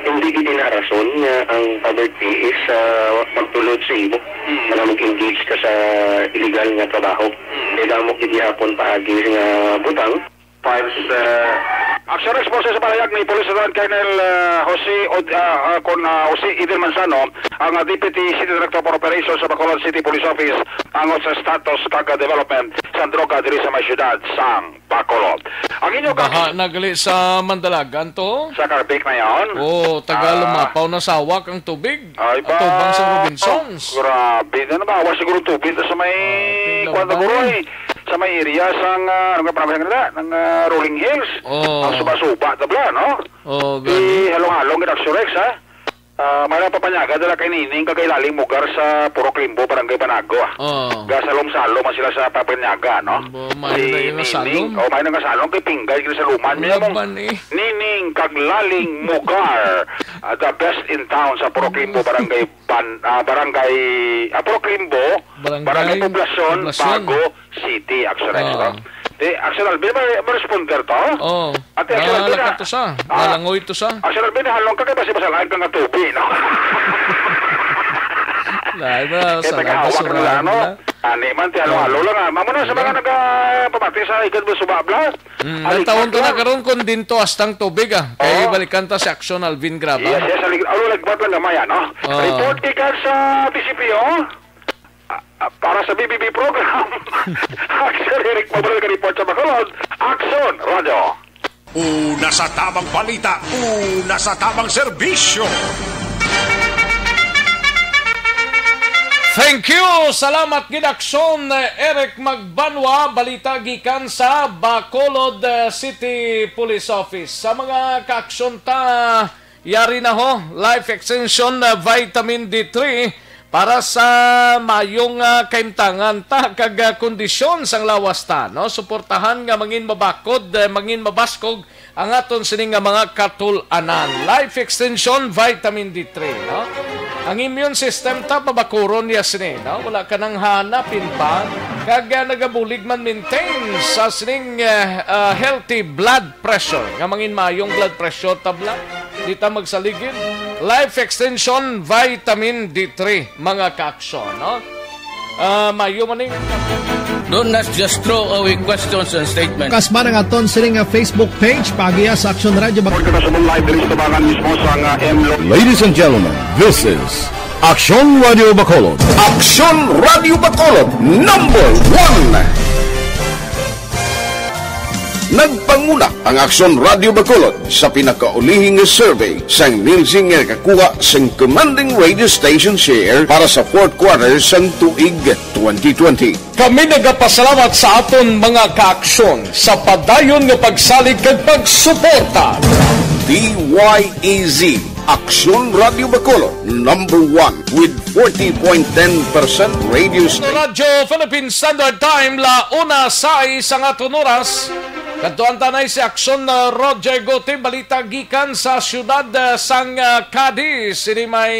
hindi gid na rason nga ang poverty is, ah, magtulod sa imo Mm. para mag-engage ka sa illegal nga trabaho. Mm. Kaya damo gid gihapon paagi nga butang. Files, uh, Action response sa pahayag ni Police Lieutenant Colonel, uh, Jose Od-, uh, uh, kon, uh, Jose Idel Manzano, ang, uh, Deputy City Director for Operations sa Bacolod City Police Office, angot sa status kag, uh, development sa droga diri sa may siyudad sang Bacolod. Ang inyo Baha kag- na gali sa Mandalagan to. Sa Carbig na yon? Oo, tagal Ah. lumapaw na sawak ang tubig. Ay, ba? Atubang sa Robinsons. Oh, grabe na, nabawas siguro tubig sa may Ah, tingnan kwan ba siguro ni? eh. Sa may area sang, ah, ano nga pangalan nila? Ng, ah, Rolling Hills. Oh. Ang suba-suba, tabla, no? Oh, Di gani. halong-halong gid ang Surex, ha? Ah, may napapanyaga dala kay Nining kag kay Laling Mugar sa Purok Limbo, Barangay Banago, ah. Oh. Ga salom-salom man sila sa papanyaga, no? Bo, may Si na yung Nining, salom. Oh, may na nga salom kay Pinggay gid sa Luman. Mira mo, Laban eh. Nining kag Laling Mugar, ah, the best in town sa Purok Limbo, Barangay Ban-, ah, Barangay, ah, Purok Limbo, Barangay Barangay Poblacion, Poblacion. Bago City, Action Rex, Ah. no? Di, Action Alvin, may, may responder to? Oh. Ate, Action Alvin, Nalakat ah. to sa. Ah. Nalangoy to sa. Action Alvin, halong ka kay basi masalain ka nga tubi, no? Lain ba? Kaya Sa tagahawak labas, na lang, no? wala. Ani man, ti halo-halo lang, ah. Mamo na sa mga Wala. nagapamati sa ikad mo subabla. Mm, Aligmat ang taon to na lang. karon kung dinto astang tubig, ah. Kay Oo. balikan ta si Action Alvin Graba. Yes, yes, alig-, alo, lagbat lang gamay, ano? Oo. Report gikan sa P C P O. Ah, ah, para sa B B B program. Action, Eric Pablo, report sa Bacolod. Action, Radyo. Una sa tamang balita, una sa tamang serbisyo. Thank you! Salamat gid, Aksyon, Eric Magbanwa. Balita gikan sa Bacolod, eh, City Police Office. Sa mga kaaksyon ta, yari na ho, Life Extension, eh, Vitamin D three para sa mayong, ah, kahimtangan ta kag, ah, kondisyon sang lawas ta, no? Suportahan nga mangin mabakod, eh, mangin mabaskog ang aton sini nga mga katul-anan. Life Extension Vitamin D three, no? Ang immune system ta pabakuron niya sini, no? Wala ka nang hanapin pa, kag, ah, nagabulig man maintain sa sining, eh, ah, healthy blood pressure. Nga mangin mayong blood pressure tabla. Di ta magsaligid. Life extension, vitamin D three, mga kaaksyon, no? Ah, mayo man ning Don't not just throw away questions and statements. Kasma nga aton sini nga Facebook page, paagiya sa Aksyon Radio Bacolod. Report na sa live diri sa tabangan mismo sa nga M Lo- Ladies and gentlemen, this is Aksyon Radio Bacolod. Aksyon Radio Bacolod, number one. Nagpanguna ang Aksyon Radio Bacolod sa pinakaulihing survey sang Nielsen nga nakakuha sang commanding radio station share para sa fourth quarter sang tuig twenty twenty. Kami nagapasalamat sa aton mga kaaksyon sa padayon nga pagsalig kag pagsuporta. D Y E Z, Aksyon Radio Bacolod, number one with forty point ten percent radio station. Radyo Philippine Standard Time, la una sais ang aton oras. Kadtuan ta na si Aksyon, uh, Roger Gote, balita gikan sa siyudad, uh, sang, uh, Cadiz. Sini may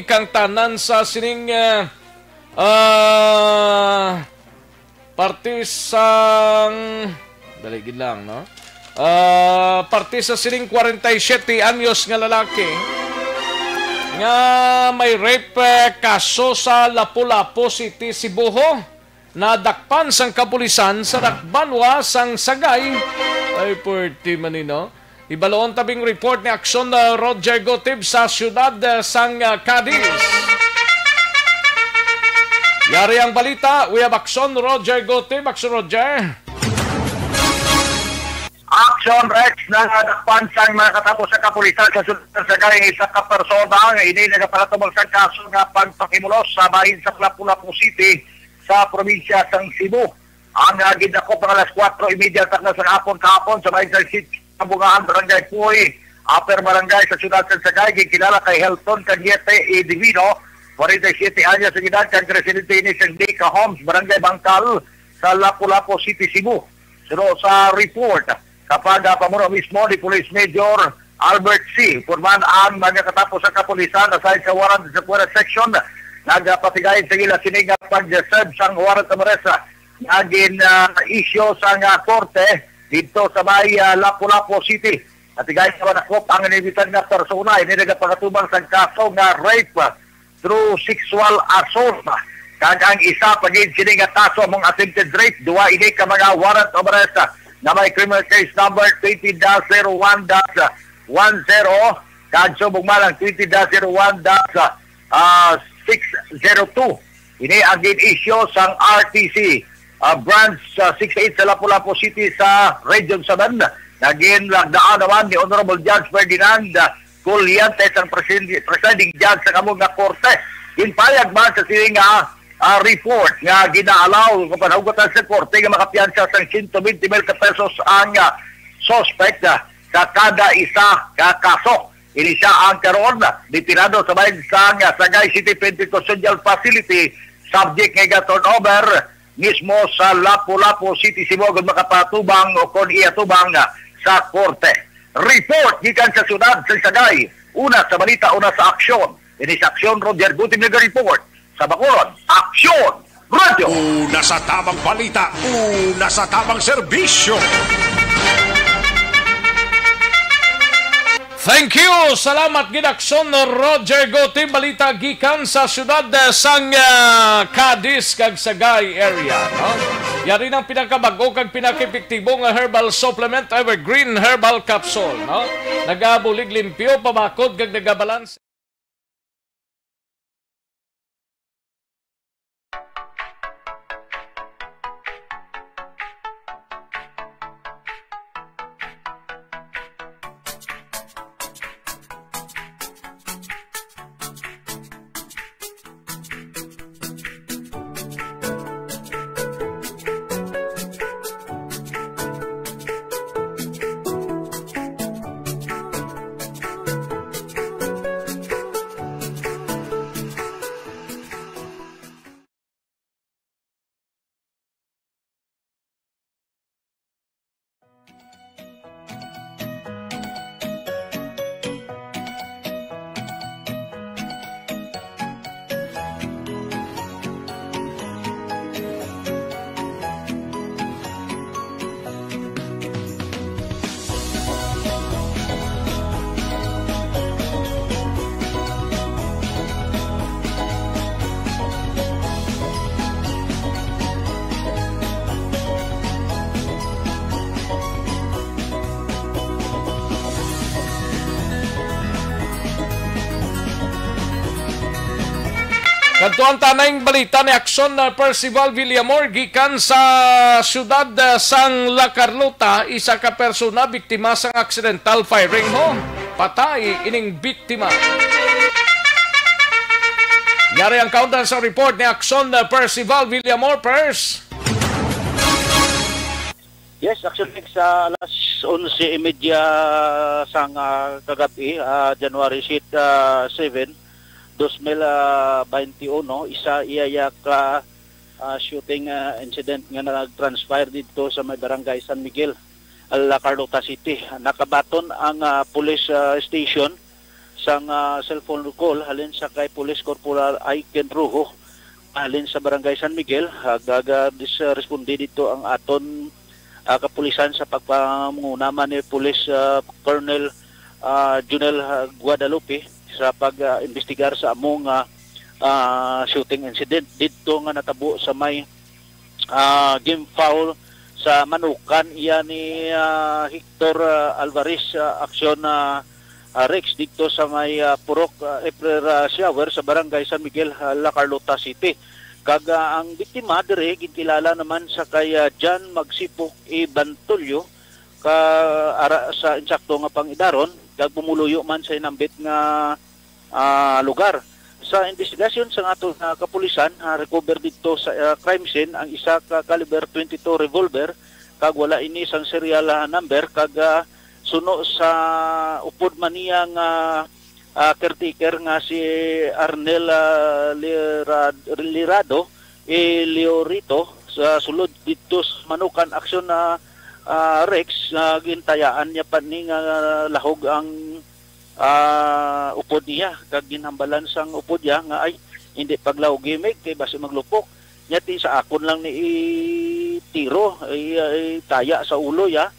kangtanan sa sining, uh, uh, parte sang, dali gid lang, no? Ah, parte sa sining kwarenta y siyete anyos nga lalaki nga may rape, eh, kaso sa Lapu-Lapu City, Cebu, nadakpan sang kapulisan sa dakbanwa sang Sagay. Ay, pwerte man ni, no? Ibaloon tabing report ni Aksyon, uh, Roger Gotib sa siyudad, uh, sang, uh, Cadiz. Yari ang balita. We have Aksyon, Roger Gotib. Aksyon, Roger. Aksyon, Rex, nadakpan sang mga katapo sa kapulisan sa siyudad sa Sagay ang isa ka persona nga ini nagapalatumang sang kaso nga pagpakimulos sa bahin sa Lapu-Lapu City sa probinsya sang Cebu. Ang, ah, gidakop mga alas kuwatro y media takna sa hapon kahapon sa may sa City Kabungahan, Barangay Puy, Upper Barangay sa siyudad sa Sagay, gikilala kay Helton Cañete y Divino, forty-seven anyos ang edad, kag residente ini sa Dica Homes, Barangay Bangkal, sa Lapu-Lapu City, Cebu. Suno sa report, kapag, ah, pamuno mismo ni Police Major Albert C. Furman ang mga katapo sa kapulisan, aside sa warrant sa Fuera Section, nagapatigayon sa ila sini nga pag-serve sang warrant of arrest, ah, nga gin, ah, issue sang, ah, korte didto sa may, ah, Lapu-Lapu City. At igay sa manakop ang inimbitar nga persona, ini nagapangatubang sang kaso nga rape through sexual assault. Kag ang isa pa gid sini nga kaso among attempted rape, duha ini ka mga warrant of arrest, ah, nga may criminal case number twenty dash zero one dash one zero, kag subong man ang twenty dash zero one dash, ah, six zero two. Ini ang gin-issue sang R T C, ah, Branch, ah, six eight sa Lapu-Lapu City sa Region seven. Nagin lagdaan naman ni Honorable Judge Ferdinand, ah, Colliantes ang presiding, presiding judge sa kamo nga korte. Ginpayag man sa sining nga, ah, report nga ginaalaw nga panhagutan sa korte nga makapiyansa sang siyento bente mil ka pesos ang, ah, suspect, ah, sa kada isa ka kaso. Ini siya ang karon, ah, detenida sa bahin sang, ah, Sagay City Pentecostal Facility, subject nga iga-turnover mismo sa Lapu-Lapu City, Cebu, kung makapatubang o kon iatubang, ah, sa korte. Report gikan sa siyudad sa Sagay. Una sa balita, una sa aksyon. Ini sa aksyon, Roger Gutim nag-report. Sa Bacolod, Aksyon Radio. Una sa tabang balita, una sa tabang serbisyo. Thank you. Salamat gid, Aksyon Roger Gotim. Balita gikan sa siyudad, eh, sang, ah, Cadiz kag Sagay area, no? Yari nang pinakabag-o kag pinakaepektibo nga herbal supplement, Evergreen Herbal Capsule, no? Nagabulig limpyo, pabakod kag nagabalanse. Kadto ang tanay balita ni Action, uh, Percival Villamor gikan sa siyudad, uh, sang La Carlota, isa ka persona biktima sang accidental firing mo. Patay ining biktima. Yari ang kaundan sa report ni Action, uh, Percival Villamor, Pers. Yes, actually, sa alas onse y media sang, ah, kagabi, ah, January sit-, ah, seven, dos mil, ah, baynte uno, isa iya ya ka, ah, shooting, ah, incident nga nag-transpire dito sa may barangay San Miguel, La Carlota City. Nakabaton ang, ah, police, ah, station sang, ah, cellphone call halin sa kay Police Corporal Aiken Rojo, halin sa Barangay San Miguel. Ah, gaga dis-, ah, responde dito ang aton, ah, kapulisan sa pagpanguna man ni Police, ah, Colonel, ah, Junel, ah, Guadalupe sa pag, ah, imbestigar sa among, ah, ah, shooting incident dito nga natabo sa may, ah, game foul sa manukan iya ni, ah, Hector, ah, Alvarez, ah, aksyon na, ah, Rex dito sa may, ah, Purok, ah, April, ah, Shower sa Barangay San Miguel, ah, La Carlota City. Kag, ah, ang biktima diri ginkilala naman sa kay, ah, John Magsipok E. Bantulyo, ka ara sa insakto nga pangidaron, kag pumuluyo man sa hinambit nga, ah, lugar. Sa investigasyon sa aton, ah, kapulisan, ah, recover didto sa, ah, crime scene ang isa ka caliber twenty-two revolver, kag wala ini sang serial, ah, number, kag, ah, suno sa upod man niya nga, ah, caretaker nga si Arnel, ah, Lira-, Lirado, eh, Leorito, sa sulod didto sa manukan aksyon na, ah, Rex, nga gintayaan niya pa ni nga lahog ang, ah, upod niya, kag ginhambalan sang upod niya nga, "Ay, hindi paglahugi, Meg, kay basi maglupok." Nya ti sa akon lang ni itiro, ay, ay, taya sa ulo ya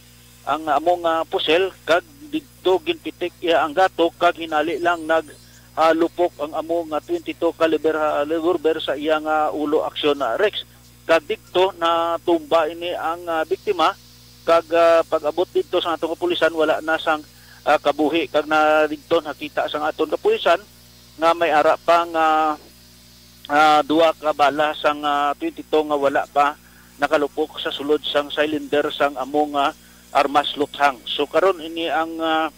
ang among, ah, pusel, kag didto ginpitik iya ang gatok, kag hinali lang nag, ah, lupok ang among, ah, twenty-two caliber, ah, revolver sa iya nga ulo, aksyon na Rex. Kag didto natumba ini ang, ah, biktima, kag, ah, pag-abot didto sa atong kapulisan, wala na sang, ah, kabuhi, kag na didto nakita sang aton kapulisan nga may ara pa nga, ah, duha ka bala sang, ah, twenty-two nga wala pa nakalupok sa sulod sang cylinder sang among, ah, armas luthang. So, karon ini ang, ah,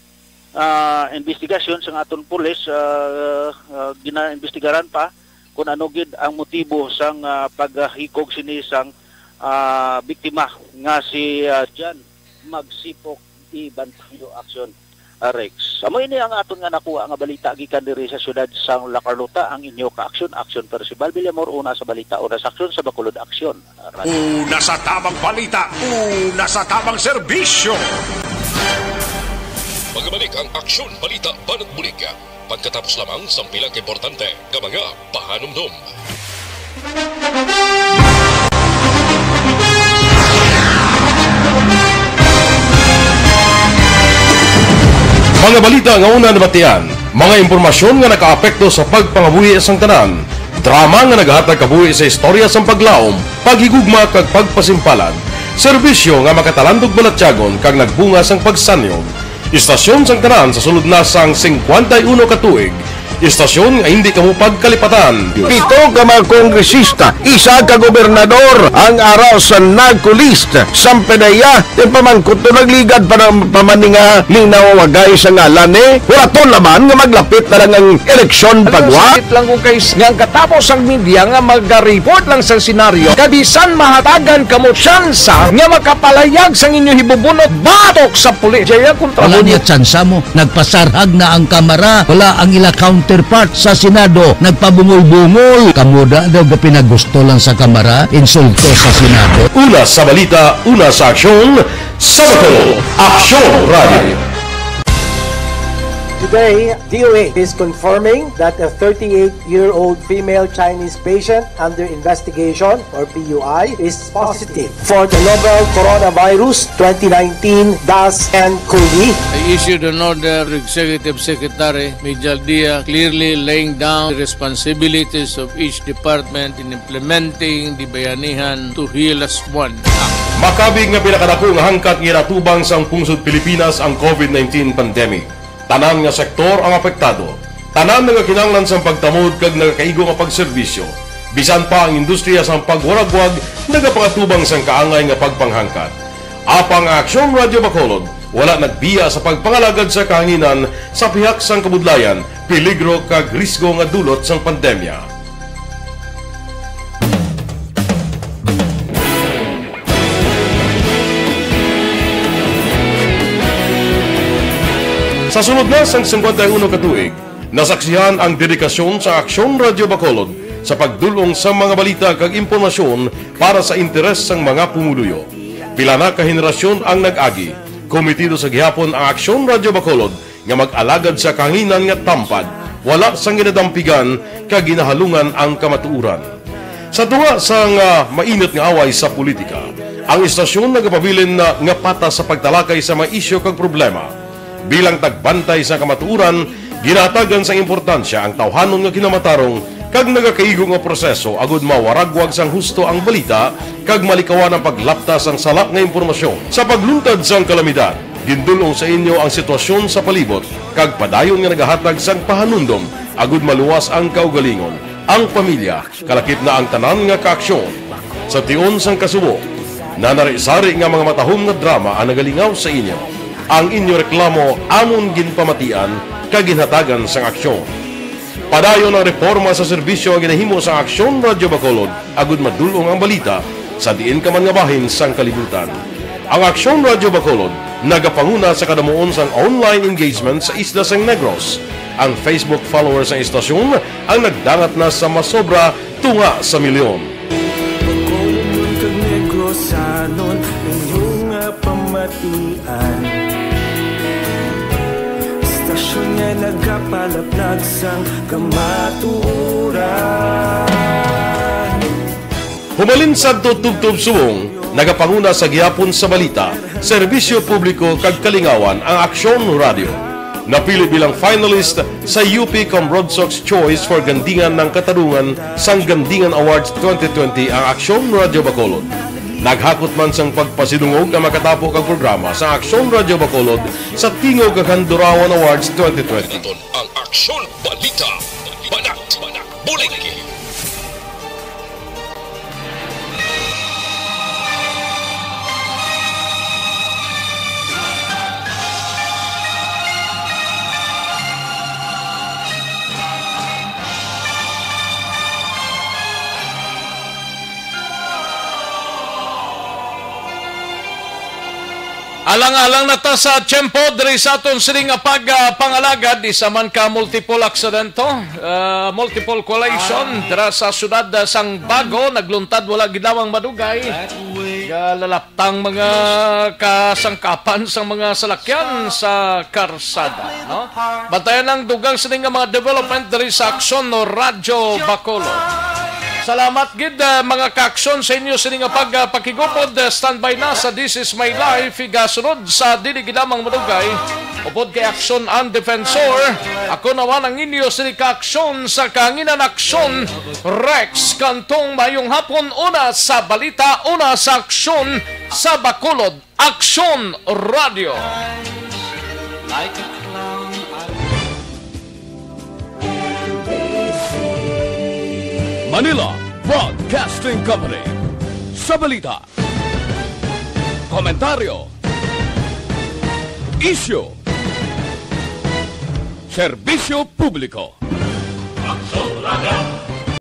ah, investigasyon sang aton pulis, ah, ah, ginaimbestigaran pa kung ano gid ang motibo sang, ah, paghikog sini sang, ah, biktima nga si, ah, John Magsipok Iban Tayo Action, ah, Rex. Amo ini ang aton nga nakuha nga balita gikan diri sa siyudad sang La Carlota, ang inyo ka Aksyon, Aksyon Percival Villamor, una sa balita, una sa aksyon, sa Bacolod Aksyon. Una sa tamang balita, una sa tamang serbisyo. Magbalik ang Aksyon Balita Banat Bulig pagkatapos lamang sang pila ka importante nga mga pahanumdom. Mga balita nga una nabatian, mga impormasyon nga nakaapekto sa pagpangabuhi sang tanan, drama nga naghatag kabuhi sa istorya sang paglaom, paghigugma kag pagpasimpalan, serbisyo nga makatalandog balatyagon kag nagbunga sang pagsanyog. Istasyon sang tanan sa sulod na sang singkwenta y uno ka tuig. Istasyon nga hindi kamo pagkalipatan. Pito ka mga kongresista, isa ka gobernador ang ara sa NAGCOLEST. Sampanaya, ipamangkot to nagligad pa ng pamaninga ning nawawagay sa ngalan ni Horaton Laban nga maglapit na lang ang eleksyon. Ano, pagwa? Sakit lang kung kay s-, nga ang katapos ang media nga maga-report lang sa senaryo, kabisan mahatagan kamo tsansa nga makapalayag sang inyo hibubunot batok sa pulis. Jaya kontra. Wala niya tsansa mo. Nagpasarhag na ang Kamara. Wala ang ila counterpart sa Senado. Nagpabungol-bungol. Kamo da daw gapinagusto lang sa Kamara. Insulto sa Senado. Una sa balita, una sa aksyon, sa Bato, Aksyon Radio. Today, D O A is confirming that a thirty-eight-year-old female Chinese patient under investigation, or P U I, is positive for the novel coronavirus twenty nineteen dash nCoV. I issued an order to Executive Secretary Mijal Dia, clearly laying down the responsibilities of each department in implementing the Bayanihan to Heal As One Act. Makabig nga pinakadako nga hangkat nga ginatubang sang pungsod Pilipinas ang COVID nineteen pandemic. Tanan nga sektor ang apektado. Tanan nga kinahanglan sang pagtamod kag nagakaigo nga pagserbisyo, bisan pa ang industriya sang pagwaragwag nagapangatubang sang kaangay nga pagpanghangkat. Apang ang Aksyon Radio Bacolod wala nagbiya sa pagpangalagad sa kahanginan sa pihak sang kabudlayan, peligro kag risgo nga dulot sang pandemya. Sa sulod na sang singkwenta y uno ka tuig, nasaksihan ang dedikasyon sa Aksyon Radio Bacolod sa pagdul-ong sa mga balita kag impormasyon para sa interes sang mga pumuluyo. Pila na ka henerasyon ang nag-agi. Komitido sa gihapon ang Aksyon Radio Bacolod nga mag-alagad sa kahanginan nga tampad, wala sang ginadampigan kag ginahalungan ang kamatuoran. Sa tunga sang, ah, mainit nga away sa politika, ang istasyon nagapabilin na nga patas sa pagtalakay sa mga isyu kag problema. Bilang tagbantay sa kamatuoran, ginahatagan sang importansya ang tawhanon nga kinamatarong kag nagakaigo nga proseso agud mawaragwag sang husto ang balita kag malikawan ang paglapta sang sala nga impormasyon. Sa pagluntad sang kalamidad, gindul-ong sa inyo ang sitwasyon sa palibot kag padayon nga nagahatag sang pahanumdom agud maluwas ang kaugalingon, ang pamilya, kalakip na ang tanan nga kaaksyon. Sa tion sang kasubo, nanari-sari nga mga matahom nga drama ang nagalingaw sa inyo. Ang inyo reklamo amon ginpamatian kag ginhatagan sang aksyon. Padayon ang reporma sa serbisyo nga ginahimo sang Aksyon Radio Bacolod agud madul-ong ang balita sa diin ka man nga bahin sang kalibutan. Ang Aksyon Radio Bacolod nagapanguna sa kadamuon sang online engagement sa isla sang Negros. Ang Facebook followers sang istasyon ang nagdangat na sa masobra tunga sa milyon. Bacolodnon kag Negrosanon, inyo nga pamatian. Istasyon nga nagapalaplag sang kamatuoran. Humalin sadto tubtob subong, nagapanguna sa gihapon sa balita, serbisyo publiko kag kalingawan ang Aksyon Radio. Napili bilang finalist sa U P Comrodsox Choice for Gandingan ng Katarungan sang Gandingan Awards twenty twenty ang Aksyon Radio Bacolod. Naghakot man sang pagpasidungog ang makatapo kag programa sa Aksyon Radio Bacolod sa Tingog kag Handurawan Awards twenty twenty. Ang Aksyon Balita, Banat, Bulig. Alang-alang na ta sa tiyempo diri sa aton sini nga pag, ah, pangalagad, isa man ka multiple accident to, ah, multiple collision dira sa siyudad, ah, sang Bago, nagluntad wala gid lamang madugay. Galalaptang mga kasangkapan sang mga salakyan sa karsada, no? Bantayan ang dugang sini nga mga development diri sa Aksyon no Radyo Bacolod. Salamat gid, ah, mga ka-Aksyon, sa inyo sini nga pag, ah, pakigupod. Ah, standby na sa This Is My Life, igasunod sa dili gid lamang madugay. Upod kay Aksyon ang Defensor, ako naman ang inyo sini ka-Aksyon sa kahanginan, Aksyon Rex Cantong. Mayong hapon, una sa balita, una sa aksyon sa Bacolod. Aksyon Radio. Manila Broadcasting Company. Sa balita, komentaryo, isyu, serbisyo publiko. Aksyon Radio.